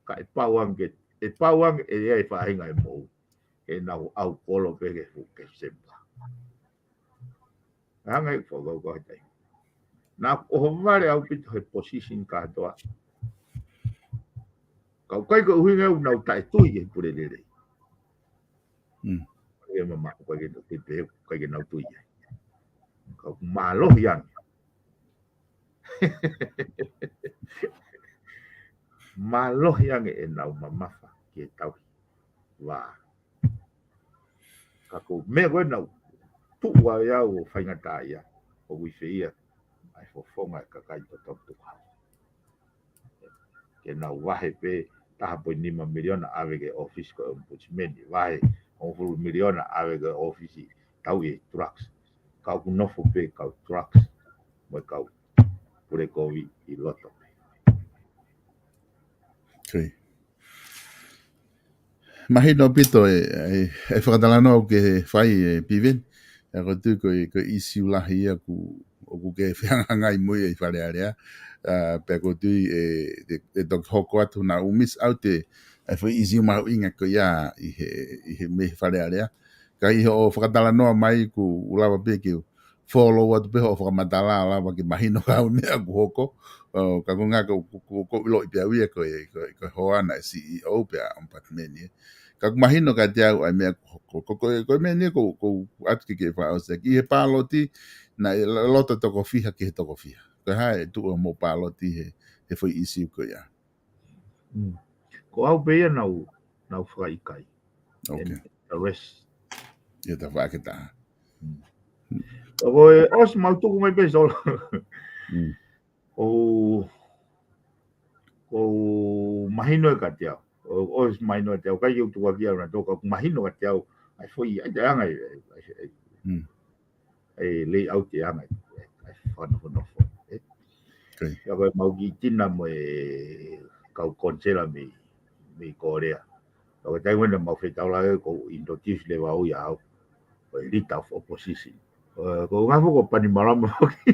Ka ʻe pau ange, ʻe pau ange ʻe ʻi ai faʻahinga ʻe moʻui. Ke nau ʻaukolo pē ki he fuʻu Sepitema. Hanga ʻeku fakakaukau he taimi. Naʻa ku ʻohovale ʻaupito he position kātoa. Ka ʻoku ʻikai ko e ʻuhinga ia ʻoku nau taʻetui ki he pule lelei. Mm. ʻIkai ke mamaʻo, ʻikai ke nau tui pē, ʻikai ke nau tui ai. Ka ʻoku mālohi ange. Mālohi ange ʻenau mamafa ki he tauhi vā. Ka ko e meʻa ko ē naʻa ku tuʻu ai au ʻo faingataʻaʻia, ʻoku ʻi fē ia ʻa e fofonga e kakai totongi Tuʻi Hauhau. Ke nau vahe pē taha poini nima miliona ʻave ki he ʻōfisi ko e Ombudsman, vahe hongofulu miliona ʻave ki he ʻōfisi tauhi e drugs. Ka ʻoku nofo pē kau drugs mo e kau pule kovi ʻi loto pē. Okay. Mahino ʻaupito e, e, e fakatalanoa ʻoku ke fai e Piveni. ʻA ia ʻoku ou tui ko e, ko e ʻīsiu lahi ia ʻoku, ʻoku ke fehangahangai mo ia ʻi Fale Alea. ʻA, pea ʻoku ou tui e, e, e toki hoko atu naʻa ku miss out e, e foʻi ʻīsiu mahuʻinga ko ia ʻi he, ʻi he mei Fale Alea. Ka ʻi hoʻo fakatalanoa mai ʻoku ou lava pē ke u follow atu pē hoʻo fakamatala lava ke mahino ka ʻa e meʻa ʻoku hoko. ʻO, ka ko e ʻuhinga ko, ko, ko, ko e ʻiloʻi pē au ia ko e, ko e, ko e hoa naʻe C E O pea Ombudsman ia. Ka ʻoku mahino kiate au ʻa e meʻa ʻoku hoko. Ko, ko, ko e meʻa ni ko, ko atu ke ke fakaʻosi ʻaki he pāloti naʻe loto toko fiha ki he toko fiha. Ko e hā e tuʻu ʻa hoʻomou pāloti he, he foʻi ʻīsiu ko ia. Mm. Ko au pē ia naʻa ku, naʻa ku fakaʻikaiʻi. Okay. And the rest. Ia ta faʻa ke ta. Mm. Ko e ʻosi mau tuku mai pē Solo. Mm. ʻO, ʻoku mahino kiate au. ʻO, ʻosi mahino kiate au. ʻIkai ke u tukuakiʻi au naʻa toka, ʻoku mahino kiate au. ʻA e foʻi, ʻa e anga, ʻa e, ʻa e, ʻa e, Mm. ʻa e layout e anga, ʻa e, ʻa e fanofonofo, ē. Okay. ʻA ia ko e mau kiʻi tina mo e kau konisela mei, mei Kōlea. ʻA ia ko e taimi naʻa mau fetaulaki ʻoku ou introduce leva au ia au. Ko e leader of opposition. ʻO, ko e ngaahi foʻi ko Bainimarama foki.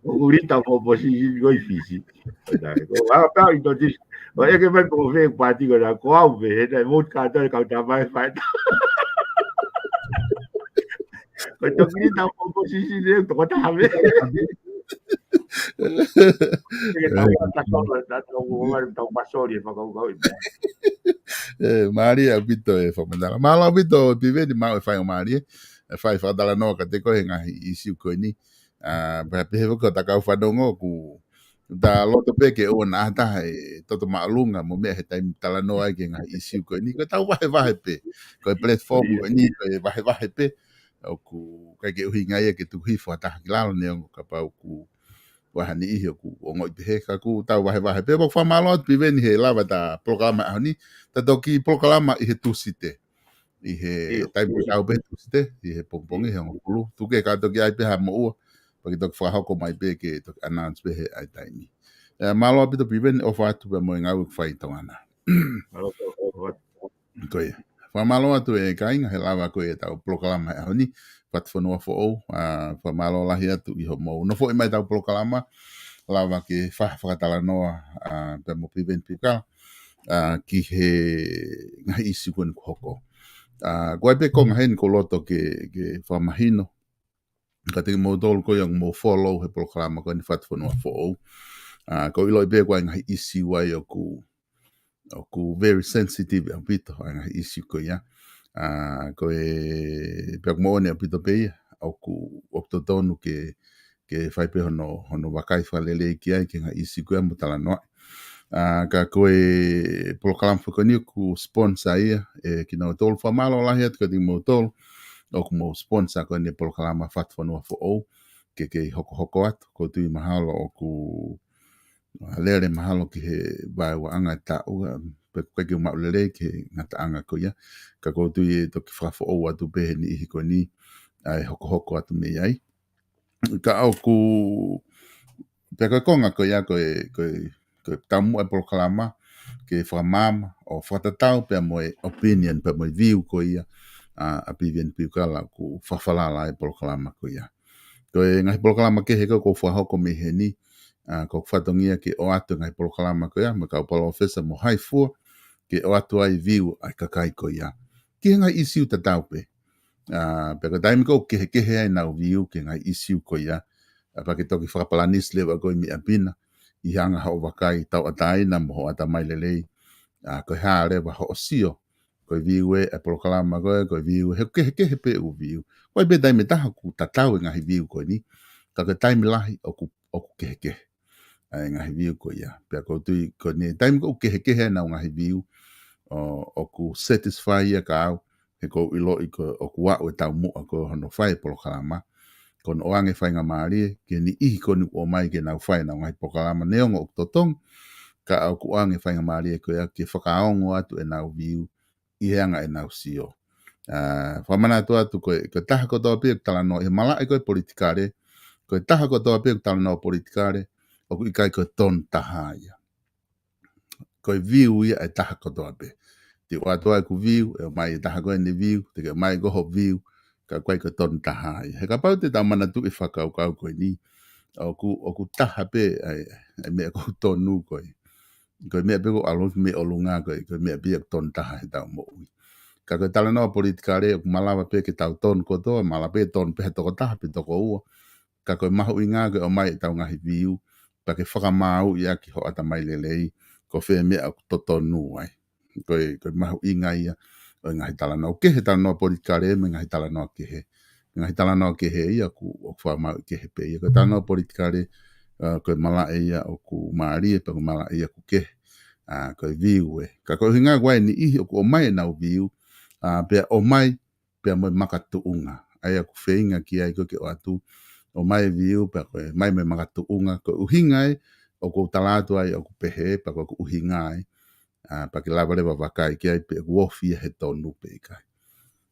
ʻOku leader of opposition ko ē ʻi Fisi. Ko e ngaahi pau introduce. ʻO ʻeke mai pe ko fē pāti ko ena, ko au pē, he naʻe vote kātoa e kau tama e fai. Ko e toki leader of opposition ē, toko taha pē. Ke tau ʻa tato, tato, tau masoli e fakakaukau ʻi meʻa. ʻE, mālie ʻaupito e fakamatala. Mālō ʻaupito Piveni, maʻu e faingamālie e fai fakatalanoa kiate koe he ngaahi ʻīsiu ko eni. ʻA, pea pehē foki ki hota kau fanongo ʻoku ta loto pē ke ʻoua naʻa ʻi ai ha taha ʻe toto māʻolunga mo meʻa he taimi talanoa ai ki he ngaahi ʻīsiu ko eni. Ko ʻetau vahevahe pē. Ko e platform ko eni, ko e vahevahe pē. ʻOku ʻikai ke ʻuhinga ia ke tuku hifo ha taha ki lalo neongo kapau ʻoku ʻi ai ha niʻihi ʻoku ongoʻi pehē, ka ʻoku tau vahevahe pē. ʻOku ou fakamālō atu Piveni he lava ʻeta polokalama ʻaho ni, ʻeta toki polokalama ʻi he Tūsite. ʻI he ʻIo. taimi ʻoku tau pē Tūsite, ʻi he pongipongi, he hongofulu. Tuku ke ka toki ʻi ai pē ha moʻua, pea ke toki fakahoko mai pē ke toki announce pē he ʻai taimi. ʻE, mālō ʻaupito Piveni, ʻofa atu pē mo e ngāue ʻoku fai ʻi Tonga na. Mālō, ʻofa atu. Ko ia. Fakamālō atu e kāinga he lava ko ē ʻetau polokalama he ʻaho ni, Fatufonua Foʻou, ʻa, fakamālō lahi atu ʻi hoʻomou nofoʻi mai ʻetau polokalama, lava ke fa-, fakatalanoa, ʻa, pea mo Piveni Piukala, ʻa, ki he ngaahi ʻīsiu ko eni kuo hoko. ʻA, ko e pē konga heni ʻoku ou loto ke, ke fakamahino kiate kimoutolu ko ia ʻoku mou follow he polokalama ko eni Fatufonua Foʻou. ʻA, ʻoku ou ʻiloʻi pē ko e ngaahi ʻīsiu ia ʻoku, ʻoku very sensitive ʻaupito ʻa e ngaahi ʻīsiu ko ia. ʻA, ko e, pea ʻoku moʻoni ʻaupito pē ia, ʻoku, ʻoku totonu ke, ke fai pē hono, hono vakai fakalelei ki ai ki he ngaahi ʻīsiu ko ia mo talanoa. ʻA, ka ko e polokalama foki ko eni ʻoku sponsor ia ʻe kinautolu, fakamālō lahi atu kiate kimoutolu ʻoku mou sponsor ko eni e polokalama Fatufonua Foʻou, ke kei hokohoko atu, ʻoku ou tui mahalo ʻoku, ʻa, lele mahalo ki he vaeuaʻanga e taʻu, ʻa, pe ʻoku ʻikai ke u maʻu lelei ki he ngataʻanga ko ia, ka ʻoku ou tui ʻe toki fakafoʻou atu pē he niʻihi ko eni ʻa e hokohoko atu mei ai. Ka ʻoku, pea ko e konga ko ia ko e, ko e, ko e taumuʻa e polokalama ke fakamaama ʻo fakatatau pea mo e opinion, pea mo e view ko ia ʻa, ʻa Piveni Piukala ʻoku fakafalala ai e polokalama ko ia. Ko e ngaahi polokalama kehe ko ē ʻoku fakahoko mei heni, ʻa, ko e fatongia ke ʻoatu e ngaahi polokalama ko ia mo e kau palōfesa mo hai fua, ke ʻoatu ai view ʻa e kakai ko ia ki he ngaahi ʻīsiu tatau pē. ʻA, pea ko e taimi ko ē ʻoku kehekehe ai ʻenau view ki he ngaahi ʻīsiu ko ia, ʻa, pea ke toki fakapalanisi leva koe mei ʻapi na, ʻi he anga hoʻo vakai tauʻatāina mo hoʻo ʻatamai lelei, ʻa, ko e hā leva hoʻo sio, ko e view ē ʻa e polokalama ko ē, ko e view ē, he ʻoku kehekehe pē ʻū view. Ko e pē taimi ʻe taha ʻoku tatau e ngaahi view ko eni, ka ko e taimi lahi ʻoku, ʻoku kehekehe ʻa e ngaahi view ko ia. Pea ʻoku ou tui ko eni taimi ko ē ʻoku kehekehe ʻenau ngaahi view, ʻo, ʻoku satisfy ia kia au, he ʻoku ou ʻiloʻi ko ē ʻoku aʻu e taumuʻa ko ē hono fai e polokalama, ko hono ʻoange faingamālie ki he niʻihi ko eni ʻoku ʻomai ke nau fai ʻenau ngaahi polokalama, neongo ʻoku totongi, ka ʻoku ʻoange faingamālie ko ia ke fakaongo atu ʻenau view ʻi he anga ʻenau sio. ʻA, fakamanatu atu ko e, ko e taha kotoa pē ʻoku talanoa ʻi he malaʻe ko ē politikale, ko e taha kotoa pē ʻoku talanoa politikale, ʻoku ʻikai ko e tonu taha ia. Ko e view ia ʻa e taha kotoa pē. Te u ʻoatu ʻeku view, ʻe ʻomai e taha ko ē ʻene view, te ke ʻomai ko hoʻo view, ka ʻoku ʻikai ko e tonu taha ia. He kapau te tau manatuʻi e fakakaukau ko eni, ʻoku, ʻoku taha pē ʻa e, ʻa e meʻa ʻoku tonu ko ē. Ko e meʻa pē ʻoku ʻalu mei ʻolunga ko ē, ko e meʻa pē ia ʻoku tonu taha heʻetau moʻui. Ka ko e talanoa politikale ʻoku malava pē ke tau tonu kotoa, malava pē tonu pē ha toko taha pe toko ua. Ka ko e mahuʻinga ke ʻomai ʻetau ngaahi view, pea ke fakamaauʻi ʻaki hoʻo ʻatamai lelei, ko fē meʻa ʻoku totonu ai. Ko e, ko e mahuʻinga ia ʻo e ngaahi talanoa. Kehe talanoa politikale mo e ngaahi talanoa kehe. Ngaahi talanoa kehe ia ʻoku, ʻoku fakamaauʻi kehe pē ia. Ko e talanoa politikale, ʻa, ko e malaʻe ia ʻoku mālie, pea ko e malaʻe ia ʻoku kehe. ʻA, ko e view ē. Ka ko e ʻuhinga ko ē ʻa e niʻihi ʻoku ʻomai ʻenau view, ʻa, pea ʻomai pea mo e makatuʻunga. ʻA ia ʻoku feinga ki ai ko ē ke ʻoatu, ʻomai e view, pea ko e ʻomai mo e makatuʻunga, ko e ʻuhinga ē ʻoku ou tala atu ai ʻoku pehē, pea ko ʻeku ʻuhinga ē, ʻa, pea ke lava leva vakai ki ai pe ʻoku ofi ia he tonu pe ʻikai.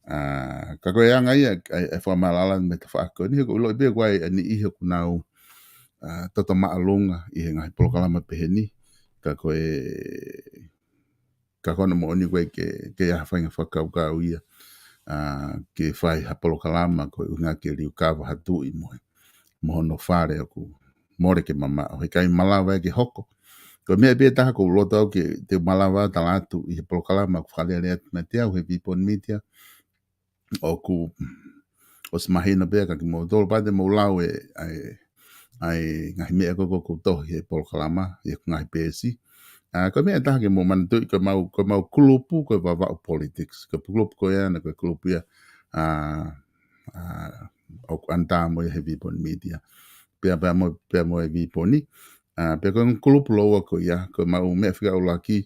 ʻA, ka ko e anga ia ʻa e, ʻa e fakamaʻalaʻala mei he tafaʻaki ko eni, he ʻoku ou ʻiloʻi pē ko e ʻa e niʻihi ʻoku nau, ʻa, toto māʻolunga ʻi he ngaahi polokalama pehē ni, ka ko e, ka ko hono moʻoni ʻoku ʻikai ke, ke ʻi ai ha faʻahinga fakakaukau ia, ʻa, ke fai ha polokalama ko e ʻuhinga ke liukava ha tuʻi mo e, mo hono fale ʻoku mole ke mamaʻo, heʻikai malava ia ke hoko. Ko e meʻa pē ʻe taha ʻoku ou loto au ke, te u malava tala atu ʻi he polokalama ʻoku fakalele atu mei au he VPON Media, ʻoku ʻosi mahino pē kia kimoutolu, pea te mou lau e, ʻa e, ʻa e ngaahi meʻa ko ē ʻoku ou tohi he polokalama, ʻi heʻeku ngaahi peesi. ʻA, ko e meʻa ʻe taha ke mou manatuʻi, ko ʻemau, ko ʻemau kulupu, ko e Vavaʻu Politics. Ko e kulupu ko ia, naʻe ko e kulupu ia, ʻa, ʻa, ʻoku ʻanata mo ia he VPON Media. Pea, pea mo, pea mo e VPON ni. ʻA, pea ko e kulupu lōua ko ia, ko ʻemau meʻa fika ʻuluaki,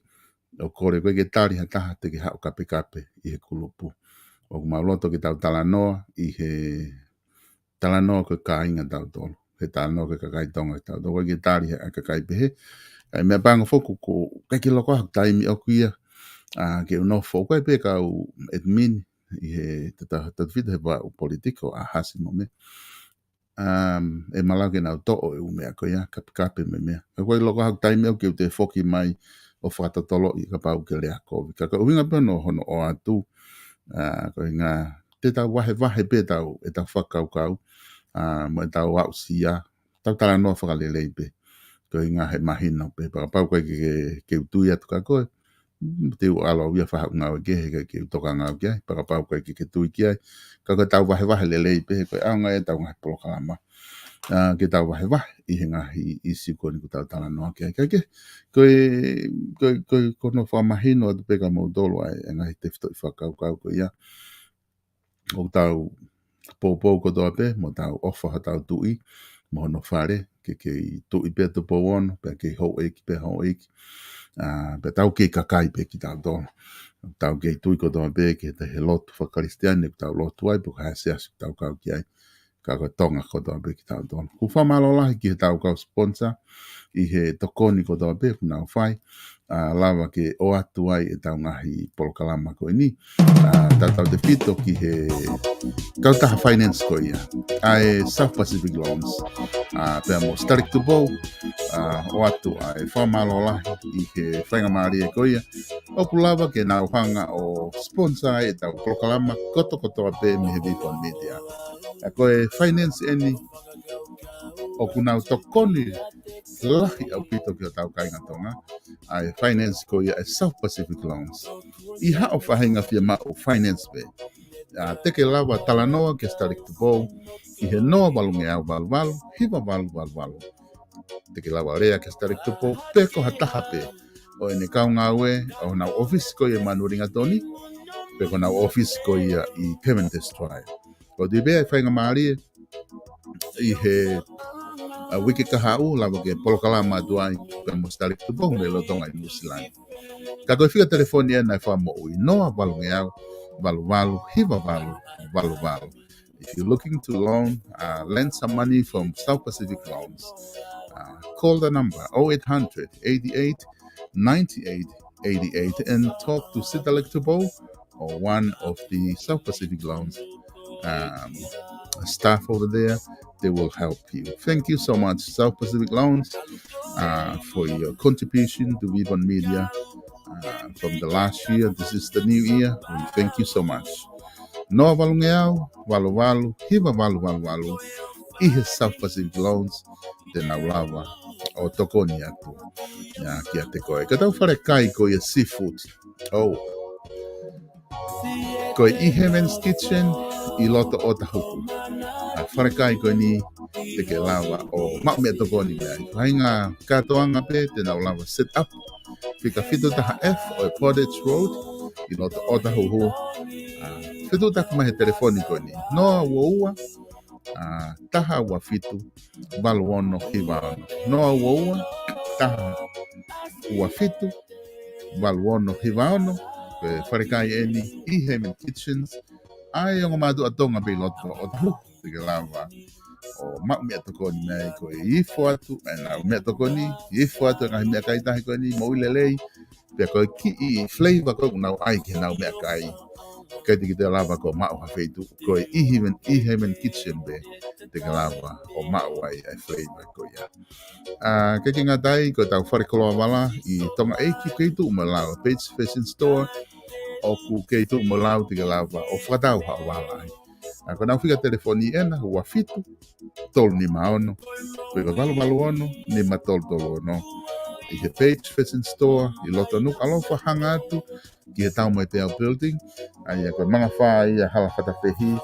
ʻoku kole ko ē ke tali ha taha te ke haʻu kapekape ʻi he kulupu. ʻOku mau loto ke tau talanoa ʻi he talanoa ko e kāinga tautolu. He talanoa ko e kakai Tonga tautolu. ʻOku ʻikai ke tali ha kakai pehē. ʻA e meʻa pango foki ʻoku ʻikai ke loko ʻa e taimi ʻoku ia, ʻa, ke u nofo ʻoku ʻikai pē kau admin ʻi he tata-, tatafita he Vavaʻu Politics ʻa Hasi mo meʻa. Um, ʻe malava ke nau toʻo e ʻū meʻa ko ia, kapekape mo e meʻa. Ka ʻoku ʻikai loko ʻa e taimi ʻoku ou toe foki mai ʻo fakatotoloʻi kapau ʻoku ke lea kovi. Ka ko e ʻuhinga pē hono, hono ʻoatu, ʻA, ko e ʻuhinga te tau vahevahe pē ʻetau, ʻetau fakakaukau, ʻa, mo ʻetau aʻusia, tau talanoa fakalelei pē. Ko e ʻuhinga he mahino pē, fakapapauʻi ke, ke, ke u tui atu kia koe, mm, te u ʻalu au ia ʻo fai haʻaku ngāue kehe, ke, ke u tokanga au ki ai, fakapapauʻi ke, ke tui ki ai. Ka ko ʻetau vahevahe lelei pē, ko e ʻaonga ia ʻetau ngaahi polokalama, ʻa, ke tau vahevahe ʻi he ngaahi ʻīsiu ko eni ʻoku tau talanoa ki ai. Ka ke, ko e, ko e, ko e, ko hono fakamahino atu pē kia moutolu ʻa e, ʻa e ngaahi tefitoʻi fakakaukau ko ia. ʻOku tau poupou kotoa pē, mo tau ʻofa hotau tuʻi, mo hono fale, ke, ke tuʻi pē Tupou Ono, pea ke houʻeiki pē houʻeiki. ʻA, pea tau kei kakai pē kitautolu. Tau kei tui kotoa pē ki he, he lotu fakakalisitiane ʻoku tau lotu ai, pe ko e hā e siasi ʻoku tau kau ki ai. Ka ko Tonga kotoa pē kitautolu. ʻOku fakamālō lahi ki heʻetau kau sponsor, ʻi he tokoni kotoa pē ʻoku nau fai, ʻa, lava ke ʻoatu ai ʻetau ngaahi polokalama ko eni. ʻA, tautautefito ki he kautaha finance ko ia, ʻa e South Pacific Loans, ʻa, pea mo Sitaleki Tupou, ʻa, ʻoatu ʻa e fakamālō lahi ʻi he faingamālie ko ia ʻoku lava ke nau hanga ʻo sponsor ai ʻetau polokalama kotokotoa pē mei he Vivon Media. ʻA, ko e finance eni ʻoku nau tokoni lahi ʻaupito ki hotau kāinga Tonga, ʻa e finance ko ia ʻa e South Pacific Loans. ʻI haʻo faʻahinga fiemaʻu finance pē, ʻa, te ke lava talanoa kia Sitaleki Tupou ʻi he noa valungeau valu valu hiva valu valu valu. Te ke lava lea kia Sitaleki Tupou pe ko ha taha pē ʻo ʻene kau ngāue ʻo honau ʻōfisi ko ia ʻi Manurewa Lingatoni, pe ko honau ʻōfisi ko ia ʻi Pevensey Drive. ʻOku tui pē ʻa e faingamālie ʻi he, ʻa, uike kahaʻu, lava ke polokalama atu ai pea mo Sitaleki Tupou mei lolotonga ʻi Nuʻusila ni. Ka ko e fika telefoni ena ʻe fakamoʻui, noa valungeau valu valu hiva valu valu valu. If you're looking to loan, uh, lend some money from South Pacific Loans, uh, call the number oh eight hundred, eighty-eight, ninety-eight, eighty-eight and talk to Sitaleki Tupou or one of the South Pacific Loans, um, staff over there. They will help you. Thank you so much, South Pacific Loans, uh, for your contribution to Vivon Media, uh, from the last year. This is the new year. We thank you so much. Noa valungeau valu valu hiva valu valu valu ʻi he South Pacific Loans, te nau lava ʻo tokoni atu ia kiate koe. Ko ʻetau falekai ko ia seafood. ʻOu. Ko e ʻi Heaven's Kitchen ʻi loto ʻOtahuhu. ʻA e falekai ko eni te ke lava ʻo maʻu meʻatokoni mei ai. Faʻahinga kātoanga pē te nau lava set up. Fika fitu taha F ʻo e Portage Road ʻi loto ʻOtahuhu. ʻA, fetuʻutaki mai he telefoni ko eni. Noa ua ua, ʻa, taha ua fitu, valu ono hiva ono. Noa ua ua, taha ua fitu, valu ono hiva ono. Ko e falekai eni ʻi Heaven's Kitchen. ʻA e ongo mātuʻa Tonga pē ʻi loto ʻOtahuhu te ke lava ʻo maʻu meʻatokoni mei ai. Ko e ifo atu ʻenau meʻatokoni, ifo atu e ngaahi meʻakai tahi ko eni, moʻui lelei, pea ko e kiʻi flavor ko ē ʻoku nau ʻai ki heʻenau meʻakai, ʻikai te ke toe lava ʻo maʻu ha feituʻu, ko e ʻi Heaven, ʻi Heaven's Kitchen pē te ke lava ʻo maʻu ai ʻa e flavor ko ia. ʻA, ʻikai ke ngata ai, ko ʻetau fale koloa vala ʻi Tonga ʻEiki, kei tuʻu mo e lau, Page Fashion Store, ʻoku kei tuʻu mo e lau te ke lava ʻo fakatau haʻo vala ai. ʻA, ko ʻenau fika telefoni ena, ua fitu, tolu nima ono, pe ko e valu valu ono, nima tolu tolu ono. ʻI he Page Fashion Store ʻi loto Nukuʻalofa, hanga atu ki he Taumoepeau Building, ʻa ia ko e mangafā ia hala Fatafehi,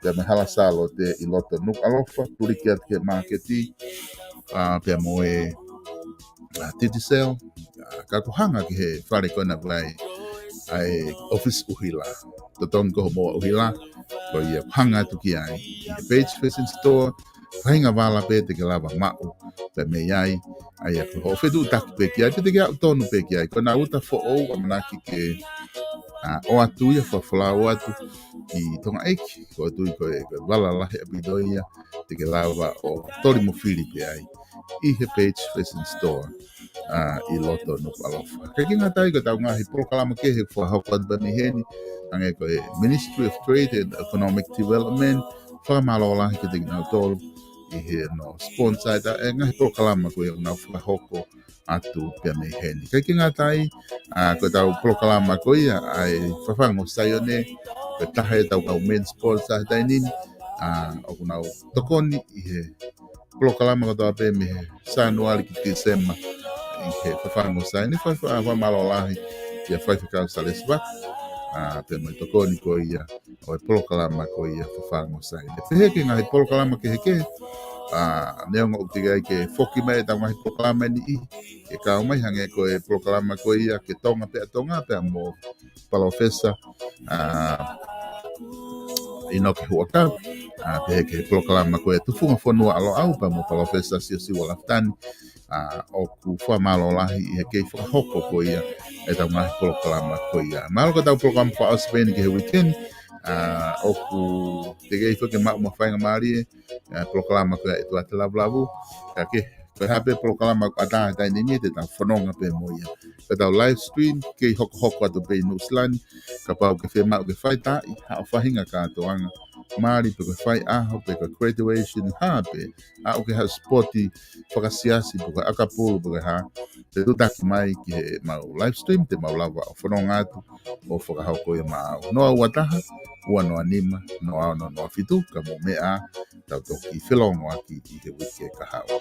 pea mo e hala Sālote ʻi loto Nukuʻalofa, tuliki atu ki he māketi, ʻa, pea mo e, ʻa, Digicel, ʻa, ka ʻoku hanga ki he fale ko ena ʻoku ʻi ai ʻa e ʻōfisi ʻuhila. Totongi ko hoʻo moa ʻuhila, ko ia ʻoku hanga atu ki ai. ʻI he Page Fashion Store, faʻahinga vala pē te ke lava maʻu pē mei ai, ʻa ia ko hoʻo fetuʻutaki pē ki ai, pe te ke aʻu tonu pē ki ai. Ko ʻenau uta foʻou ʻamanaki ke, ʻa, ʻoatu ia, fakafolau atu ʻi Tonga ʻEiki, ʻoku ou tui ko e, ko e vala lahi ʻaupito ia te ke lava ʻo toli mo fili pē ai ʻi he Page Fashion Store, ʻa, ʻi loto Nukuʻalofa. ʻIkai ke ngata ai, ko ʻetau ngaahi polokalama kehe ʻoku fakahoko atu pē mei heni, hangē ko e Ministry of Trade and Economic Development, fakamālō lahi kiate kinautolu, ʻi he no sponsor ʻetau, e ngaahi polokalama ko ia ʻoku nau fakahoko atu pea mei heni. Kae ʻikai ke ngata ai, ʻa, ko ʻetau polokalama ko ia ʻa e Fafangu ʻo Saione, ko e taha ʻetau kau main sponsor he taimi ni, ʻa, ʻoku nau tokoni ʻi he polokalama kotoa pē mei he Sānuali ki Tīsema ʻi he Fafangu ʻo Saione. Fai fa-, fakamālō lahi kia Faifekau Salesi Vaka, ʻa, pea mo e tokoni ko ia ʻo e polokalama ko ia Fafangu ʻo Saione. Pehē ki he ngaahi polokalama kehekehe, ʻa, neongo ʻoku teʻeki ai ke foki mai ʻetau ngaahi polokalama ʻe niʻihi ke kau mai, hangē ko e polokalama ko ia ki Tonga pea Tonga pea mo Palōfesa, ʻa, ʻInoke Huʻakau, ʻa, pehē ki he polokalama ko ia Tufunga Fonua ʻa Loʻau pea mo Palōfesa Siosiua Lafitani, ʻa, ʻoku fakamālō lahi ʻi he kei fakahoko ko ia ʻetau ngaahi polokalama ko ia. Mahalo ko ʻetau polokalama fakaʻosi pē eni ki he weekend, ʻa, ʻoku teʻeki ai foki ke maʻu mo ha faingamālie, ʻa, polokalama ko ia ʻa e Tuate Lavulavu, ka ke, ko e hā pē polokalama ʻoku ʻatā he taimi ni te tau fononga pē mo ia. Ko ʻetau live stream, kei hokohoko atu pē ʻi Nuʻusila ni, kapau ʻoku ke fiemaʻu ke fai taʻi, haʻo faʻahinga kātoanga, mali pe ko e fai ʻaho, pe ko e graduation, hā pē, haʻo ke haʻu sipoti fakasiasi, pe ko e ʻakapulu, pe ko e hā, te tutaki mai ki heʻemau live stream, te mau lava ʻo fononga atu ʻo fakahoko ia maʻau. Noa ua taha, ua noa nima, noa ono noa fitu, ka mou meʻa, tau toki felongoaki ʻi he uike kahaʻu.